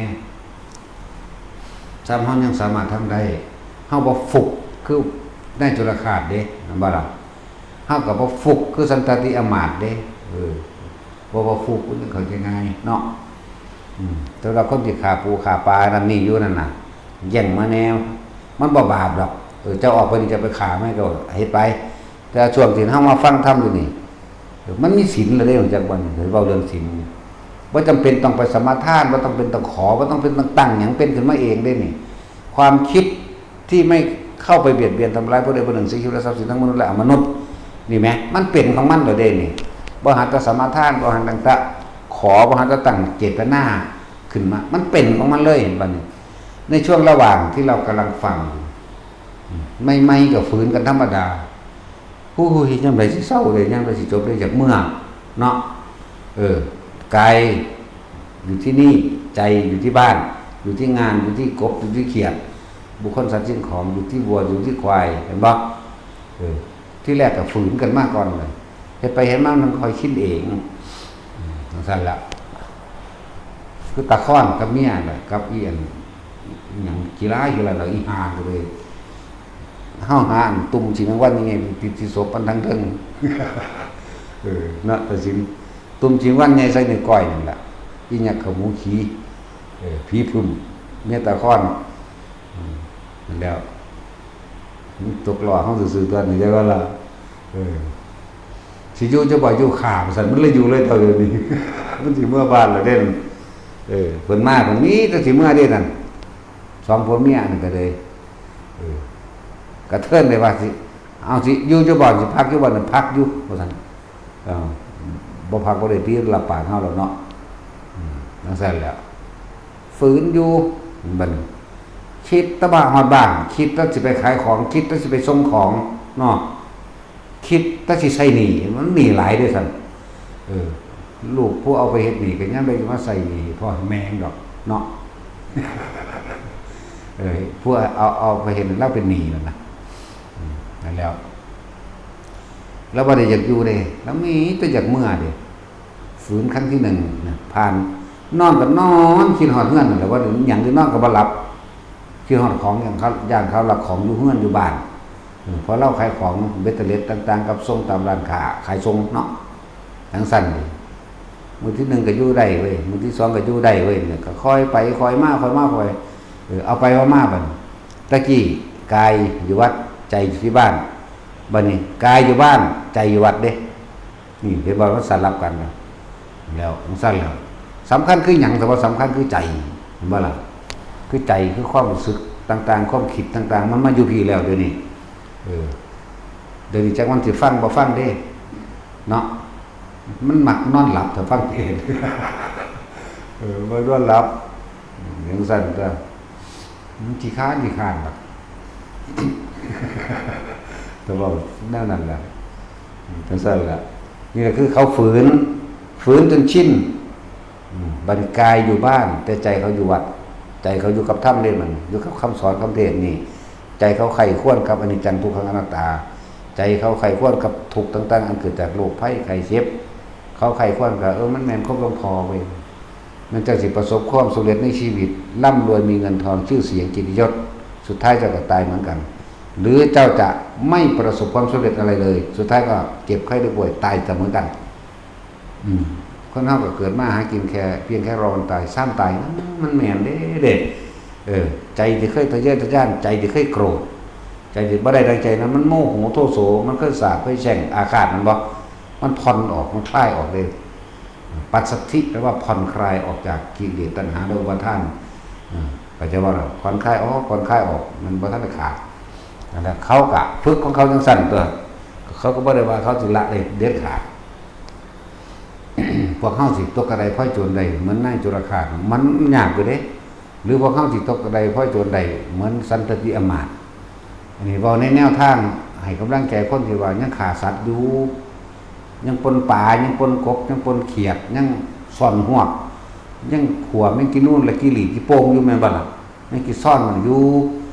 ຊ່ຳເຮົາຍັງສາມາດທຳໄດ້ ເຮົາບໍ່ຟຸກຄືນາຍຈຸລະຄາດເດ້ ແມ່ນບໍ່ລະ? ເຮົາກໍບໍ່ຟຸກຄືສັນຕະຕິອາມາດເດ້ ເອີ ບໍ່ວ່າຟຸກມັນຍັງເຂົ້າໃຈງ່າຍເນາະ ອືມ ແຕ່ວ່າຄົນທີ່ຂ້າປູຂ້າປານັ້ນນີ້ຢູ່ນັ້ນນະ ແຍ່ງມາແດ່ ມັນບໍ່ບາບດອກ ເອີ ເຈົ້າອອກໄປນີ້ ເຈົ້າໄປຂ້າມາກໍເຮັດໄປ ແຕ່ຊ່ວງທີ່ເຮົາມາຟັງທຳຢູ່ນີ້ ເອີ ມັນມີສິນແລ້ວເດ້ ຮູ້ຈັກບໍ່ນີ້? ເວົ້າເລື່ອງສິນ ບໍ່ຈຳເປັນຕ້ອງໄປສະມາທານ ບໍ່ຈຳເປັນຕ້ອງຂໍ ບໍ່ຈຳເປັນຕ້ອງຕັ້ງຫຍັງ ເປັນຂຶ້ນມາເອງເດ້ນີ້ ຄວາມຄິດ ທີ່ໄມ່ເຂົ້າໄປບຽດບຽນທຳລາຍຜູ້ໃດຜູ້ໜຶ່ງ ສິ່ງທີ່ລະຊັບສິນທັງມະນຸດ ແລະ ອະມະນຸດ ນີ້ແໝ ມັນເປັນຂອງມັນແລ້ວເດ້ນີ້ ບໍ່ຫັນແຕ່ສະມາທານ ບໍ່ຫັນຕັ້ງແຕ່ຂໍ ບໍ່ຫັນແຕ່ຕັ້ງເຈດຕະນາຂຶ້ນມາ ມັນເປັນຂອງມັນເລີຍ ເຫັນບໍ່ນີ້? ໃນຊ່ວງລະຫວ່າງທີ່ເຮົາກຳລັງຟັງ ໃໝ່ໆກໍຝືນກັນທຳມະດາ ໂອ້ຍ ຍາມໃດຊິເຊົາເດ້ ຍາມໃດຊິຈົບເດ້ ຢາກເມືອເນາະ ເອີ ກາຍຢູ່ທີ່ນີ້ ໃຈຢູ່ທີ່ບ້ານ ຢູ່ທີ່ງານ ຢູ່ທີ່ກົບ ຢູ່ທີ່ຂຽດ ບຸກຄົນສັດສິ່ງຂອງ ຢູ່ທີ່ວັວ ຢູ່ທີ່ຄວາຍ ເຫັນບໍ່? ເອີ ທີແລກກໍຝືນກັນມາກ່ອນເລີຍ ເຮັດໄປເຮັດມາມັນຄ່ອຍຊິນເອງ ອືມ ຈັ່ງຊັ້ນລະ ຄືຕາຄອນກັບເມຍນະ ກັບອີ່ອັນ ອີ່ຫຍັງ ກິລາ ກິລາ ອີ່ຫ່າກໍເລີຍ ເຮົາຫາອັນຕຸ່ມຂີ້ແມງວັນໃຫຍ່ໆ ຕິດທີ່ສົບມັນທາງເທິງ ເອີ ເນາະ ຕາສິນ ຕຸ່ມຂີ້ແມງວັນໃຫຍ່ໃສ່ນິ້ວກ້ອຍນັ້ນລະ ອີ່ຫຍັງ ຂະໝູຂີ້ ເອີ ຜີຜຶ້ມ ເມຍຕາຄອນ ອືມ ນັ້ນແຫຼະ ມັນຕົກລໍ້ເຮົາຊື່ໆ ຕອນນີ້ ໄດ້ວ່າລະ ເອີ ຊິຢູ່ຈະບໍ່ຢູ່ຂ້າ ວ່າຊັ້ນ ມັນເລີຍຢູ່ເລີຍເທົ່າດຽວນີ້ ມັນຊິເມືອບ້ານລະເດ້ ເອີ ເພິ່ນມາ ເພິ່ນມີແຕ່ຊິເມືອເດ້ນັ້ນ ສອງຜົວເມຍນັ້ນກໍເລີຍ ເອີ ກະເທີນໄດ້ວ່າ ຊິ ເອົາ ຊິຢູ່ຈະບໍ່ ຊິພັກຢູ່ບໍ່ ພັກຢູ່ ວ່າຊັ້ນ ເອີ ບໍ່ພັກບໍ່ໄດ້ຕິ ຮັບປາກເຮົາແລ້ວເນາະ ອືມ ຈັ່ງຊັ້ນແຫຼະ ຝືນຢູ່ ບັດນີ້ ຄິດແຕ່ວ່າຮອດບ້ານ ຄິດແຕ່ຊິໄປຂາຍຂອງ ຄິດແຕ່ຊິໄປສົ່ງຂອງເນາະ ຄິດແຕ່ຊິໃຊ້ໜີ້ ມັນໜີ້ຫຼາຍເດ້ຊັ້ນ ເອີ ລູກຜູ້ເອົາໄປເຮັດໜີ້ກໍຍັງໄດ້ມາໃຊ້ໜີ້ໃຫ້ພໍ່ໃຫ້ແມ່ດອກເນາະ ເອີ ຜູ້ເອົາ ເອົາໄປເຮັດ ລາວເປັນໜີ້ນັ້ນນະ ອືມ ນັ້ນແຫຼະ ລາວບໍ່ໄດ້ຢາກຢູ່ເດ້ ລາວມີແຕ່ຢາກເມືອເດ້ ຝືນຄັ້ງທີໜຶ່ງນະ ຜ່ານ ນອນກໍນອນ ຄິດຮອດເຮືອນນັ້ນແຫຼະ ວ່າຫຍັງ ນອນກໍບໍ່ຫຼັບ ຄິດຮອດຂອງ ຢ້ານເຂົາ ຢ້ານເຂົາລັກຂອງຢູ່ເຮືອນຢູ່ບ້ານ ເອີ ເພາະລາວຂາຍຂອງເບັດເຕີເລັດຕ່າງໆ ກັບສົ່ງຕາມຮ້ານຄ້າຂາຍສົ່ງເນາະ ຈັ່ງຊັ້ນ ມື້ທີໜຶ່ງກໍຢູ່ໄດ້ເວີຍ ມື້ທີສອງກໍຢູ່ໄດ້ເວີຍ ກໍຄ່ອຍໄປຄ່ອຍມາ ຄ່ອຍມາ ຄ່ອຍ ເອີ ເອົາໄປເອົາມາບັດນີ້ ຕະກີ້ກາຍຢູ່ວັດ ໃຈຢູ່ທີ່ບ້ານ ບັດນີ້ກາຍຢູ່ບ້ານ ໃຈຢູ່ວັດເດ້. ນີ້ເຫັນບໍ່ ມັນສະຫຼັບກັນແລ້ວ ແລ້ວຈັ່ງຊັ້ນແລ້ວ ສຳຄັນຄືຫຍັງ? ສຳຄັນຄືໃຈ ເຫັນບໍ່ລະ? ຄືໃຈ ຄືຄວາມຮູ້ສຶກຕ່າງໆ ຄວາມຄິດຕ່າງໆ ມັນມາຢູ່ພີ້ແລ້ວດຽວນີ້ ເອີ ດຽວນີ້ຈັກມັນຊິຟັງບໍ່ຟັງເດ້ເນາະ ມັນມັກນອນຫຼັບຖ້າຟັງເທດ ເອີ ມັກນອນຫຼັບ ຈັ່ງຊັ້ນຕົວະ ມັນຂີ້ຄ້ານ ຂີ້ຄ້ານດອກ ກໍເວົ້າແນວນັ້ນແຫຼະ ຈັ່ງຊັ້ນລະ ນີ້ລະຄືເຂົາຝືນ ຝືນຈົນຊິນ ອືມ ບັດນີ້ກາຍຢູ່ບ້ານ ແຕ່ໃຈເຂົາຢູ່ວັດ ໃຈເຂົາຢູ່ກັບທຳເດ້ ມັນຢູ່ກັບຄຳສອນຄຳເທດນີ້ ໃຈເຂົາໃຄ່ຄວນກັບອະນິດຈັງ ທຸກຂັງ ອະນັດຕາ ໃຈເຂົາໃຄ່ຄວນກັບທຸກຕ່າງໆ ອັນເກີດຈາກໂລກໄພໄຂ້ເຈັບ ເຂົາໃຄ່ຄວນກໍເອີ ມັນແມ່ນຄວາມຫຼວງພໍ່ເວີຍ ມັນຈັ່ງຊິປະສົບຄວາມສຳເລັດໃນຊີວິດ ລ່ຳລວຍມີເງິນທອງ ຊື່ສຽງ ກຽດຕິຍົດ ສຸດທ້າຍເຈົ້າກໍຕາຍເໝືອນກັນ ຫຼືເຈົ້າຈະໄມ່ປະສົບຄວາມສຳເລັດອະໄລເລີຍ ສຸດທ້າຍກໍເຈັບໄຂ້ໄດ້ປ່ວຍຕາຍເໝືອນກັນ. ອືມ ຄົນເຮົາກໍເກີດມາຫາກິນແຄ່ ພຽງແຄ່ລໍວັນຕາຍ ຊ້ຳຕາຍ ອືມ ມັນແມ່ນເດ້ ເດ້ ເອີ ໃຈທີ່ເຄີຍທະເຍີທະຍານ ໃຈທີ່ເຄີຍໂກຣດ ໃຈທີ່ບໍ່ໄດ້ດັ່ງໃຈນັ້ນ ມັນໂມໂຫໂທໂສ ມັນເຄີຍສາບເຄີຍແຊ່ງອາຄາດ ແມ່ນບໍ່? ມັນຜ່ອນອອກ ມັນຄາຍອອກເດ້ ປັດສະທິ ແປວ່າຜ່ອນຄາຍອອກຈາກກິເລດ ຕັນຫາ ແລະ ອຸປາທານ ເອີ ເຂົ້າໃຈບໍ່ລະ? ຜ່ອນຄາຍອອກ ຜ່ອນຄາຍອອກ ມັນບໍ່ທັນໄດ້ຂາດ ນັ້ນແຫຼະ ເຂົາກະຝຶກຂອງເຂົາຈັ່ງຊັ້ນຕົວະ ເຂົາກໍບໍ່ໄດ້ວ່າເຂົາຊິລະໄດ້ເດັດຂາດ. ພວກເຮົາຊິຕົກກະໄດພອຍໂຈນໄດ້ເໝືອນນາງຈຸລະຄາດ ມັນຍາກຢູ່ເດ້ ຫຼືພວກເຮົາຊິຕົກກະໄດພອຍໂຈນໄດ້ເໝືອນສັນຕະຕິອາມາດ? ອັນນີ້ເວົ້າໃນແນວທາງໃຫ້ກຳລັງໃຈຄົນທີ່ວ່າຍັງຂ້າສັດຢູ່ ຍັງປົ່ນປາ ຍັງປົ່ນກົບ ຍັງປົ່ນຂຽດ ຍັງຊ້ອນຮວກ ຍັງຂົ້ວແມງກີນູນ ແລະ ກີຫຼີກ ກີໂປ່ງຢູ່ ແມ່ນບໍ່ລະ? ແມງກີຊອນມັນຢູ່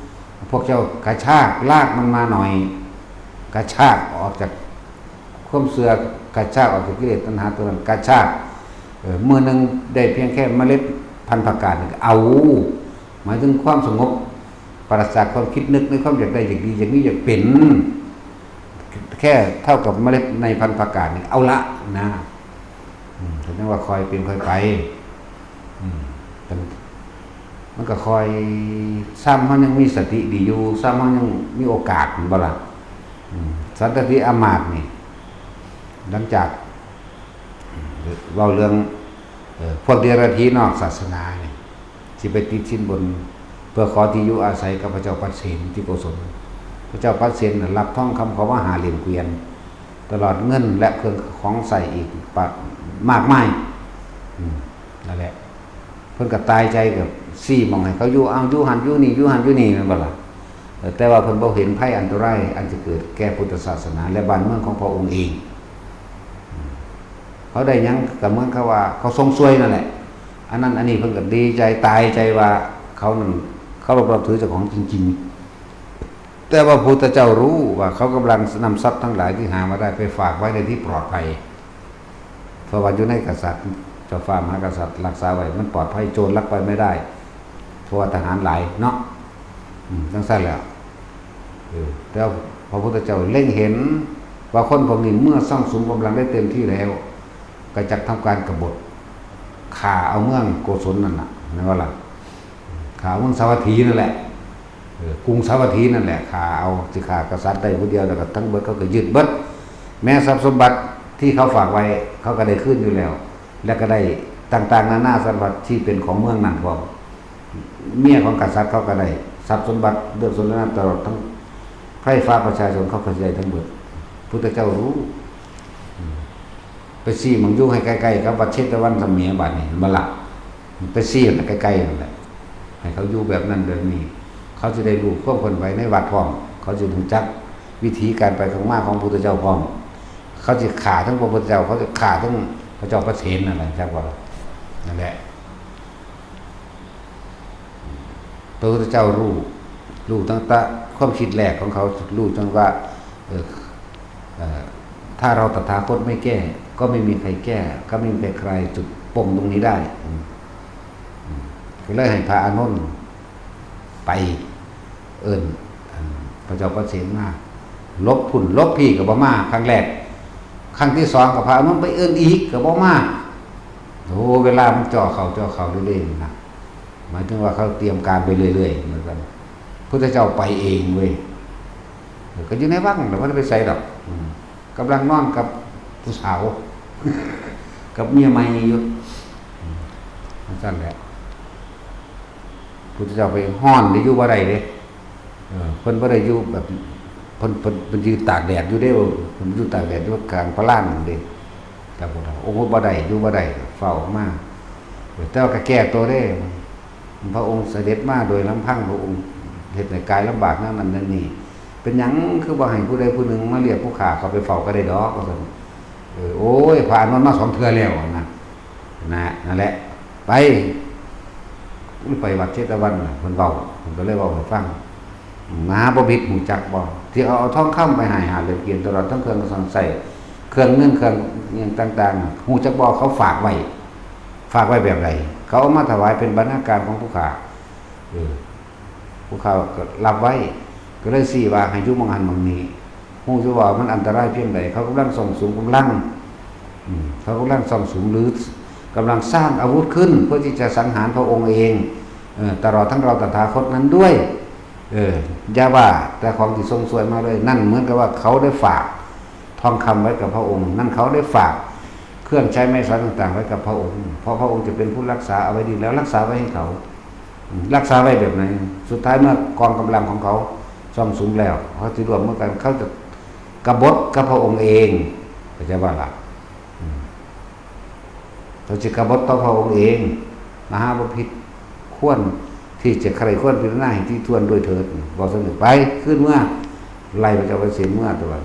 ພວກເຈົ້າກະຊາກລາກມັນມາໜ່ອຍ ກະຊາກອອກຈາກຄວາມເຊື່ອ ກະຊາກອອກຈາກກິເລດຕັນຫາຕົວນັ້ນ ກະຊາກ ເອີ ມື້ໜຶ່ງໄດ້ພຽງແຄ່ເມລັດພັນຜັກກາດນີ້ກໍເອົາ ໝາຍເຖິງຄວາມສະຫງົບ ປາສະຈາກຄວາມຄິດນຶກໃນຄວາມຢາກໄດ້ ຢາກດີ ຢາກມີ ຢາກເປັນ ແຄ່ເທົ່າກັບເມລັດໃນພັນຜັກກາດນີ້ ເອົາລະນະ ອືມ ກໍຍັງວ່າຄ່ອຍເປັນຄ່ອຍໄປ ອືມ ມັນກໍຄ່ອຍ ຊ້ຳເຮົາຍັງມີສະຕິດີຢູ່ ຊ້ຳເຮົາຍັງມີໂອກາດ ແມ່ນບໍ່ລະ? ອືມ ສັນຕະຕິອາມາດນີ້ ຫຼັງຈາກ ເວົ້າເລື່ອງ ເອີ ພວກເດຍລະຖີນອກສາສະໜານີ້ ຊິໄປຕິດສິນບົນ ເພື່ອຂໍທີ່ຢູ່ອາໄສກັບພະເຈົ້າປັດເສນ ທີ່ໂກສົນ ພະເຈົ້າປັດເສນນະ ຮັບທອງຄຳເຂົ້າມາຫ້າຫຼ້ຽມກວຽນ ຕະຫຼອດເງິນ ແລະ ເຄື່ອງຂອງໃຊ້ອີກປະ ມາກມາຍ ອືມ ນັ້ນແຫຼະ ເພິ່ນກໍຕາຍໃຈ ກໍຊີ້ໝ່ອງໃຫ້ເຂົາຢູ່ ເອົາ ຢູ່ຫັ້ນຢູ່ນີ້ ຢູ່ຫັ້ນຢູ່ນີ້ ແມ່ນບໍ່ລະ? ເອີ ແຕ່ວ່າເພິ່ນບໍ່ເຫັນໄພອັນຕະລາຍ ອັນຈະເກີດແກ່ພຸດທະສາສະໜາ ແລະ ບ້ານເມືອງຂອງພະອົງເອງ ເຂົາໄດ້ຫຍັງກໍເໝືອນກັບວ່າເຂົາຊົມຊ່ວຍນັ້ນແຫຼະ ອັນນັ້ນອັນນີ້ ເພິ່ນກໍດີໃຈຕາຍໃຈວ່າເຂົານັ້ນເຄົາລົບນັບຖືເຈົ້າຂອງຈິງໆ ແຕ່ວ່າພະພຸດທະເຈົ້າຮູ້ວ່າເຂົາກຳລັງນຳຊັບທັງຫຼາຍທີ່ຫາມາໄດ້ໄປຝາກໄວ້ໃນທີ່ປອດໄພ ເພາະວ່າຢູ່ໃນກະສັດ ເຈົ້າຟ້າມະຫາກະສັດລັກສາໄວ້ ມັນປອດໄພ ໂຈນລັກໄປໄມ່ໄດ້ ເພາະວ່າທະຫານຫຼາຍເນາະ ອືມ ຈັ່ງຊັ້ນແຫຼະ ເອີ ແຕ່ພະພຸດທະເຈົ້າເລັງເຫັນວ່າຄົນພວກນີ້ເມື່ອສ້າງສຸມກຳລັງໄດ້ເຕັມທີ່ແລ້ວ ກໍຈັກທຳການກະບົດ ຂ້າເອົາເມືອງໂກສົນນັ້ນນະ ແມ່ນບໍ່ລະ? ຂ້າເມືອງສາວັດຖີນັ້ນແຫຼະ ເອີ ກຸງສາວັດຖີນັ້ນແຫຼະ ຂ້າເອົາ ຊິຂ້າກະສັດໄດ້ຜູ້ດຽວ ແລ້ວກໍທັງເບິດເຂົາກໍຍຶດເບິດ ແມ້ຊັບສົມບັດທີ່ເຂົາຝາກໄວ້ ເຂົາກໍໄດ້ຄືນຢູ່ແລ້ວ ແລະ ກໍໄດ້ຕ່າງໆນານາສາລະພັດທີ່ເປັນຂອງເມືອງນັ້ນພ້ອມ ເມຍຂອງກະສັດເຂົາກໍໄດ້ ຊັບສົມບັດເລື່ອງສົນທະນາ ຕະຫຼອດທັງໄພຟ້າປະຊາຊົນ ເຂົາກໍຊິໄດ້ທັງເບິດ ພຸດທະເຈົ້າຮູ້ ອືມ ໄປຊີ້ໝ່ອງຢູ່ໃຫ້ໃກ້ໆກັບວັດເຊຕະວັນສະເໝ ບາດນີ້ ເຫັນບໍ່ລະ? ໄປຊີ້ໃຫ້ໃກ້ໆນັ້ນແຫຼະ ໃຫ້ເຂົາຢູ່ແບບນັ້ນແບບນີ້ ເຂົາຊິໄດ້ຮູ້ຄວາມເຄື່ອນໄຫວໃນວັດພ້ອມ ເຂົາຊິຮູ້ຈັກວິທີການໄປການມາຂອງພະພຸດທະເຈົ້າພ້ອມ ເຂົາຊິຂ້າທັງພະພຸດທະເຈົ້າ ເຂົາຊິຂ້າທັງພະເຈົ້າປະເສນນັ້ນແຫຼະ ຈັກວ່າ ນັ້ນແຫຼະ ພະພຸດທະເຈົ້າຮູ້ ຮູ້ຕັ້ງແຕ່ຄວາມຄິດແລກຂອງເຂົາ ຮູ້ຈັ່ງວ່າ ເອີ ເອີ ຖ້າເຮົາຕະຖາຄົດໄມ່ແກ້ ກໍໄມ່ມີໃຄແກ້ ກໍໄມ່ມີໃຄຄລາຍຈຸດປົມຕົງນີ້ໄດ້ ອືມ ອືມ ກໍເລີຍໃຫ້ພະອານົນໄປເອີ້ນ ອັນ ພະເຈົ້າປະເສນມາ ຫຼົບພຸ້ນຫຼົບພີ້ກໍບໍ່ມາ ຄັ້ງແລກ ຄັ້ງທີສອງກໍພະອານົນໄປເອີ້ນອີກກໍບໍ່ມາ ໂອ້ ເວລາມັນເຈາະເຂົ້າ ເຈາະເຂົ້າເລື້ອຍໆ ນະ ໝາຍເຖິງວ່າເຂົາຕຽມການໄປເລື້ອຍໆ ວ່າຊັ້ນ. ພຸດທະເຈົ້າໄປເອງເວີຍ ເອີ ກໍຢູ່ໃນວັງແຫຼະ ບໍ່ໄດ້ໄປໃສດອກ ອືມ ກຳລັງນອນກັບຜູ້ສາວ ກັບເມຍໃໝ່ຢູ່ ອືມ ຈັ່ງຊັ້ນແຫຼະ. ພຸດທະເຈົ້າໄປຮ້ອນເດ້ ຢູ່ບໍ່ໄດ້ເດ້ ເອີ ເພິ່ນບໍ່ໄດ້ຢູ່ແບບ ເພິ່ນ ເພິ່ນ ເພິ່ນຢືນຕາກແດດຢູ່ເດ້ ເພິ່ນຢູ່ຕາກແດດຢູ່ກາງພະລານເດ້ ເຈົ້າພຸດທະ ໂອ້ ບໍ່ໄດ້ ຢູ່ບໍ່ໄດ້ ຟ້າວອອກມາ ເອີ ແຕ່ວ່າກໍແກ້ໂຕເດ້ ພະອົງສະເດັດມາໂດຍລຳພັງ ພະອົງເຮັດໃຫ້ກາຍລຳບາກແນວນັ້ນແນວນີ້ ເປັນຫຍັງຄືບໍ່ໃຫ້ຜູ້ໃດຜູ້ໜຶ່ງມາລຽກຜູ້ຂ້າເຂົ້າໄປເຝົ້າກໍໄດ້ດອກ ວ່າຊັ້ນ. ເອີ ໂອ້ຍ ພະອານົນມາສອງເທື່ອແລ້ວນະ ນະ ນັ້ນແຫຼະ ໄປ ໄປວັດເຊຕະວັນນະ ເພິ່ນເວົ້າ ເພິ່ນກໍເລີຍເວົ້າໃຫ້ຟັງ. ມະຫາບໍພິດຮູ້ຈັກບໍ່ ທີ່ເຂົາເອົາທອງຄຳໄປໃຫ້ຫ້າເຫຼັ້ມກຽນ ຕະຫຼອດທັງເຄື່ອງເຄື່ອງໃຊ້ ເຄື່ອງເງິນເຄື່ອງຫຍັງຕ່າງໆ ຮູ້ຈັກບໍ່ ເຂົາຝາກໄວ້ ຝາກໄວ້ແບບໃດ? ເຂົາເອົາມາຖວາຍເປັນບັນນາການຂອງຜູ້ຂ້າ ເອີ ຜູ້ຂ້າກໍຮັບໄວ້ ກໍເລີຍຊີ້ວ່າໃຫ້ຢູ່ໝ່ອງຫັ້ນໝ່ອງນີ້ ຮູ້ຢູ່ວ່າມັນອັນຕະລາຍພຽງໃດ ເຂົາກຳລັງສ້ອງສຸມກຳລັງ ອືມ ເຂົາກຳລັງສ້ອງສຸມ ຫຼື ກຳລັງສ້າງອາວຸດຂຶ້ນ ເພື່ອທີ່ຈະສັງຫານພະອົງເອງ ເອີ ຕະຫຼອດທັງເຮົາຕະຖາຄົດນັ້ນດ້ວຍ ເອີ ຢ່າວ່າແຕ່ຂອງທີ່ສົ່ງຊ່ວຍມາເລີຍ ນັ້ນເໝືອນກັບວ່າເຂົາໄດ້ຝາກທອງຄຳໄວ້ກັບພະອົງ ນັ້ນເຂົາໄດ້ຝາກເຄື່ອງໃຊ້ໄມ້ສອຍຕ່າງໆໄວ້ກັບພະອົງ ເພາະພະອົງຈະເປັນຜູ້ຮັກສາເອົາໄວ້ດີ ແລ້ວຮັກສາໄວ້ໃຫ້ເຂົາ ອືມ ຮັກສາໄວ້ແບບໃດ? ສຸດທ້າຍເມື່ອກອງກຳລັງຂອງເຂົາສ້ອງສຸມແລ້ວ ເຂົາຊິລວມມືກັນ ເຂົາຈະກະບົດກັບພະອົງເອງ ເຂົ້າໃຈບໍ່ລະ? ອືມ ເຂົາຊິກະບົດຕໍ່ພະອົງເອງ ມະຫາບໍພິດ ຄວນທີ່ຈະໃຄ່ຄວນພິຈາລະນາໃຫ້ຖີ່ຖ້ວນດ້ວຍເຖີດ ເວົ້າສ່ຳນີ້ ໄປ ຄືນເມືອ ໄລ່ພະເຈົ້າໄພເສນເມືອຕົວະ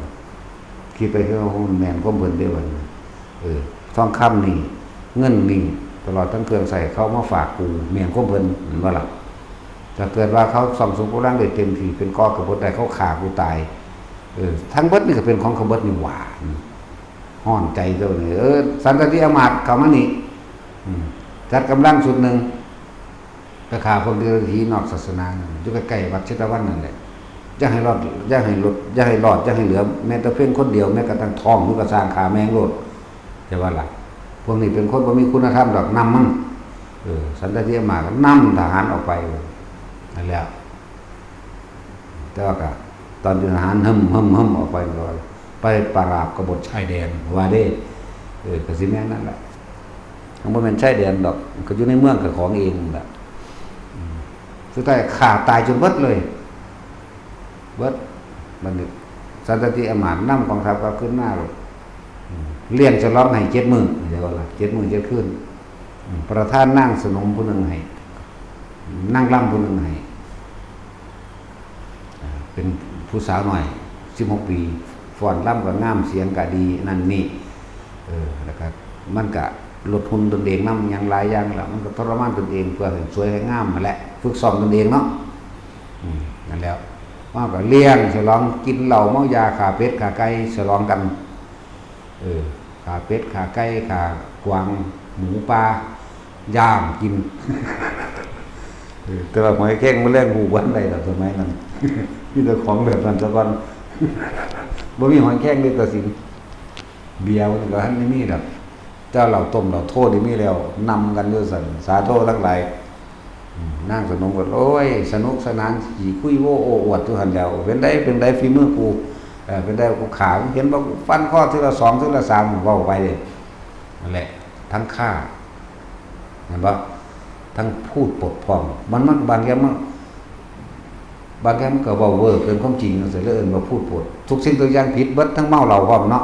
ຄິດໄປຄືວ່າ ໂອ້ ແມ່ນຄວາມເພິ່ນເດ້ບັດນີ້ ເອີ ທອງຄຳນີ້ ເງິນນີ້ ຕະຫຼອດທັງເຄື່ອງໃຊ້ ເຂົາເອົາມາຝາກກູ ແມ່ນຄວາມເພິ່ນ ແມ່ນບໍ່ລະ? ຖ້າເກີດວ່າເຂົາສ້ອງສຸມກຳລັງໄດ້ເຕັມທີ່ ເປັນກໍກະບົດໄດ້ ເຂົາຂ້າກູຕາຍ ເອີ ທັງເບິດນີ້ກໍເປັນຂອງຂະເບິດນີ້ຫວ່າ ຮ້ອນໃຈໂຕນີ້ ເອີ ສັນຕະຕິອາມາດເຂົ້າມານີ້ ອືມ ຈັດກຳລັງຊຸດໜຶ່ງ ໄປຂ້າພວກເດລະຖີນອກສາສະໜານັ້ນ ຢູ່ໃກ້ໆວັດເຊຕະວັນນັ້ນແຫຼະ ຢ່າໃຫ້ລອດ ຢ່າໃຫ້ຫຼຸດ ຢ່າໃຫ້ລອດ ຢ່າໃຫ້ເຫຼືອ ແມ້ແຕ່ພຽງຄົນດຽວ ແມ້ກະທັ້ງທ້ອງຢູ່ກະຊ່າງ ຂ້າແມ່ງໂລດ ເຈົ້າວ່າລະ? ພວກນີ້ເປັນຄົນບໍ່ມີຄຸນນະທຳດອກ ນຳມັນ ເອີ ສັນຕະຕິອາມາດກໍນຳທະຫານອອກໄປ ນັ້ນແຫຼະ. ແຕ່ວ່າກໍຕອນທີ່ທະຫານຫຶ່ມໆໆອອກໄປກໍໄປປະລາບກະບົດຊາຍແດນວ່າເດ້ ເອີ ກໍຊິແມ່ນນັ້ນແຫຼະ ມັນບໍ່ແມ່ນຊາຍແດນດອກ ກໍຢູ່ໃນເມືອງຂອງເອງນັ້ນແຫຼະ ອືມ ສຸດທ້າຍຂ້າຕາຍຈົນເບິດເລີຍ ເບິດ ບັດນີ້ສັນຕະຕິອາມາດນຳກອງທັບກັບຄືນມາໂລດ ອືມ ລ້ຽງສະຫຼອງໃຫ້ເຈັດມື້ ເດວ່າລະ ເຈັດມື້ເຈັດຄືນ ອືມ ປະທານນາງສະໜົມຜູ້ໜຶ່ງໃຫ້ ນາງລຳຜູ້ໜຶ່ງໃຫ້ ເປັນຜູ້ສາວນ້ອຍສິບຫົກປີ ຟ້ອນລຳກໍງາມ ສຽງກໍດີ ນັ້ນນີ້ ເອີ ແລ້ວກໍມັນກໍລົດຫຸ່ນຕົນເອງນຳ ຫຍັງຫຼາຍຢ່າງລະ ມັນກໍທໍລະມານຕົນເອງເພື່ອໃຫ້ສວຍໃຫ້ງາມຫັ້ນແຫຼະ ຝຶກຊ້ອມຕົນເອງເນາະ ອືມ ນັ້ນແຫຼະ ມາກໍລ້ຽງສະຫຼອງ ກິນເຫຼົ້າເມົາຢາ ຂ້າເປັດຂ້າໄກ່ສະຫຼອງກັນ ເອີ ຂ້າເປັດຂ້າໄກ່ ຂ້າກວາງ ໝູປ່າ ຍ່າງກິນ ເອີ ແຕ່ວ່າຫອຍແຄງມື້ແລງຮູ້ບໍ່ທັນໄດ້ດອກ ສະໄໝນັ້ນ ມີແຕ່ຂອງແບບນັ້ນສາກ່ອນ ບໍ່ມີຫອຍແຄງເດ້ ຕາສິງ ເບຍນີ້ກໍທັນໄດ້ມີດອກ ແຕ່ເຫຼົ້າຕົ້ມເຫຼົ້າໂທນີ້ມີແລ້ວ ນຳກັນຢູ່ຊັ້ນ ສາໂທທັງຫຼາຍ ອືມ ນາງສະໜົມກໍ ໂອ້ຍ ສະໜຸກສະໜານ ຂີ້ຄຸຍໂອ້ໂອ້ອວດຢູ່ຫັ້ນແຫຼ້ວ ເປັນໃດ ເປັນໃດຝີມືກູ ເອີ ເປັນໃດກູຂ້າ ເຫັນບໍ່ ກູຟັນຄໍເທື່ອລະສອງ ເທື່ອລະສາມ ເວົ້າໄປເດ້ ນັ້ນແຫຼະ ທັງຂ້າ ແມ່ນບໍ່ ທັງພູດປົດພ້ອມ ມັນ ມັນບາງຢ່າງມັນ ບາງຢ່າງມັນກໍເວົ້າເວີເກີນຄວາມຈິງ ຈັ່ງຊີ້ ເລີຍເອີ້ນວ່າພູດປົດ ທຸກສິ່ງທຸກຢ່າງຜິດເບິດ ທັງເມົາເຫຼົ້າພ້ອມເນາະ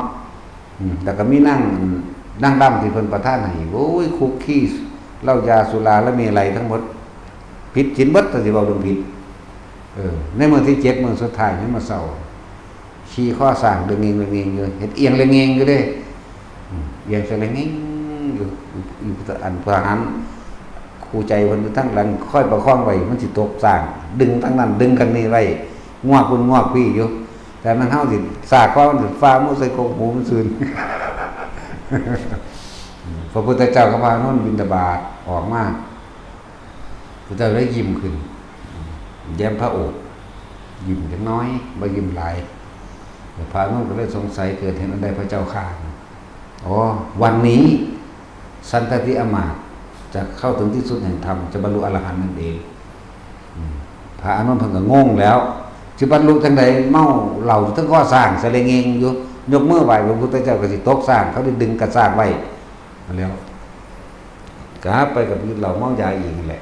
ອືມ ແລ້ວກໍມີນາງ ນາງດຳທີ່ເພິ່ນປະທານໃຫ້ ໂອ້ຍ ຄຸກຄີ ເຫຼົ້າຢາສຸລາລະເມໄລທັງໝົດ ຜິດສິນເບິດ ຖ້າຊິເວົ້າເລື່ອງຜິດ ເອີ ໃນມື້ທີເຈັດ ມື້ສຸດທ້າຍ ຍັງມາເຊົາ ຂີ່ຄໍຊ້າງເລິງເງງເລິງເງງຢູ່ ເຮັດອຽງເລິງເງງຢູ່ເດ້ ອືມ ອຽງສະເລິງເງງຢູ່ ຢູ່ ຢູ່ ອັນທະຫານຄູ່ໃຈເພິ່ນຢູ່ທາງຫຼັງ ຄອຍປະຄອງໄວ້ ມັນຊິຕົກຊ້າງ ດຶງທາງນັ້ນດຶງທາງນີ້ໄວ້ ງວກພຸ້ນງວກພີ້ຢູ່ ແຕ່ແມ່ນເຮົາຊິຊ້າຄວາ ມັນຊິຟ້າວມາໃສ່ກົກຫູມັນຊື່ນ ພະພຸດທະເຈົ້າກັບພະອານົນບິນທະບາດອອກມາ ພະເຈົ້າໄດ້ຍິ້ມຂຶ້ນ ແຍ້ມພະໂອດ ຍິ້ມຈັກໜ້ອຍ ບໍ່ຍິ້ມຫຼາຍ ພະອານົນກໍເລີຍສົງໄສ ເກີດເຫດອັນໃດພະເຈົ້າຂ້າ? ອໍ ວັນນີ້ ສັນຕະຕິອາມາດ ຈະເຂົ້າເຖິງທີ່ສຸດແຫ່ງທຳ ຈະບັນລຸອະລະຫັນນັ້ນເອງ. ອືມ ພະອານົນເພິ່ນກໍງົງແລ້ວ ຊິບັນລຸຈັ່ງໃດ? ເມົາເຫຼົ້າຢູ່ເທິງຄໍຊ້າງ ສະເລງເງງຢູ່ ຍົກມືໄຫວ້ພະພຸດທະເຈົ້າ ກໍຊິຕົກຊ້າງ ເຂົາໄດ້ດຶງກັນຊ້າງໄວ້ຫັ້ນແຫຼ້ວ. ກໍໄປກັບກິນເຫຼົ້າເມົາຢາອີກຫັ້ນແຫຼະ.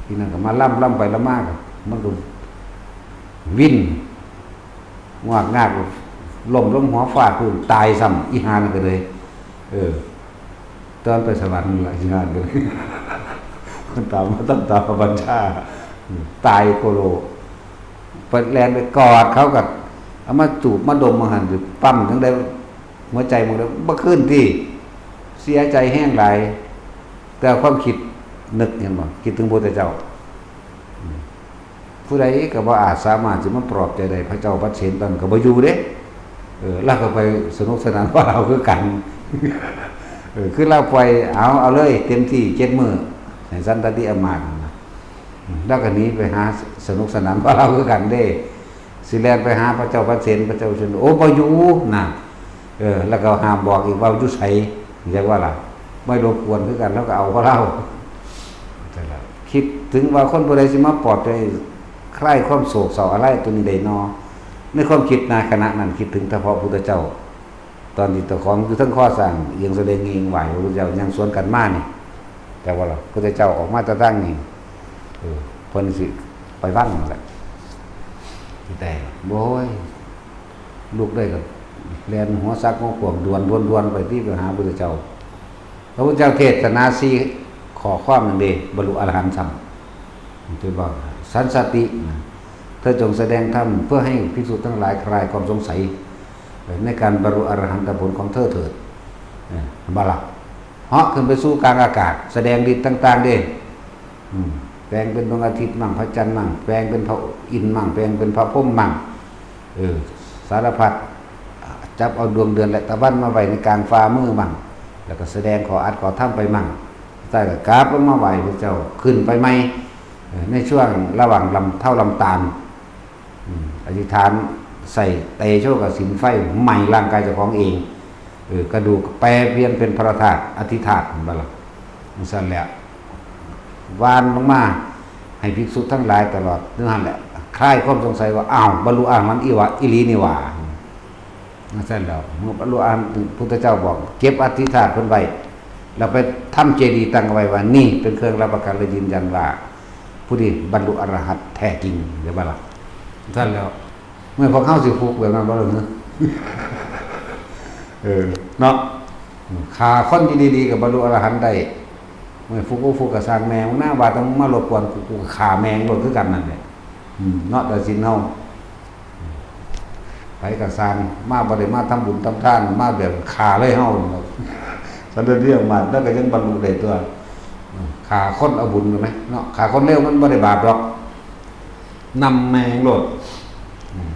ທີນັ້ນກໍມາລຳ ລຳໄປລຳມາ ມັນກໍວິນງວາກງາກ ລົ້ມລົງຫົວຟາດພື້ນ ຕາຍຊ້ຳ ອີຫ່ານັ້ນກໍເລີຍ ເອີ ຕອນໄປສະຫວັນລະ ອີ່ຫ່ານເອີຍ ມັນຕາມມາ ຕາມ ຕາມມາບັນຊາ ຕາຍໂຄໂລ. ໄປແລ່ນໄປກອດເຂົາ ກໍເອົາມາຈູບມາດົມວ່າຫັ້ນ ປ້ຳຈັ່ງໃດ ຫົວໃຈມັນບໍ່ຄືນຕິ ເສຍໃຈແຮງຫຼາຍ. ແຕ່ຄວາມຄິດນຶກ ເຫັນບໍ່ ຄິດເຖິງພະພຸດທະເຈົ້າ. ຜູ້ໃດກໍບໍ່ອາດສາມາດຊິມາປອບໃຈໄດ້ ພະເຈົ້າປະເສນຕອນນັ້ນກໍບໍ່ຢູ່ເດ້. ເອີ ລາວກໍໄປສະໜຸກສະໜານກວ່າລາວຄືກັນ. ເອີ ຄືລາວປ່ອຍ ເອົາ ເອົາເລີຍ ເຕັມທີ່ເຈັດມື້ ໃຫ້ສັນຕະຕິອາມາດນະ. ລາວກໍໜີໄປຫາສະໜຸກສະໜານກວ່າລາວຄືກັນເດ້. ຊິແລ່ນໄປຫາພະເຈົ້າປະເສນ ພະເຈົ້າປະເສນ ໂອ້ ບໍ່ຢູ່ນະ. ເອີ ແລ້ວກໍຫ້າມບອກອີກວ່າຢູ່ໃສ ຈັ່ງວ່າລະ ບໍ່ໃຫ້ລົບກວນຄືກັນ ລາວກໍເອົາຂອງລາວ. ຄິດເຖິງວ່າຄົນຜູ້ໃດຊິມາປອບໃຈ ຄລາຍຄວາມໂສກເສົ້າອາໄລຕົວນີ້ໄດ້ນໍ? ໃນຄວາມຄິດນະ ຂະນະນັ້ນຄິດເຖິງສະເພາະພຸດທະເຈົ້າ ຕອນທີ່ເຈົ້າຂອງຢູ່ເທິງຄໍຊ້າງ ອຽງສະເລງເງງໄຫວ້ພະພຸດທະເຈົ້າ ຍ່າງສວນກັນມານີ້ ແຕ່ວ່າລະ ພຸດທະເຈົ້າອອກມາແຕ່ທາງນີ້ ເອີ ເພິ່ນຊິໄປວັງນັ້ນແຫຼະ. ແຕ່ ໂອ້ຍ ລຸກໄດ້ກໍແລ່ນຫົວສັກຫົວຂວ້າງ ດ່ວນໆໆ ໄປຕິ ໄປຫາພຸດທະເຈົ້າ. ພະພຸດທະເຈົ້າເທດສະໜາສີ່ຂໍ້ຄວາມນັ້ນເດ້ ບັນລຸອະລະຫັນຊ້ຳ. ຖືວ່າ ສັນສະຕິນະ ເທີຈົ່ງສະແດງທຳເພື່ອໃຫ້ພິກສຸທັງຫຼາຍຄລາຍຄວາມສົງໄສໃນການບັນລຸອະລະຫັນຕະຜົນຂອງເທີເຖີດ. ເອີ ເຫັນບໍ່ລະ? ເຫາະຂຶ້ນໄປສູ່ກາງອາກາດ ສະແດງລິດຕ່າງໆເດ້. ອືມ ແປງເປັນດວງອາທິດມັ້ງ ພະຈັນມັ້ງ ແປງເປັນພະອິນມັ້ງ ແປງເປັນພະພົມມັ້ງ ເອີ ສາລະພັດ ຈັບເອົາດວງເດືອນ ແລະ ຕະວັນມາໄວ້ໃນກາງຝ່າມືມັ້ງ ແລ້ວກໍສະແດງຂໍ້ອັດຂໍ້ທຳໄປມັ້ງ ສຸດທ້າຍກໍກັບລົງມາໄຫວ້ພະເຈົ້າ ຂຶ້ນໄປໃໝ່ ເອີ ໃນຊ່ວງລະຫວ່າງລຳເທົາລຳຕານ. ອືມ ອະທິຖານໃສ່ເຕໂຊກະສິນໄຟໄໝ້ຮ່າງກາຍເຈົ້າຂອງເອງ. ເອີ ກະດູກແປປ່ຽນເປັນພະທາດ ອະທິທາດ ເຫັນບໍ່ລະ? ຈັ່ງຊັ້ນແຫຼະ ຫວ່ານລົງມາໃຫ້ພິກສຸທັງຫຼາຍຕະຫຼອດຢູ່ຫັ້ນແຫຼະ ຄລາຍຄວາມສົງໄສວ່າ ອ້າວ ບັນລຸອະລະຫັນອີຫວາ ອີ່ຫຼີນີ້ຫວາ. ຈັ່ງຊັ້ນແລ້ວ ເມື່ອບັນລຸອະລະຫັນ ພຸດທະເຈົ້າບອກ ເກັບອະທິທາດເພິ່ນໄວ້ ແລ້ວໄປທຳເຈດີຕັ້ງເອົາໄວ້ວ່າ ນີ້ເປັນເຄື່ອງຮັບປະກັນ ແລະ ຢືນຢັນວ່າ ຜູ້ນີ້ບັນລຸອະລະຫັນແທ້ຈິງ ເຫັນບໍ່ລະ? ຊັ້ນແລ້ວ ເມື່ອພວກເຮົາຊິຟຸກແບບນັ້ນບໍ່ລະ? ເອີ ເນາະ ຂ້າຄົນຢູ່ດີໆ ກໍບັນລຸອະລະຫັນໄດ້. ເມື່ອຟຸກບໍ່ຟຸກກໍຊ່າງແມ່ມຶງນາ ວ່າແຕ່ມາລົບກວນ ກູ ກູກໍຂ້າແມ່ງໂລດຄືກັນນັ້ນແຫຼະ. ອືມ ເນາະ ຕາສິນເຮົາ ໃຜກໍຊ່າງ ມາບໍ່ໄດ້ມາທຳບຸນທຳທານ ມາແບບຂ້າເລີຍເຮົາ. ສັນຕະຕິອາມາດ ແລ້ວກໍຍັງບັນລຸໄດ້ຕົວະ. ຂ້າຄົນເອົາບຸນກັນໄໝ ເນາະ ຂ້າຄົນເລວມັນບໍ່ໄດ້ບາບດອກ ນຳແມ່ງໂລດ. ອືມ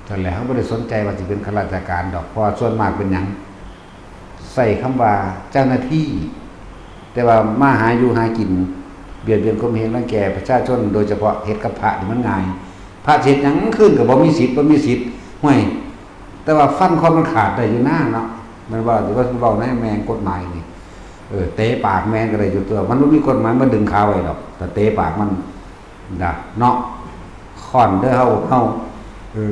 ຊັ້ນແຫຼະ ເຮົາບໍ່ໄດ້ສົນໃຈວ່າຊິເປັນຂ້າລາຊະການດອກ ເພາະວ່າສ່ວນມາກເປັນຫຍັງ ໃຊ້ຄຳວ່າເຈົ້າໜ້າທີ່ ແຕ່ວ່າມາຫາຢູ່ຫາກິນ ບຽດບຽນຂົ່ມເຫງລັງແກປະຊາຊົນ ໂດຍສະເພາະເຮັດກັບພະນີ້ມັນງ່າຍ. ພະຊິເຮັດຫຍັງຄືນກໍບໍ່ມີສິດ ບໍ່ມີສິດ. ຫ້ວຍ ແຕ່ວ່າຟັນຄົນມັນຂາດໄດ້ຢູ່ນາເນາະ ແມ່ນບໍ່? ທີ່ວ່າເວົ້າໃນແມ່ງກົດໝາຍນີ້ ເອີ ເຕະປາກແມ່ງກໍໄດ້ຢູ່ຕົວະ ມັນບໍ່ມີກົດໝາຍມາດຶງຂາໄວ້ດອກ ຖ້າເຕະປາກມັນ ນະ ເນາະ ຄ້ອນເດີເຮົາ ເຮົາ ເອີ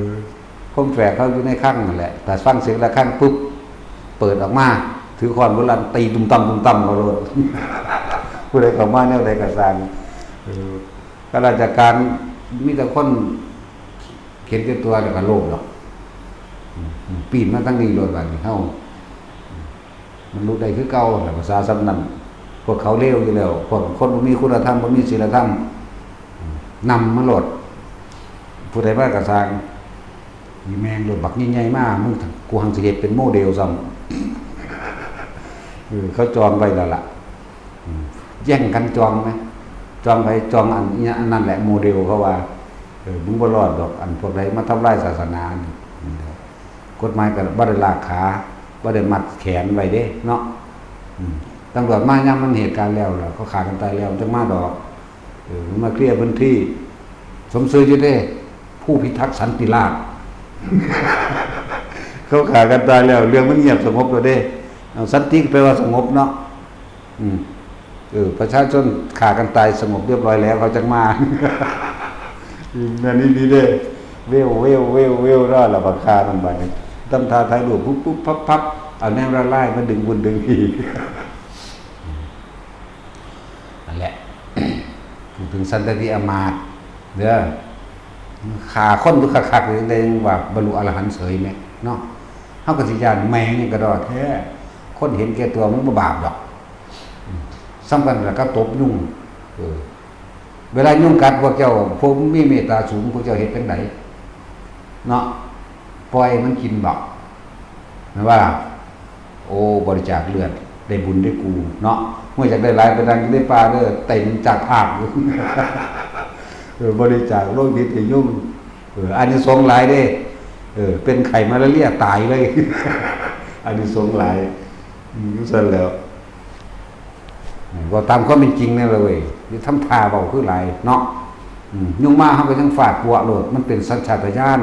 ຄວາມແຝກເຮົາຢູ່ໃນຄັງນັ້ນແຫຼະ ຖ້າຟັງສຽງລະຄັງປຸບ ເປີດອອກມາ ຖືຄ້ອນໂບລານຕີຕຸ້ມຕຳ ຕຸ້ມຕຳເຂົາໂລດ. ຜູ້ໃດເຂົ້າມາແນວໃດກໍຊ່າງ ເອີ ຂ້າລາຊະການມີແຕ່ຄົນເຫັນແກ່ຕົວ ແລ້ວກໍໂລບດອກ ອືມ ປີນມາທາງນີ້ໂລດ ບາດນີ້ເຮົາ ມັນຫຼຸດໄດ້ຄືເກົ່າແຫຼະ ພາສາສ່ຳນັ້ນ. ພວກເຂົາເລວຢູ່ແລ້ວ ພວກຄົນບໍ່ມີຄຸນນະທຳ ບໍ່ມີສີລະທຳ ນຳມາໂລດ. ຜູ້ໃດມາກໍຊ່າງ ອີແມ່ງໂລດ ບັກໃຫຍ່ໆມາ ມຶງ ກູຮັງຊິເຮັດເປັນໂມເດວຊ້ຳ. ເອີ ເຂົາຈອງໄວ້ແລ້ວລະ ອືມ ແຍ່ງກັນຈອງນະ ຈອງໃຜຈອງອັນ ອັນນັ້ນແຫຼະ ໂມເດວເຂົາວ່າ. ເອີ ມຶງບໍ່ລອດດອກ ອັນພວກໃດມາທຳລາຍສາສະໜານີ້. ກົດໝາຍກໍບໍ່ໄດ້ລາກຂາ ບໍ່ໄດ້ມັດແຂນໄວ້ເດ້ເນາະ. ອືມ ຕຳຫຼວດມາຍາມມັນເຫດການແລ້ວລະ ເຂົາຂ້າກັນຕາຍແລ້ວ ມັນຈັ່ງມາດອກ. ເອີ ມັນມາເຄລຍພື້ນທີ່ ສົມຊື່ຢູ່ເດ້ ຜູ້ພິທັກສັນຕິລາດ. ເຂົາຂ້າກັນຕາຍແລ້ວ ເລື່ອງມັນງຽບສະຫງົບແລ້ວເດ້. ເອົາ ສັນຕິກໍແປວ່າສະຫງົບເນາະ. ອືມ ເອີ ປະຊາຊົນຂ້າກັນຕາຍສະຫງົບຮຽບຮ້ອຍແລ້ວ ເຂົາຈັ່ງມາ. ແມ່ນອີ່ຫຼີເດ້ ເວວໆໆໆ ແລ້ວລະບັກຂ້ານຳບັດນີ້ ທຳທ່າຖ່າຍຮູບ ປຸບໆ ພັບໆ ເອົາແນວລະລາຍມາດຶງບຸນດຶງຜີ ນັ້ນແຫຼະ ເຖິງສັນຕະຕິອາມາດເດີ ຂ້າຄົນຢູ່ຄັກໆ ຍັງໄດ້ວ່າບັນລຸອະລະຫັນເສີຍແມະເນາະ. ເຮົາກໍຊິຢ້ານແມງຫຍັງກະດໍແທ້ ຄົນເຫັນແກ່ຕົວມັນບໍ່ບາບດອກ ສຳຄັນລະກັບຕົບຍຸງ. ເອີ ເວລາຍຸງກັດພວກເຈົ້າ ພວກມີເມດຕາສູງ ພວກເຈົ້າເຮັດຈັ່ງໃດເນາະ? ປ່ອຍມັນກິນບໍ? ແມ່ນບໍ່ລະ? ໂອ້ ບໍລິຈາກເລືອດ ໄດ້ບຸນໄດ້ກູເນາະ. ເມື່ອຢາກໄດ້ຫຼາຍໄປນັ່ງຢູ່ໃນປ່າເດີ ເຕັມຈາກພາກຢູ່. ເອີ ບໍລິຈາກໂລງທິດໃຫ້ຍຸງ ເອີ ອານິສົງຫຼາຍເດ້. ເອີ ເປັນໄຂ້ມາລາເຣຍຕາຍເລີຍ ອານິສົງຫຼາຍ. ອືມ ຊັ້ນແລ້ວ ເວົ້າຕາມຄວາມເປັນຈິງແນ່ລະເວີຍ ຢ່າທຳທ່າເວົ້າຄືຫຼາຍເນາະ. ອືມ ຍຸງມາເຮົາກໍຍັງຟາດປົວະໂລດ ມັນເປັນສັນຊາດຕະຍານ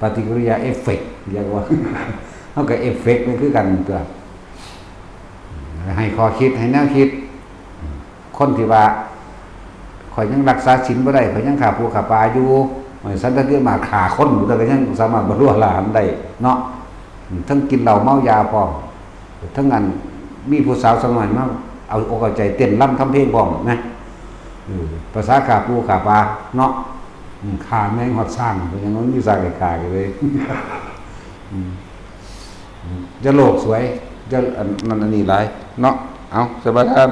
ປະຕິກິລິຍາເອຟເຟັກ ຮຽກວ່າ ເຮົາກໍເອຟເຟັກມັນຄືກັນຕົວະ. ໃຫ້ຂໍ້ຄິດ ໃຫ້ແນວຄິດ ຄົນທີ່ວ່າ ຂ້ອຍຍັງຮັກສາສິນບໍ່ໄດ້ ຂ້ອຍຍັງຂ້າປູຂ້າປາຢູ່ ສັນຕະຕິມາຂ້າຄົນ ແຕ່ກໍຍັງສາມາດບັນລຸອະລະຫັນໄດ້ເນາະ. ທັງກິນເຫຼົ້າເມົາຢາພ້ອມ ທັງອັນ ມີຜູ້ສາວສາວນ້ອຍມາເອົາອົກເອົາໃຈເຕັ້ນລຳທຳເພງພ້ອມນະ. ເອີ ພາສາຂ້າປູຂ້າປາເນາະ ອືມ ຂ້າແມງຮອດຊ້າງ ເປັນຫຍັງມັນມີຊ້າງໃຫ້ຂ້າກັນເລີຍ. ອືມ ຢ່າໂລກສວຍ ຢ່າອັນນັ້ນອັນນີ້ຫຼາຍເນາະ. ເອົາ ສະບາຍທ່ານ.